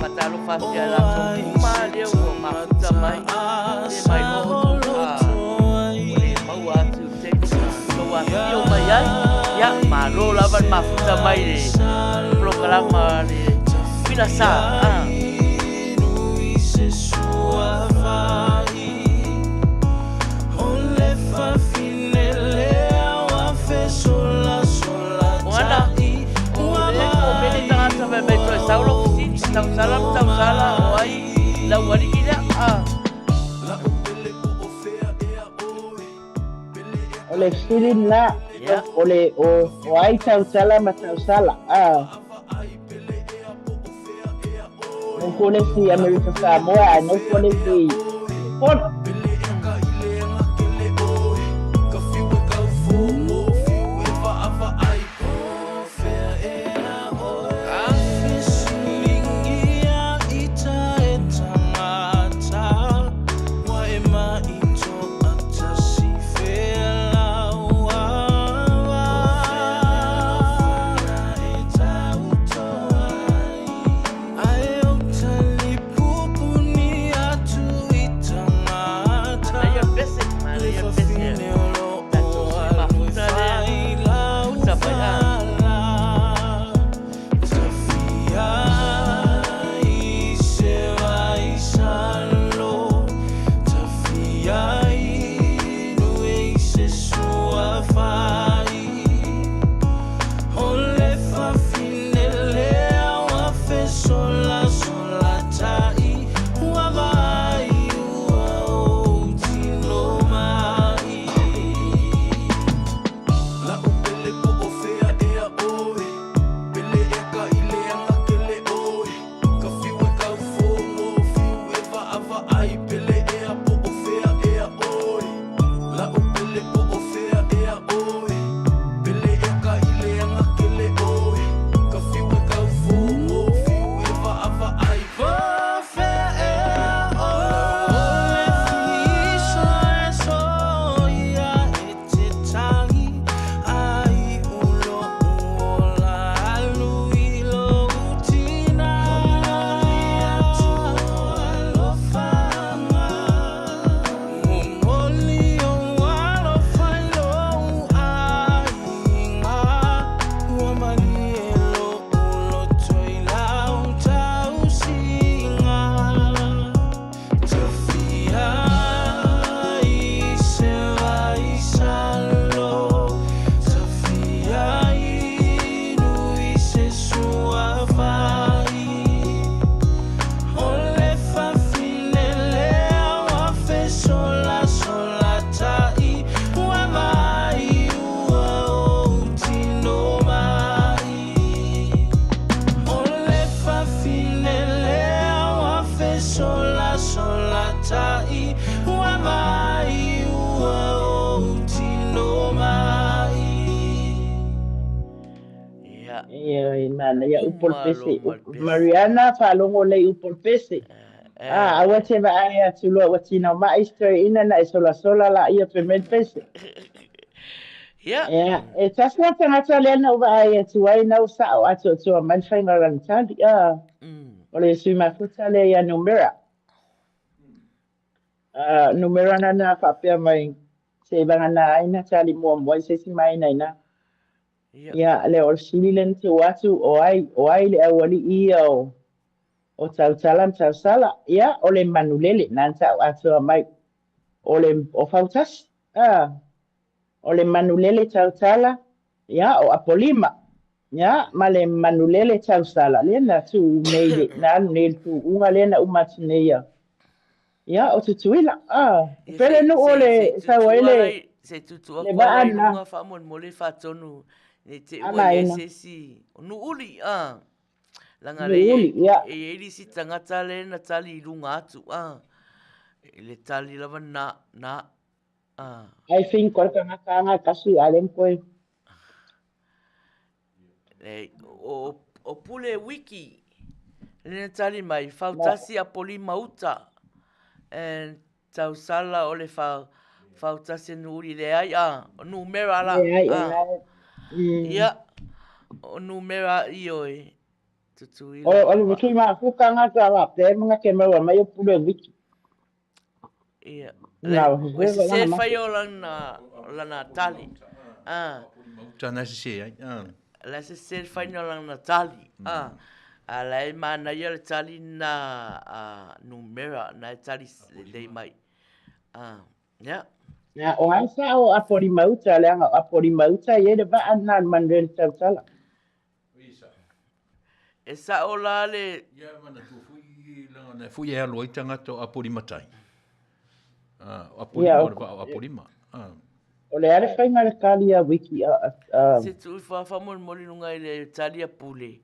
Fatalofa atu ia latou uma lea ua mafuta mai, e mai loa outou a ua le maua atu i le taimi na tou afifio mai ai. Ia, malo lava le mafuta mai i le polokalama a le Uila Sa. Moana, o le ko mele tagata fai mai toe sau lau fesili, tausala ma tausala, o ai lau alii lea. Ah. O le fesili lena, o le o, o ai tautala ma tausala. Ah. Nofo le isi Amerika Samoa ae nofo le isi Upolu. Ioe, manaia upu o le Uma pese. loa ma le Upu pese. Mariana, faalogo lelei i upu o le pese. Ah, aua e te vaai atu loa ua tinau mai isi toeaina ona e solasola laia fai mai le pese. Ia. Ia, e tasi lava le tagata lea na ou vaai atu ai na ua sao atoatoa mai le faiga o lana tali. Ah, o le sui mafuta lea ia Numera. Ah, Numera na na faapea mai se i vagana ai na tali muamua i se isi māinaina. Ia. Ia, lea o le fesili lea na tuu atu, o ai, o ai le aualii ia o o Tautala ma Tausala? Ia, o le manulele, na na tau atoa mai, o le, o Fautasi, a, o le manulele Tautala, ia, o Apolima, ia, ma le manulele Tausala, lea na tuu nei le, na alu nei i le tuuga lea na uma atu nei ia, ia, o Tutuila, a, o Ia, fea le se, nuu o se, le, se sau ai tuutua le, lai, se tuutua le koa vaa lai lena. luga faamolemole faatonu ne i te i ua i ai Amaina. se isi o Nuuuli, a. Leaga lea Nuuuli, ia. e i ai le isi tagata lea na tali i luga atu, a. I le tali lava na, na, a. I think o le tagata lava e tasi a lea na toe. Leai, o, o Pule Wiki, lea na tali mai, Fautasi Apolima uta, and Tausala o le fa, Fautasi a Nuuuli, leai, a, o numera la, Leai, o a. la e, mm. Ia, o numera ioe, O, Tutuila. o le tui mafuta nga sa faapea e mga ke maua mai o Pule Wiki. Ia, Na, le, o o se sese lana fai mate. o lana, lana tali. A. Mauta na sese ai. Ah. La sese fai o lana tali. A. A la e manaia le tali na a numera, na e tali lelei mai. A. Ia. Na, o ai sa o Apolima-uta, leaga o Apolima-uta e i ai le vaa lena a le Manuel Tautala. E sao la le. Ia manatua foi leaga na foi e alo ai tagata o Apolimatai. Ah, o Ia, Apolima o, o le vaa o Apolima. Ah. o le a le faiga o le tali a Wiki a, a, Se tuu ifo lava faamolemole i luga i le tali a Pule.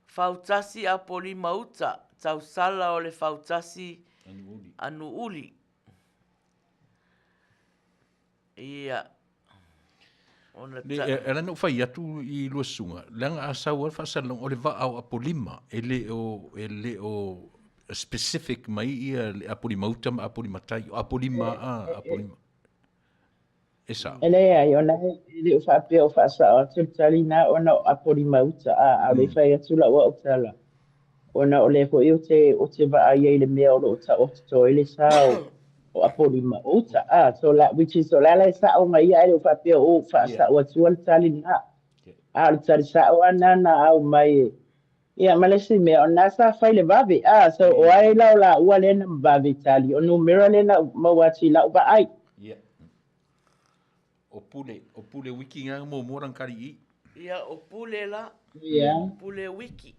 Fautasi Apolima-uta, tausala o le fautasi a Nuuuli. Ia, ona Le, ta. e, e ala ona ou fai atu i lua susuga, leaga a sau lava le faasalalauga, o le vaa o Apolima, e le o, e le o specific mai ia le Apolimauta ma Apolimatai. O Apolima a, Apolima. E sao. E leai, ona e le o faapea o faasao atu le tali na ona o Apolima-uta, a, a o le i fai atu lau au tala, ona o lea foi ou te, ou te vaai ai i le mea o lo o taoto ai le sa o, o Apolima-uta, a, so la, which is o le ala e sao mai ia, ae le o faapea o faasao atua le tali lena. A o le tali sao lava lena na aumai e, ia, ma le isi mea, o lena sa fai le vave, a, so o ai la o laua lea na vave i tali, o numera lea na maua atu i lau vaai. Ia. O Pule, o Pule Wiki nga muamua lana tali i i. Ia, o Pule la. Ia. Pule Wiki.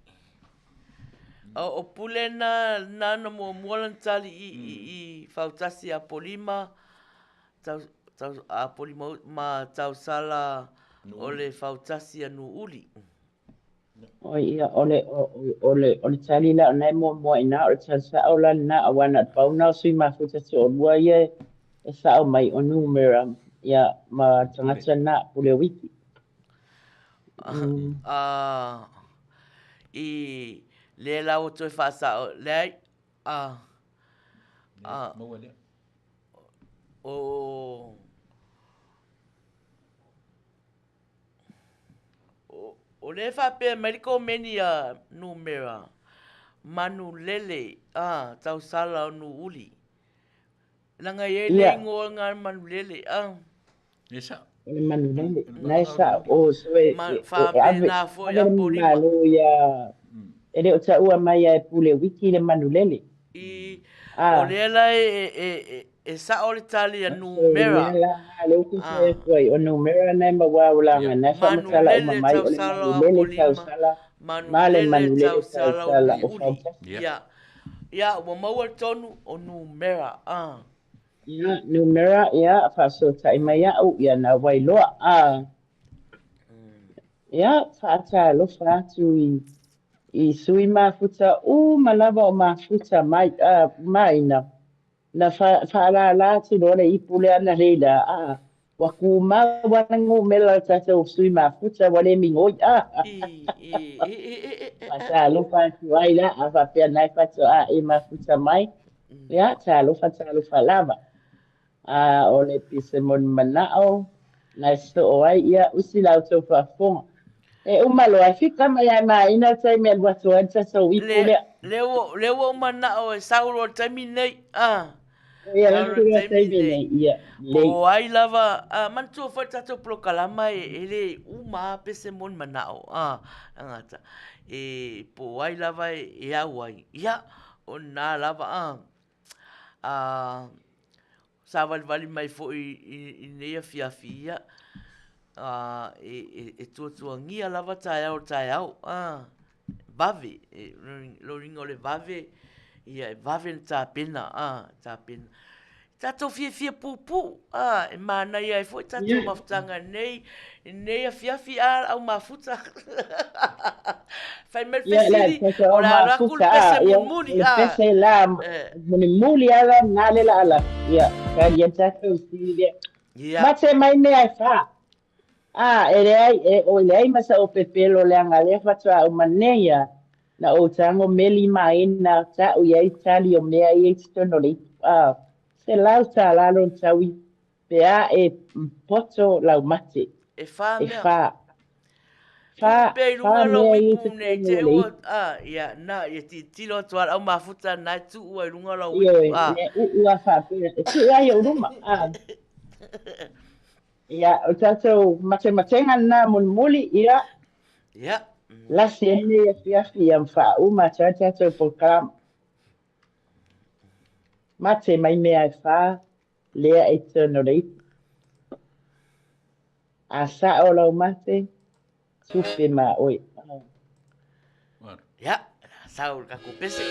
O, o Pule na, na na muamua lana tali i, i, i Fautasi Apolima, tau, tau, Apolima ma Tausala o le Fautasi a Nuuuli. Oi, ia, o le, o, o le, o le tali la o lena e muamua i ina, o le tali sao la lena, aua na o le pau lena o sui mafuta toalua ia e sao mai, o numera, ia, ma le tagata lena, Pule Wiki. Mm. A, i lea la ua toe faasao, leai, a, a, o, O lea e faapea mai le komeni a numera, manu lele, a, tausala o Nuuli. Leaga e i ai le ingoa lena manu lele, a. E sao. O le manu lele, na e sao, o, so e, Ma e, e ave, faapena foi ave le Apolima. malo ia, e le o taua mai ia e Pule Wiki le manu lele. I, A. o lea la e, e, e, e sao le tali a So, numera, lea la, lea ou te a. fai atu ai, o numera na e maua o laga, na e Manu faamatala uma lele mai, o le tausala manu o lele Apolima, tausala, manu ma le lele manu lele tausala o tausala o Nuuli. Fautasi. Ia, ia, ua maua le tonu o numera, a. Ia, numera, ia, faasootai mai au, ia, na Wailoa, a. Ia, faatalofa atu i, i sui mafuta uma lava o mafuta mai, a, maina. Na fa, faalala atu loa le ipu lea analeila, a. Ua kumau lava le numera o le tatou sui mafuta ua le migoi a. Faatalofa atu ai la, a faapea na e faatoa e mafuta mai, ia talofa talofa lava. A o le pese moni manao na e soo ai, ia usi la outou faafofoga. E uma loa, e fika mai lava e maina le taimi e alu atu ai le tatou ipu lea. Lea ua ou manao e sau loa i le taimi lenei. Ia, le taimi lenei, ia, lelei. Po o ai lava, manatua foi le tatou polokalama e le uma lava pese moni manao, tagata. E po o ai lava e au ai, ia, o lena lava. Savalivali mai foi i lenei afiafi, ia, e tuatuagia lava taeao o le taeao, vave, lona uiga o le vave, ia e vave ona tapena, tapena. Tatou fiafia puupuu, e manaia ai foi tatou mafutaga i lenei afiafi, a le au mafuta. Fai mai le fesili, o le a alu atu le pese mulimuli. Le pese la mulimuli ala na le la ala. Ia, tali ai tatou fesili lea. Mate mai mea e fa. A, e leai, e, oi leai ma sa ou pepelo leaga lea faatoa uma nei a na ou tago meli maina ta'u i ai tali o mea ia i totonu o le ipu. A, $100 lona taui pe a e poto lau mate. E fa E mea. fa. Fa, Tuu pea i fa luga lou mea ia i ipu nei totonu te o le ua, ipu. a, ia, na, ia tilotilo atu lava le au mafuta na e tuu ai i luga lau Ioe, ipu, a. mea uu a faapea, e tuu ai i ou luma. A, ia, o tatou matematega lena mulimuli, ia, Ia. lasi ai lenei afiafi ia ma faauma atu ai le tatou polokalama. Mate mai mea e fa lea e i totonu o le ipu. A sao lau mate, tupe ma oe. Ia, sau le tatou pese.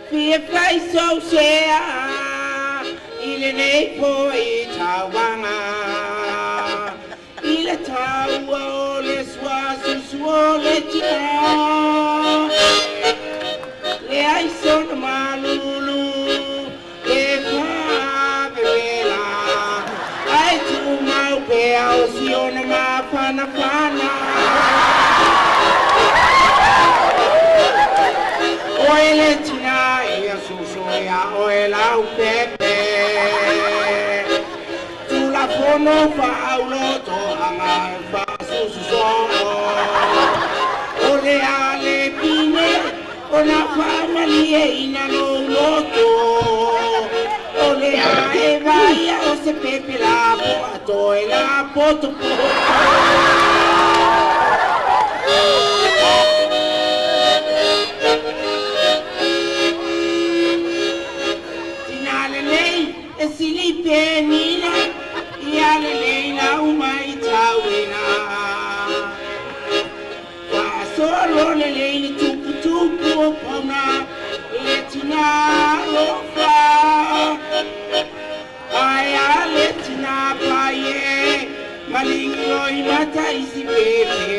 Fia fai sou sea i lenei foi tauaga i le taua o le sua susu o le tina leai sona malulu e faavevela ae tumau pea o siona mafanafana oe le tina ia susu ia oe lau pepe Tulafono faaulotoaga e faasususoo o le a le pine ona faamalieina lou loto o le a e vaia o se pepe lapoa toe lapotopoto. Tina lelei e sili penina ia lelei lau maitauina faasolo lelei le tuputupu o pauna le tina alofa ae a le tina paie maligiloi mata isi pepe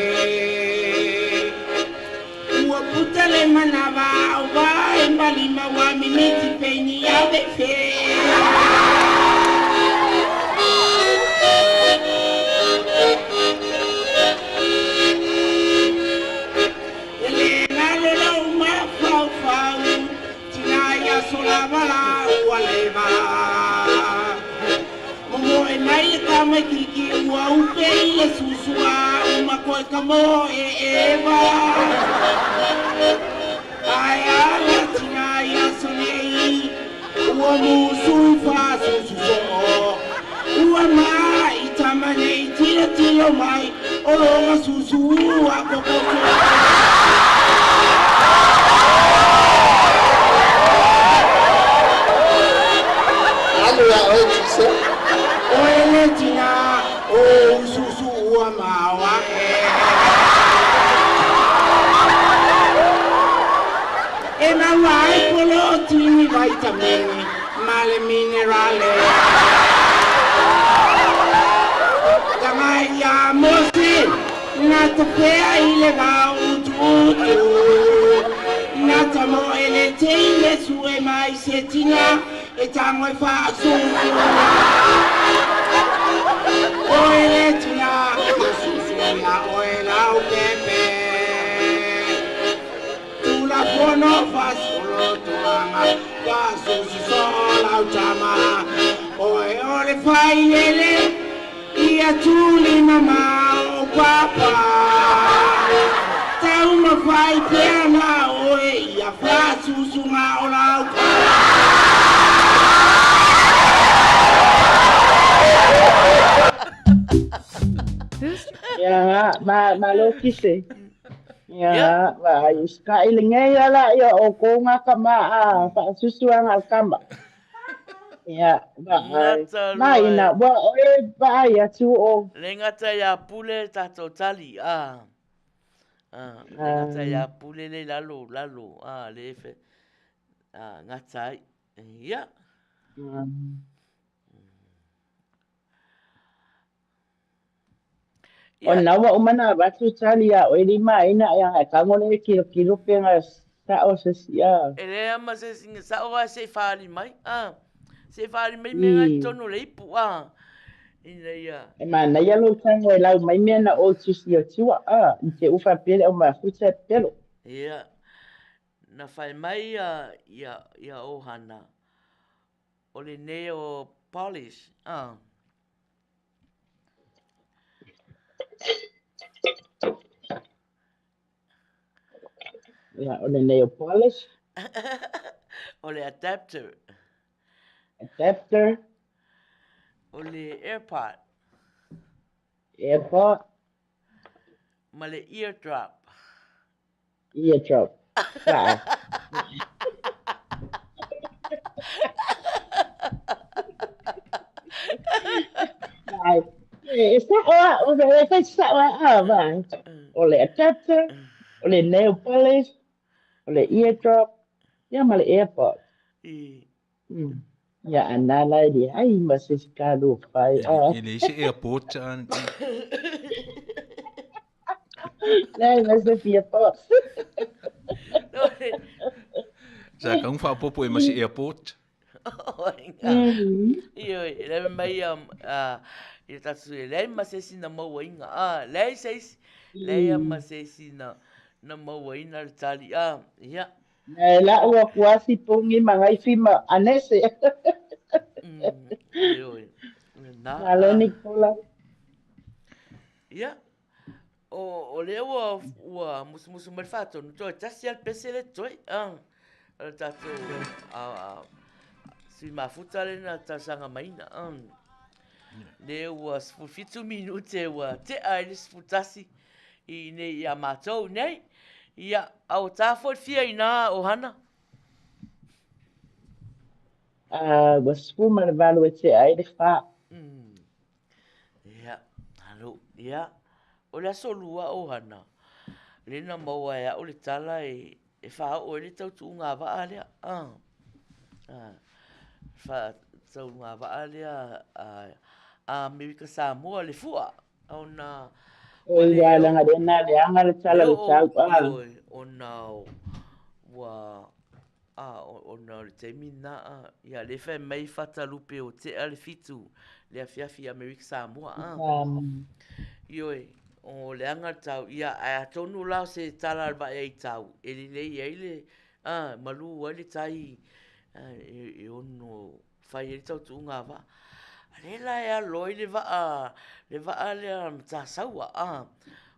ua puta le manava o vae malima ua mimiti peini avefe. E le galo lou mafaufau tina ia solava la ua leva momoe mai le tamaititi ua upe i le susua uma koe ka moe eva ae ala tina ia aso nei ua musui faasususoo ua mai tama nei tilotilo mai o loga susu ua kokoso. Alu ia oe Tisa. Oe le tina o ususu ua maoae. E maua ai polotini vaitamini ma le minerale. Tagai ia Mose na tafea i le vao utuutu. Na tamoe le teine sue mai se tina e tago e faasusu. Oe le tina, susu ia oe lau pepe. Tulafono fasolo tulaga, fasusu soo lau tama. Oe o le failele, ia tuli mamao papa. Taumafai pea na oe, ia fasusuga o lau Ia, ma malo kise. Ia, va ai usikai lenei ala ia o kou ngā kama a whaasusuanga al kama. Ia, va ai. Gata Mai loa na, e. wa oe va ai atu o. Le gata ia pule tatou tali, a. A, le gata ia pule le lalo, lalo, a, le fe, a, gata ai. Ia. O Ia. na ua uma na avatu tali ia oe lima ina ia e kago le kilokilo pe nga sa'o se isi a. E leai lava ma se isi na sa'o ae se i faaali mai, a. Se i faaali mai mea i totonu o le ipu, a. Ina ia. E manaia lou tago e lau mai mea na ou tusi atua a, i te u faapea le au mafuta e pepelo. Ia, na fai mai ia, ia, ia ʻohana, o le nail polish, a. Ia, o le nail polish. O le adapter. Adapter. O le airpod. Airpod. Ma le eardrop. Eardrop. Laa. Ai, e sa'o a, o e fai sa'o a, a, vai. O le adapter, o le nail polish, o le eardrop, ia ma le airpod. Ia a nānā e leai ma se isi kalua fai, a. E leai se airport a. Leai ma se airport. Sa kagu faaopoopo e ma se airport. Ioe, e leai mai a i le tatou e leai ma se isi na mauaina, a, leai se isi, leai ma se isi na na mauaina le tali, a, ia. E la'u aku a si pogi ma gaifi ma anese. Ioe, na. Malo Nicola. Ia, o, o lea ua, ua musumusu mai le faatonu, toe tasi a le pese le toe, a, o le tatou, a, a, sui mafuta le na talosaga maina, a. Lea ua 17 minute ua tea ai le 11 i nei ia matou nei. Ia, a ua ta foi le fia i nā ʻohana? A, ua 18 e tea ai le fa. Ia, alo, ia, o le aso lua ʻohana, lea na maua e a'u le tala e, e faaoo ai le tautuuga vaa lea, a, a, faatauga vaa lea a, a Amerika Samoa le fua, ona ua Oi le ua leaga lea na leaga le tala o le oo, tau a. ioe, ona ua A, ona o le taimi lena, a, ia, lea e fai mai Fatalupe o tea le fitu le afiafi i Amerika Samoa, a. Ioe, o leaga le tau, ia, ae atonu la o se tala a le vaeaitau e lelei ai le, a, malu ai le tai, a, e, e ono fai ai le tautuuga vaa. A lea la e alo ai le vaa, le vaa lea Matasaua, a,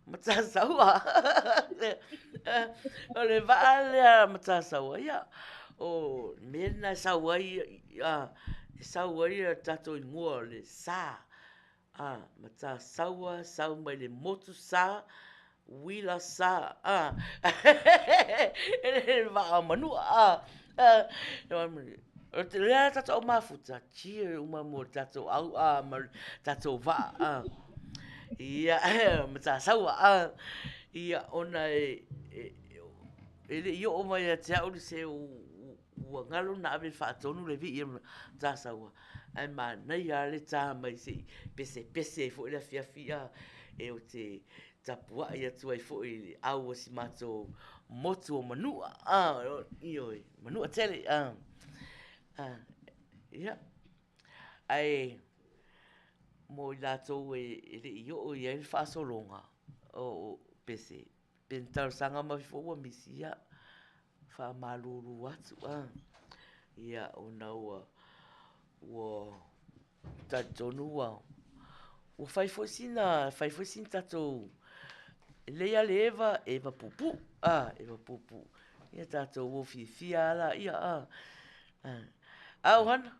Matasaua, o le vaa lea Matasaua, ia, o le mea lena e sau ai, a, e sau ai le tatou igoa o le sa, A, Matasaua, sau mai le motu sa, uila sa, a, le vaa o Manua, a, o te lea tatou au mafuta, cheer uma mo le tatou au, a, ma le tatou vaa, a, ia, Matasaua, a, ia, ona e, e, e le i oo mai ia te au le seu ua galo na ave faatonu le vii e Matasaua, Ae manaia lava le tā mai se i pesepese ai foi le afiafi a e ou te tapuai atu ai foi i le au o si matou motu o Manua, a, ioe, Manua tele, a, a, ia. Ae mo i latou e le i oo i ai le faasologa o pese, pe ni talosaga ma fifo ua misi, ia, faamalulu atu, a. Ia, ona ua, ua talitonu ua, ua fai foi sina, fai foi sina tatou, e lelei lava le eva, eva puupuu, a, eva puupuu. Ia tatou o fiafia lava laia, a. A Ohana?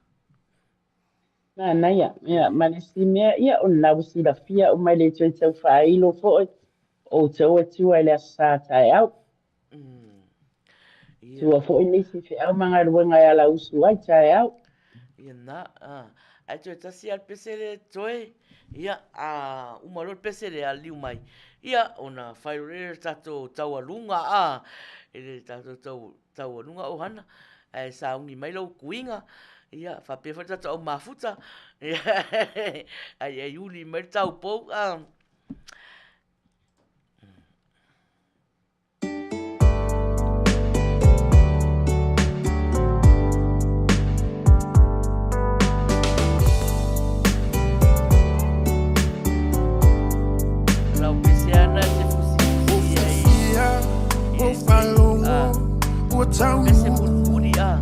Manaia, ia, ma le isi mea, ia, o lena ua silafia uma e le toe tau faailo foi o outou e tua i le Aso Sa taeao. Tua foi nisi feau ma galuega e alausu ai taeao. Ia na, a. Ae toe tasi lava le pese lea e totoe, ia, a uma loa le pese lea, liliu mai, ia, ona fai loa lea o le tatou taualuga, a, i le tatou tau, taualuga ohana, ae sauni mai lau tuiga, ia, faapea foi le tatou au mafuta, ia, aiaiuli mai le taupou, a. Lau pese ana te fusifusi ai. Pese mulimuli a.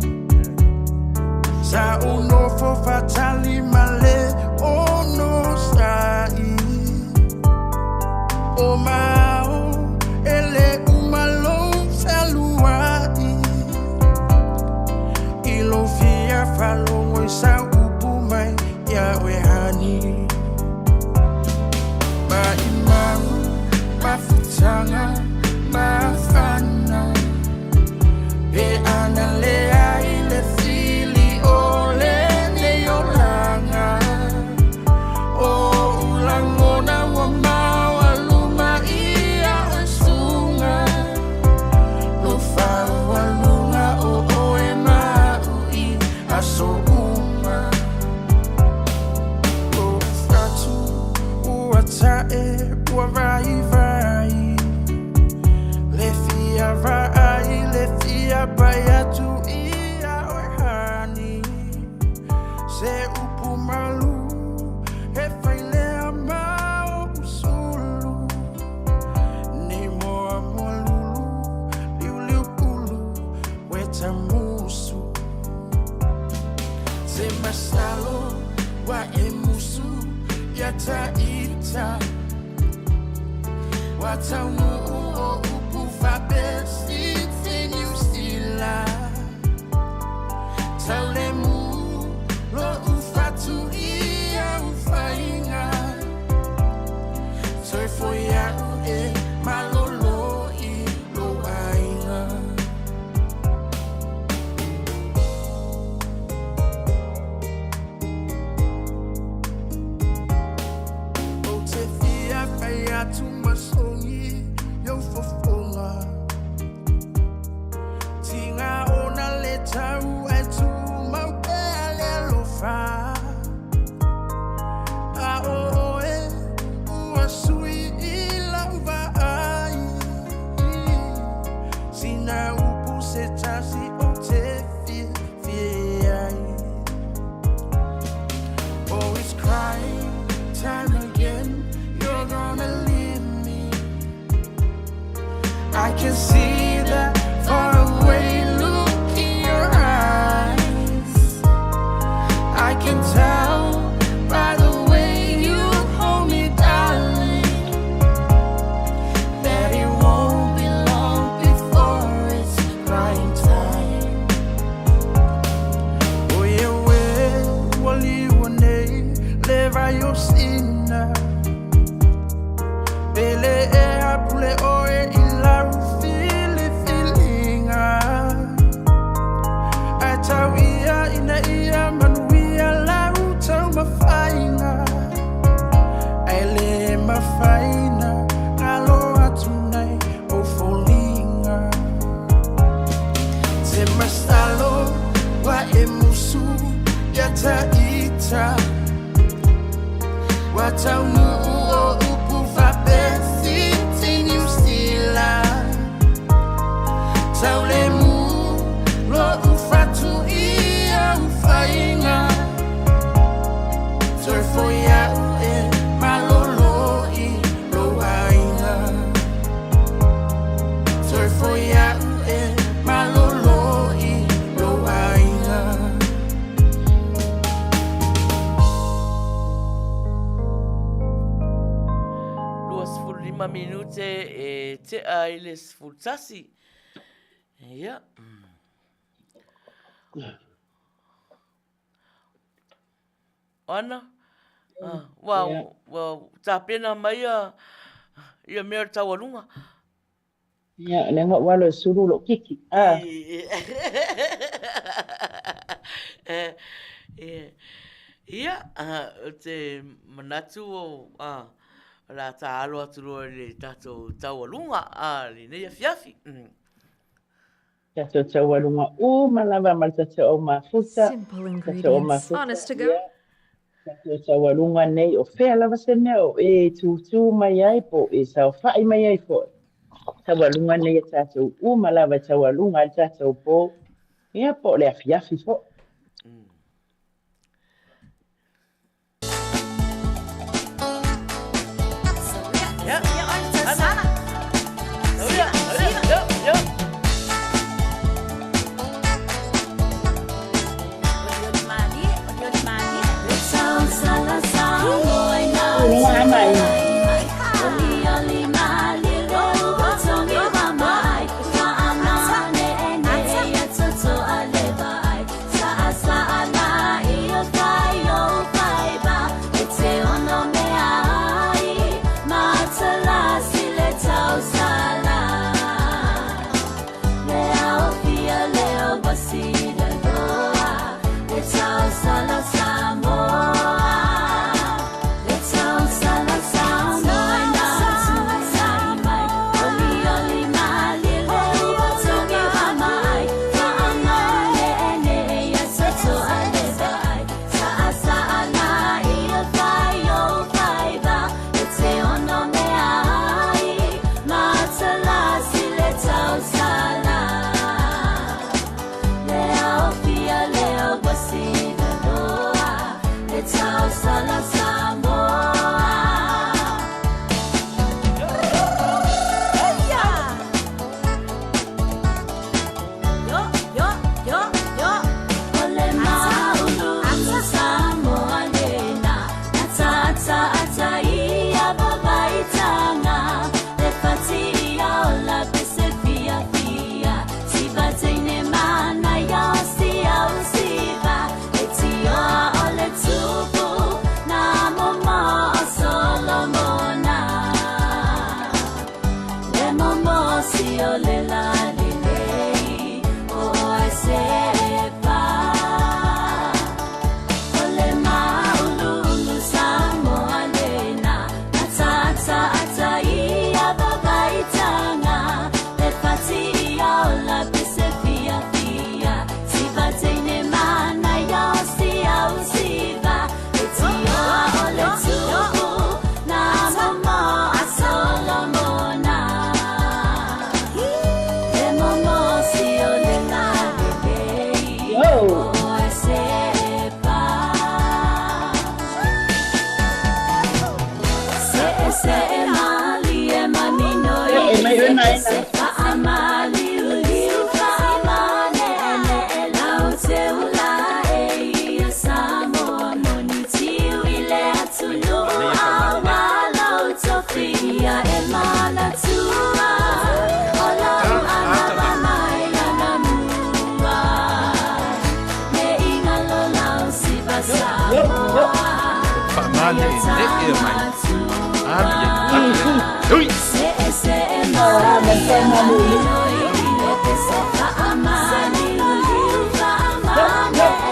Sa ou nofo faatali ma le onosai O mao e le uma lou fealuai I lou fia faalogo i sau upu mai ia oe honey Maimau mafutaga mafana Pe ana leai le fili o lenei olaga O ou lagona ua maualuma ia oe suga Lou faualuga o oe ma au i aso uma Lou fatu ua tae ua vaivai Le fia vaai le fia pai atu ia oe honey Se upu malu e fai lea ma ou sulu Nei moa moa lulu liuliu pulu ueta musu Se masalo ua e musu ia ta ita Ua taunuu o upu faapesi Niu Sila Taulemu lo'u fatu i au faiga Toe foi a'u e malolo i lou aiga. Ou te fia fai atu ma sogi i ou fofoga Tiga ona le tau ae tumau pea le alofa A o oe ua sui i lau vaai Sina upu se tasi ou te fiafia ai Oh it's crying time again You're gonna leave me I can see that far away look in your eyes I can tell by the way you hold me darling That it won't be long before it's crying time O ia oe ua liua nei le vai o Sina Pele e apule oe i lau filifiliga Ae tau ia ina ia manuia lau taumafaiga Ae le mafai na galo atu nai ou foliga Te masalo ua e musu ia ta ita Ua taunuu o upu faapesi Niu Sila Taulemu lo'u fatu i au faiga Toe foi a'u e 5 minute e tea ai le 11. Ia. Ana, ua, ua tapena mai ia, ia mea o le taualuga. Ia, leaga ua alo e sulu lou kiki. Ah. Ia, ou te manatu o, o le a tāalo atu loa i le tatou taualuga lenei afiafi. Tatou taualuga uma lava ma le tatou au mafuta, Simple tatou au ingredients. mafuta, Honest to ia, go. tatou taualuga nei, o fea lava se mea o e tūtū mai ai po o e saofai mai ai foi. Taualuga nei a tatou uma lava e taualuga ai le tatou po, ia, po o le afiafi foi.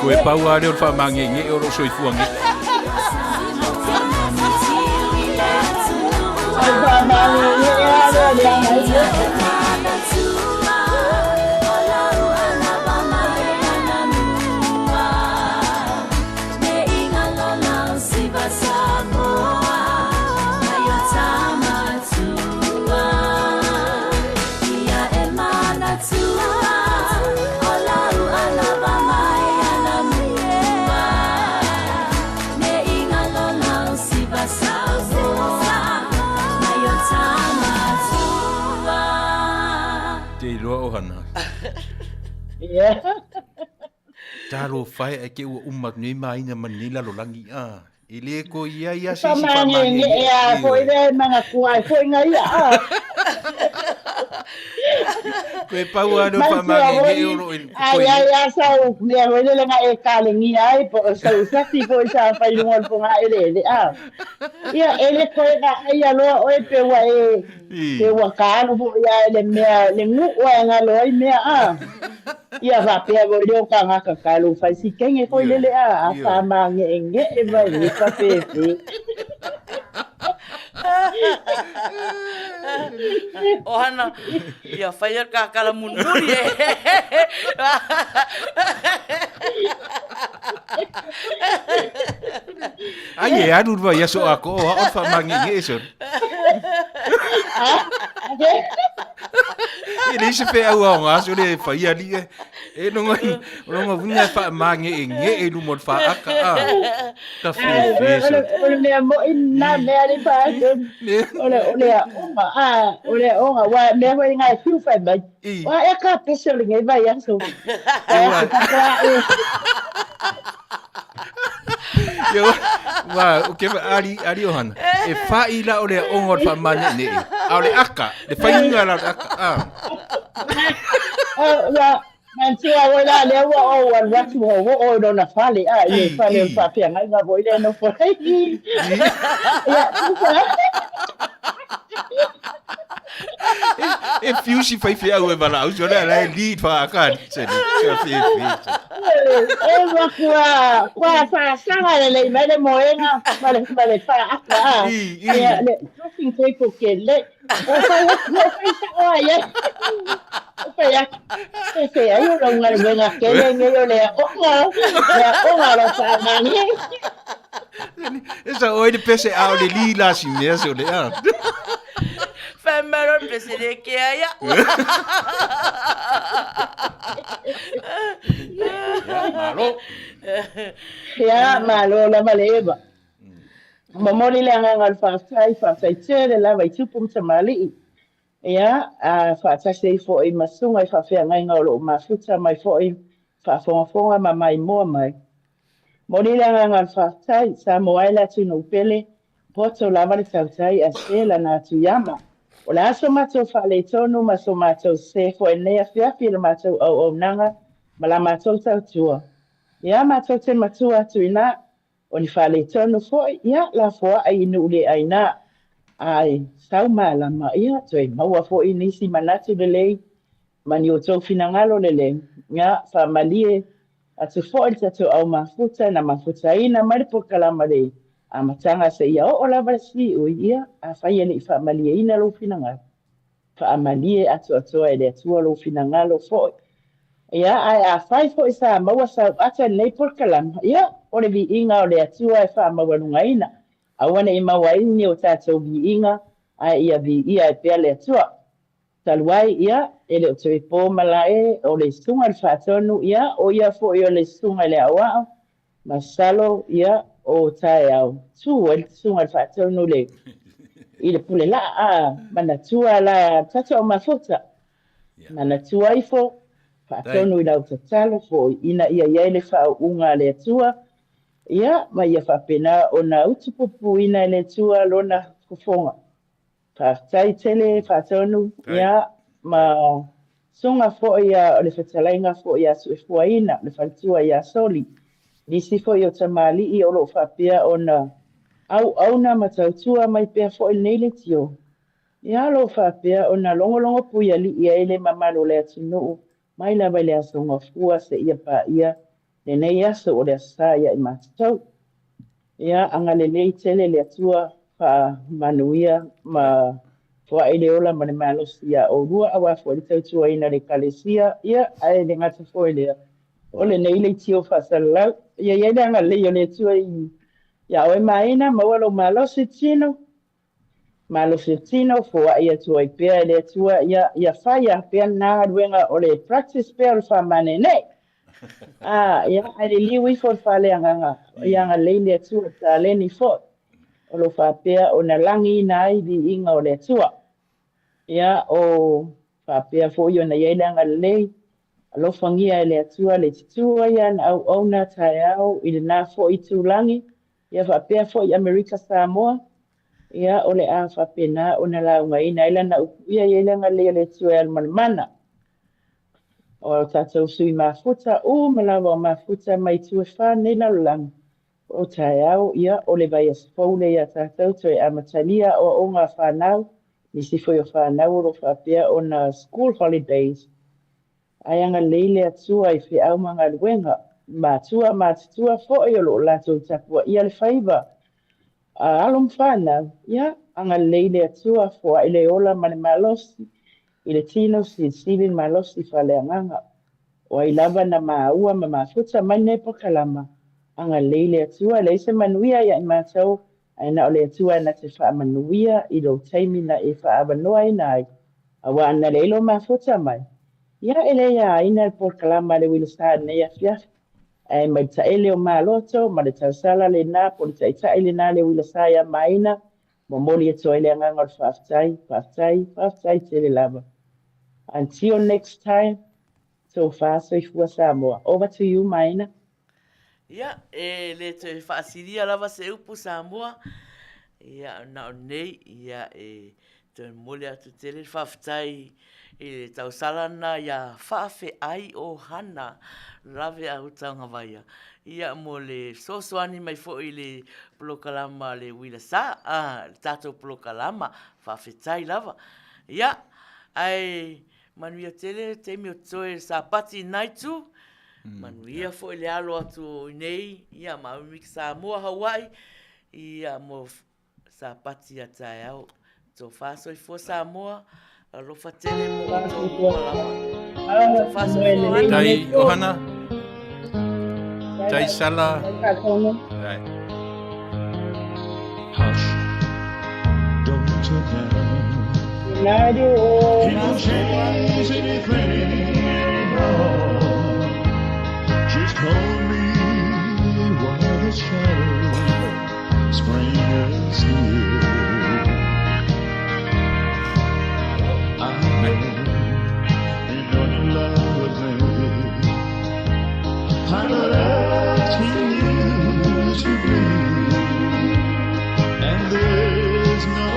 Toe pau lava lea o le faamagegee o lou soifua nei. Te iloa o hana. Yeah. Talofa e, ae te ua uma atu nei ma aina ma lenei lalolagi. Ah. E le ko i ai a se isi faamagiegie a foi lea e manatua ai foi na ia a. Koe pau a leo faamagiegie o loo i Ai ai a sau mea foi lele na e kalegia ai po o sau sasi foi sa fai luga o le fogaeleele a. Ia e le toe vaaia loa oe pe ua e pe ua ka alu foi a i le mea le nuu a e galo ai mea a. Ia faapea foi lea o tagata ka lou fai sikenge foi lele a a faamage'ege'e mai e fafefe. Ohana, ia faia le kakala mulimuli e. Ai e alu le vaiaso atoa o ao le faamage'ege'e sole. E leai se feau aoga sole e faia alii e. E lona lona uiga e faamage'ege'e i luma o le faata a. Ka fefe sole. O le mea mo'i lena mea alii Faatonu. O le o le aoga a o le aoga aua mea foi na e fiu fai mai. O a ea ka pese o lenei vaiaso. Ai atu faatoa e. Ua, o ke ali, ali o hana. E whai la o le ongo o le whamane ne. A o le aka, le whainga la o le aka. Ah. Ua, manatua oi la lea ua ou alu atu ua oo i lona fale, a, i le fale o le faafeagaiga foi lea e nofo ai. Ia, tusa. E fiu si faifeau e valaau sole a la e li whaaka se ka fefe. E ua kua, kua whaasaga lelei mai le moega ma le, ma le whaaka a. Ia, le dressing table ke le. O whai atu, o whai sao ai e. O whai atu. E se ai o lau galuega kele nei o le aoga, le aoga o lau whaamani. E sa oi le pese a o le li la si mea se o le a. Fai mai loa le pese le kea ia. Ia, malo. Ia, malo lava le Eva. Momoli le agaga o le faafetai, faafetai tele lava i Tupu ma Tamalii. Ia, a faatasi ai foi ma susuga i faafeagaiga o lo o mafuta mai foi faafogafoga ma maimoa mai. Momoli le agaga o le faafetai, Samoa e le atunuu pele, poto lava le tautai a se lana atu iama. O le a so matou faaletonu ma so matou se foi nei afiafi i le matou auaunaga ma la matou tautua. Ia, matou te matua atu ina, O ni faaletonu foi, ia, lafoai i nuu le aina, ae sau malama, ia, toe maua foi nisi manatu lelei ma ni outou finagalo lelei, ia, faamalie atu foi le tatou au mafuta na mafutaina mai le polokalama le amataga seia oo lava le siui, ia, afai e le i faamalieina lou finagalo. Faamalie atoatoa e le Atua lou finagalo foi. Ia, ae afai foi sa maua sau ata i lenei polokalama, ia, o le viiga o le Atua e faamaualugaina. Aua ne i maua ai ni o tatou viiga, ae ia viia ai pea le Atua. Talu ai, ia, e le o toe po malae o le Susuga i le Faatonu, ia, o ia foi o le Susuga i le Aoao, Masalo, ia, o taeao, tu ai le Susuga i le Faatonu le, i le pule laa, a, manatua la tatou mafuta. Manatua ifo, faatonu i lau tatalo foi ina ia i ai le faauuga a le Atua, ia, ma ia faapena ona utupupuina e le Atua lona fofoga. Faafetai tele Faatonu, ia, ma susuga foi o le fetalaiga foi ia Suefuaina, le faletua ia Soli, nisi foi o tamalii o lo o faapea ona auauna ma tautua mai pea foi lenei leitio, ia, o lo o faapea ona logologo puialii ai le mamalu o le atunuu mai lava i le Aso Gafua seia paia lenei aso o le Aso Sa ia i matou. Ia agalelei tele le Atua faamanuia ma foai le ola ma le malosi iā oulua aua foi le tautuaina o le Ekalesia, ia ae le gata foi lea, o lenei leitio faasalalau. Ia i ai le agalelei o le Atua iā oe Maina, maua lou malosi tino, Malosi o tino, foai atu ai pea e le Atua, ia, ia fai a pea lena galuega o le practice pea o le faamanene. A, ia, ae liliu ifo le faaleagaga, ia agalelei le Atua i taleni foi, o lo o faapea ona lagiina ai viiga o le Atua. Ia, o faapea foi ona i ai le agalelei, alofagia e le Atua le tutu ai ana auauna taeao i lena foi itulagi, Ia faapea foi Amerika Samoa, ia o le a faapena ona laugaina ai lana upu ia i ai le agalelei o le Atua e alumanamana. O a tatou sui mafuta uma lava o mafuta mai itu e fa nei lalolagi, o taeao, ia o le vaiaso fou lea ia tatou toe amatalia aoaoga a fanau, nisi foi o fanau o lo o faapea ona school holidays, ae agalelei le Atua i feau ma galuega, matua matutua foi o lo o latou tapuaia le faiva a alo ma fanau, ia agalelei le Atua, foai le ola ma le malosi i le tino silisili le malosi faaleagaga. O ai lava na maua ma mafuta mai lenei polokalama, agalelei le Atua, e leai se manuia ia i matou, ae na o le Atua na te faamanuia i lou taimi na e faaavanoaina ai, aua ana leai lou mafuta mai, ia e le aina le polokalama a le Uila Sa i lenei afiafi. Ae mai le taele o Maloto ma le tausala lena po o le taitai lena le Uila Sa ia Maina, momoli atu ai le agaga o le faafetai, faafetai, faafetai tele lava. Until next time, tofa soifua Samoa. Over to you Maina. Ia, e le toe faasilia lava se upu Samoa, ia, na o nei, ia, e toe momoli atu tele le faafetai i le tausala na ia Faafeai Ohana Laveau Taugavaia, ia, mo le fesoasoani mai foi i le polokalama a le Uila Sa, a, le tatou polokalama, faafetai lava. Ia, ae manuia tele le taimi o totoe Sapati Naitu, manuia foi le alo atu i nei, ia, ma Mix Samoa, Hawaii, ia, mo Sapati a taeao. Tofa soifua Samoa, alofa tele mo outou uma lava. Tofa soifua Ohana. Tai Ohana. Tai Sala. Tai. Hush, don't talk now. He won't change anything anymore. Just hold me while the shadows spring is here. I know you're in love with me. I'm not asking you to be, and there's no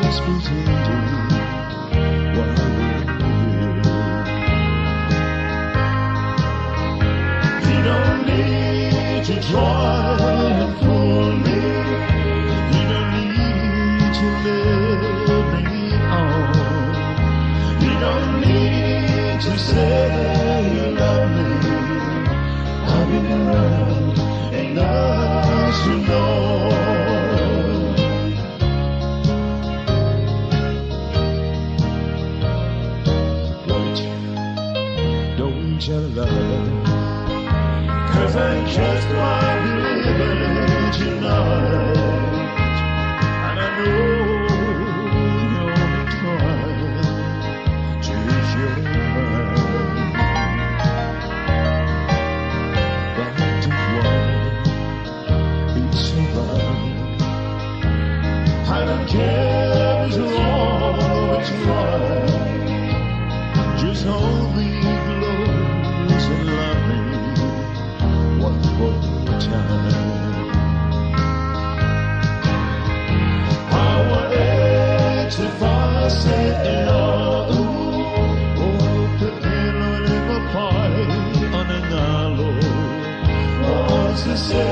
use pretending while we're here. You don't need to try and fool me. You don't need to let me on. You don't need to say you love me. I've been around enough to know. Wait, don't you love? 'Cause I just might believe it tonight. And I know you're trying to ease your mind. But why it's so right? I don't care if it's wrong or it's right. Just hold me close and love me one more time. Aua e te whase e au, o te pelo e mapai o ne ngalo. O se se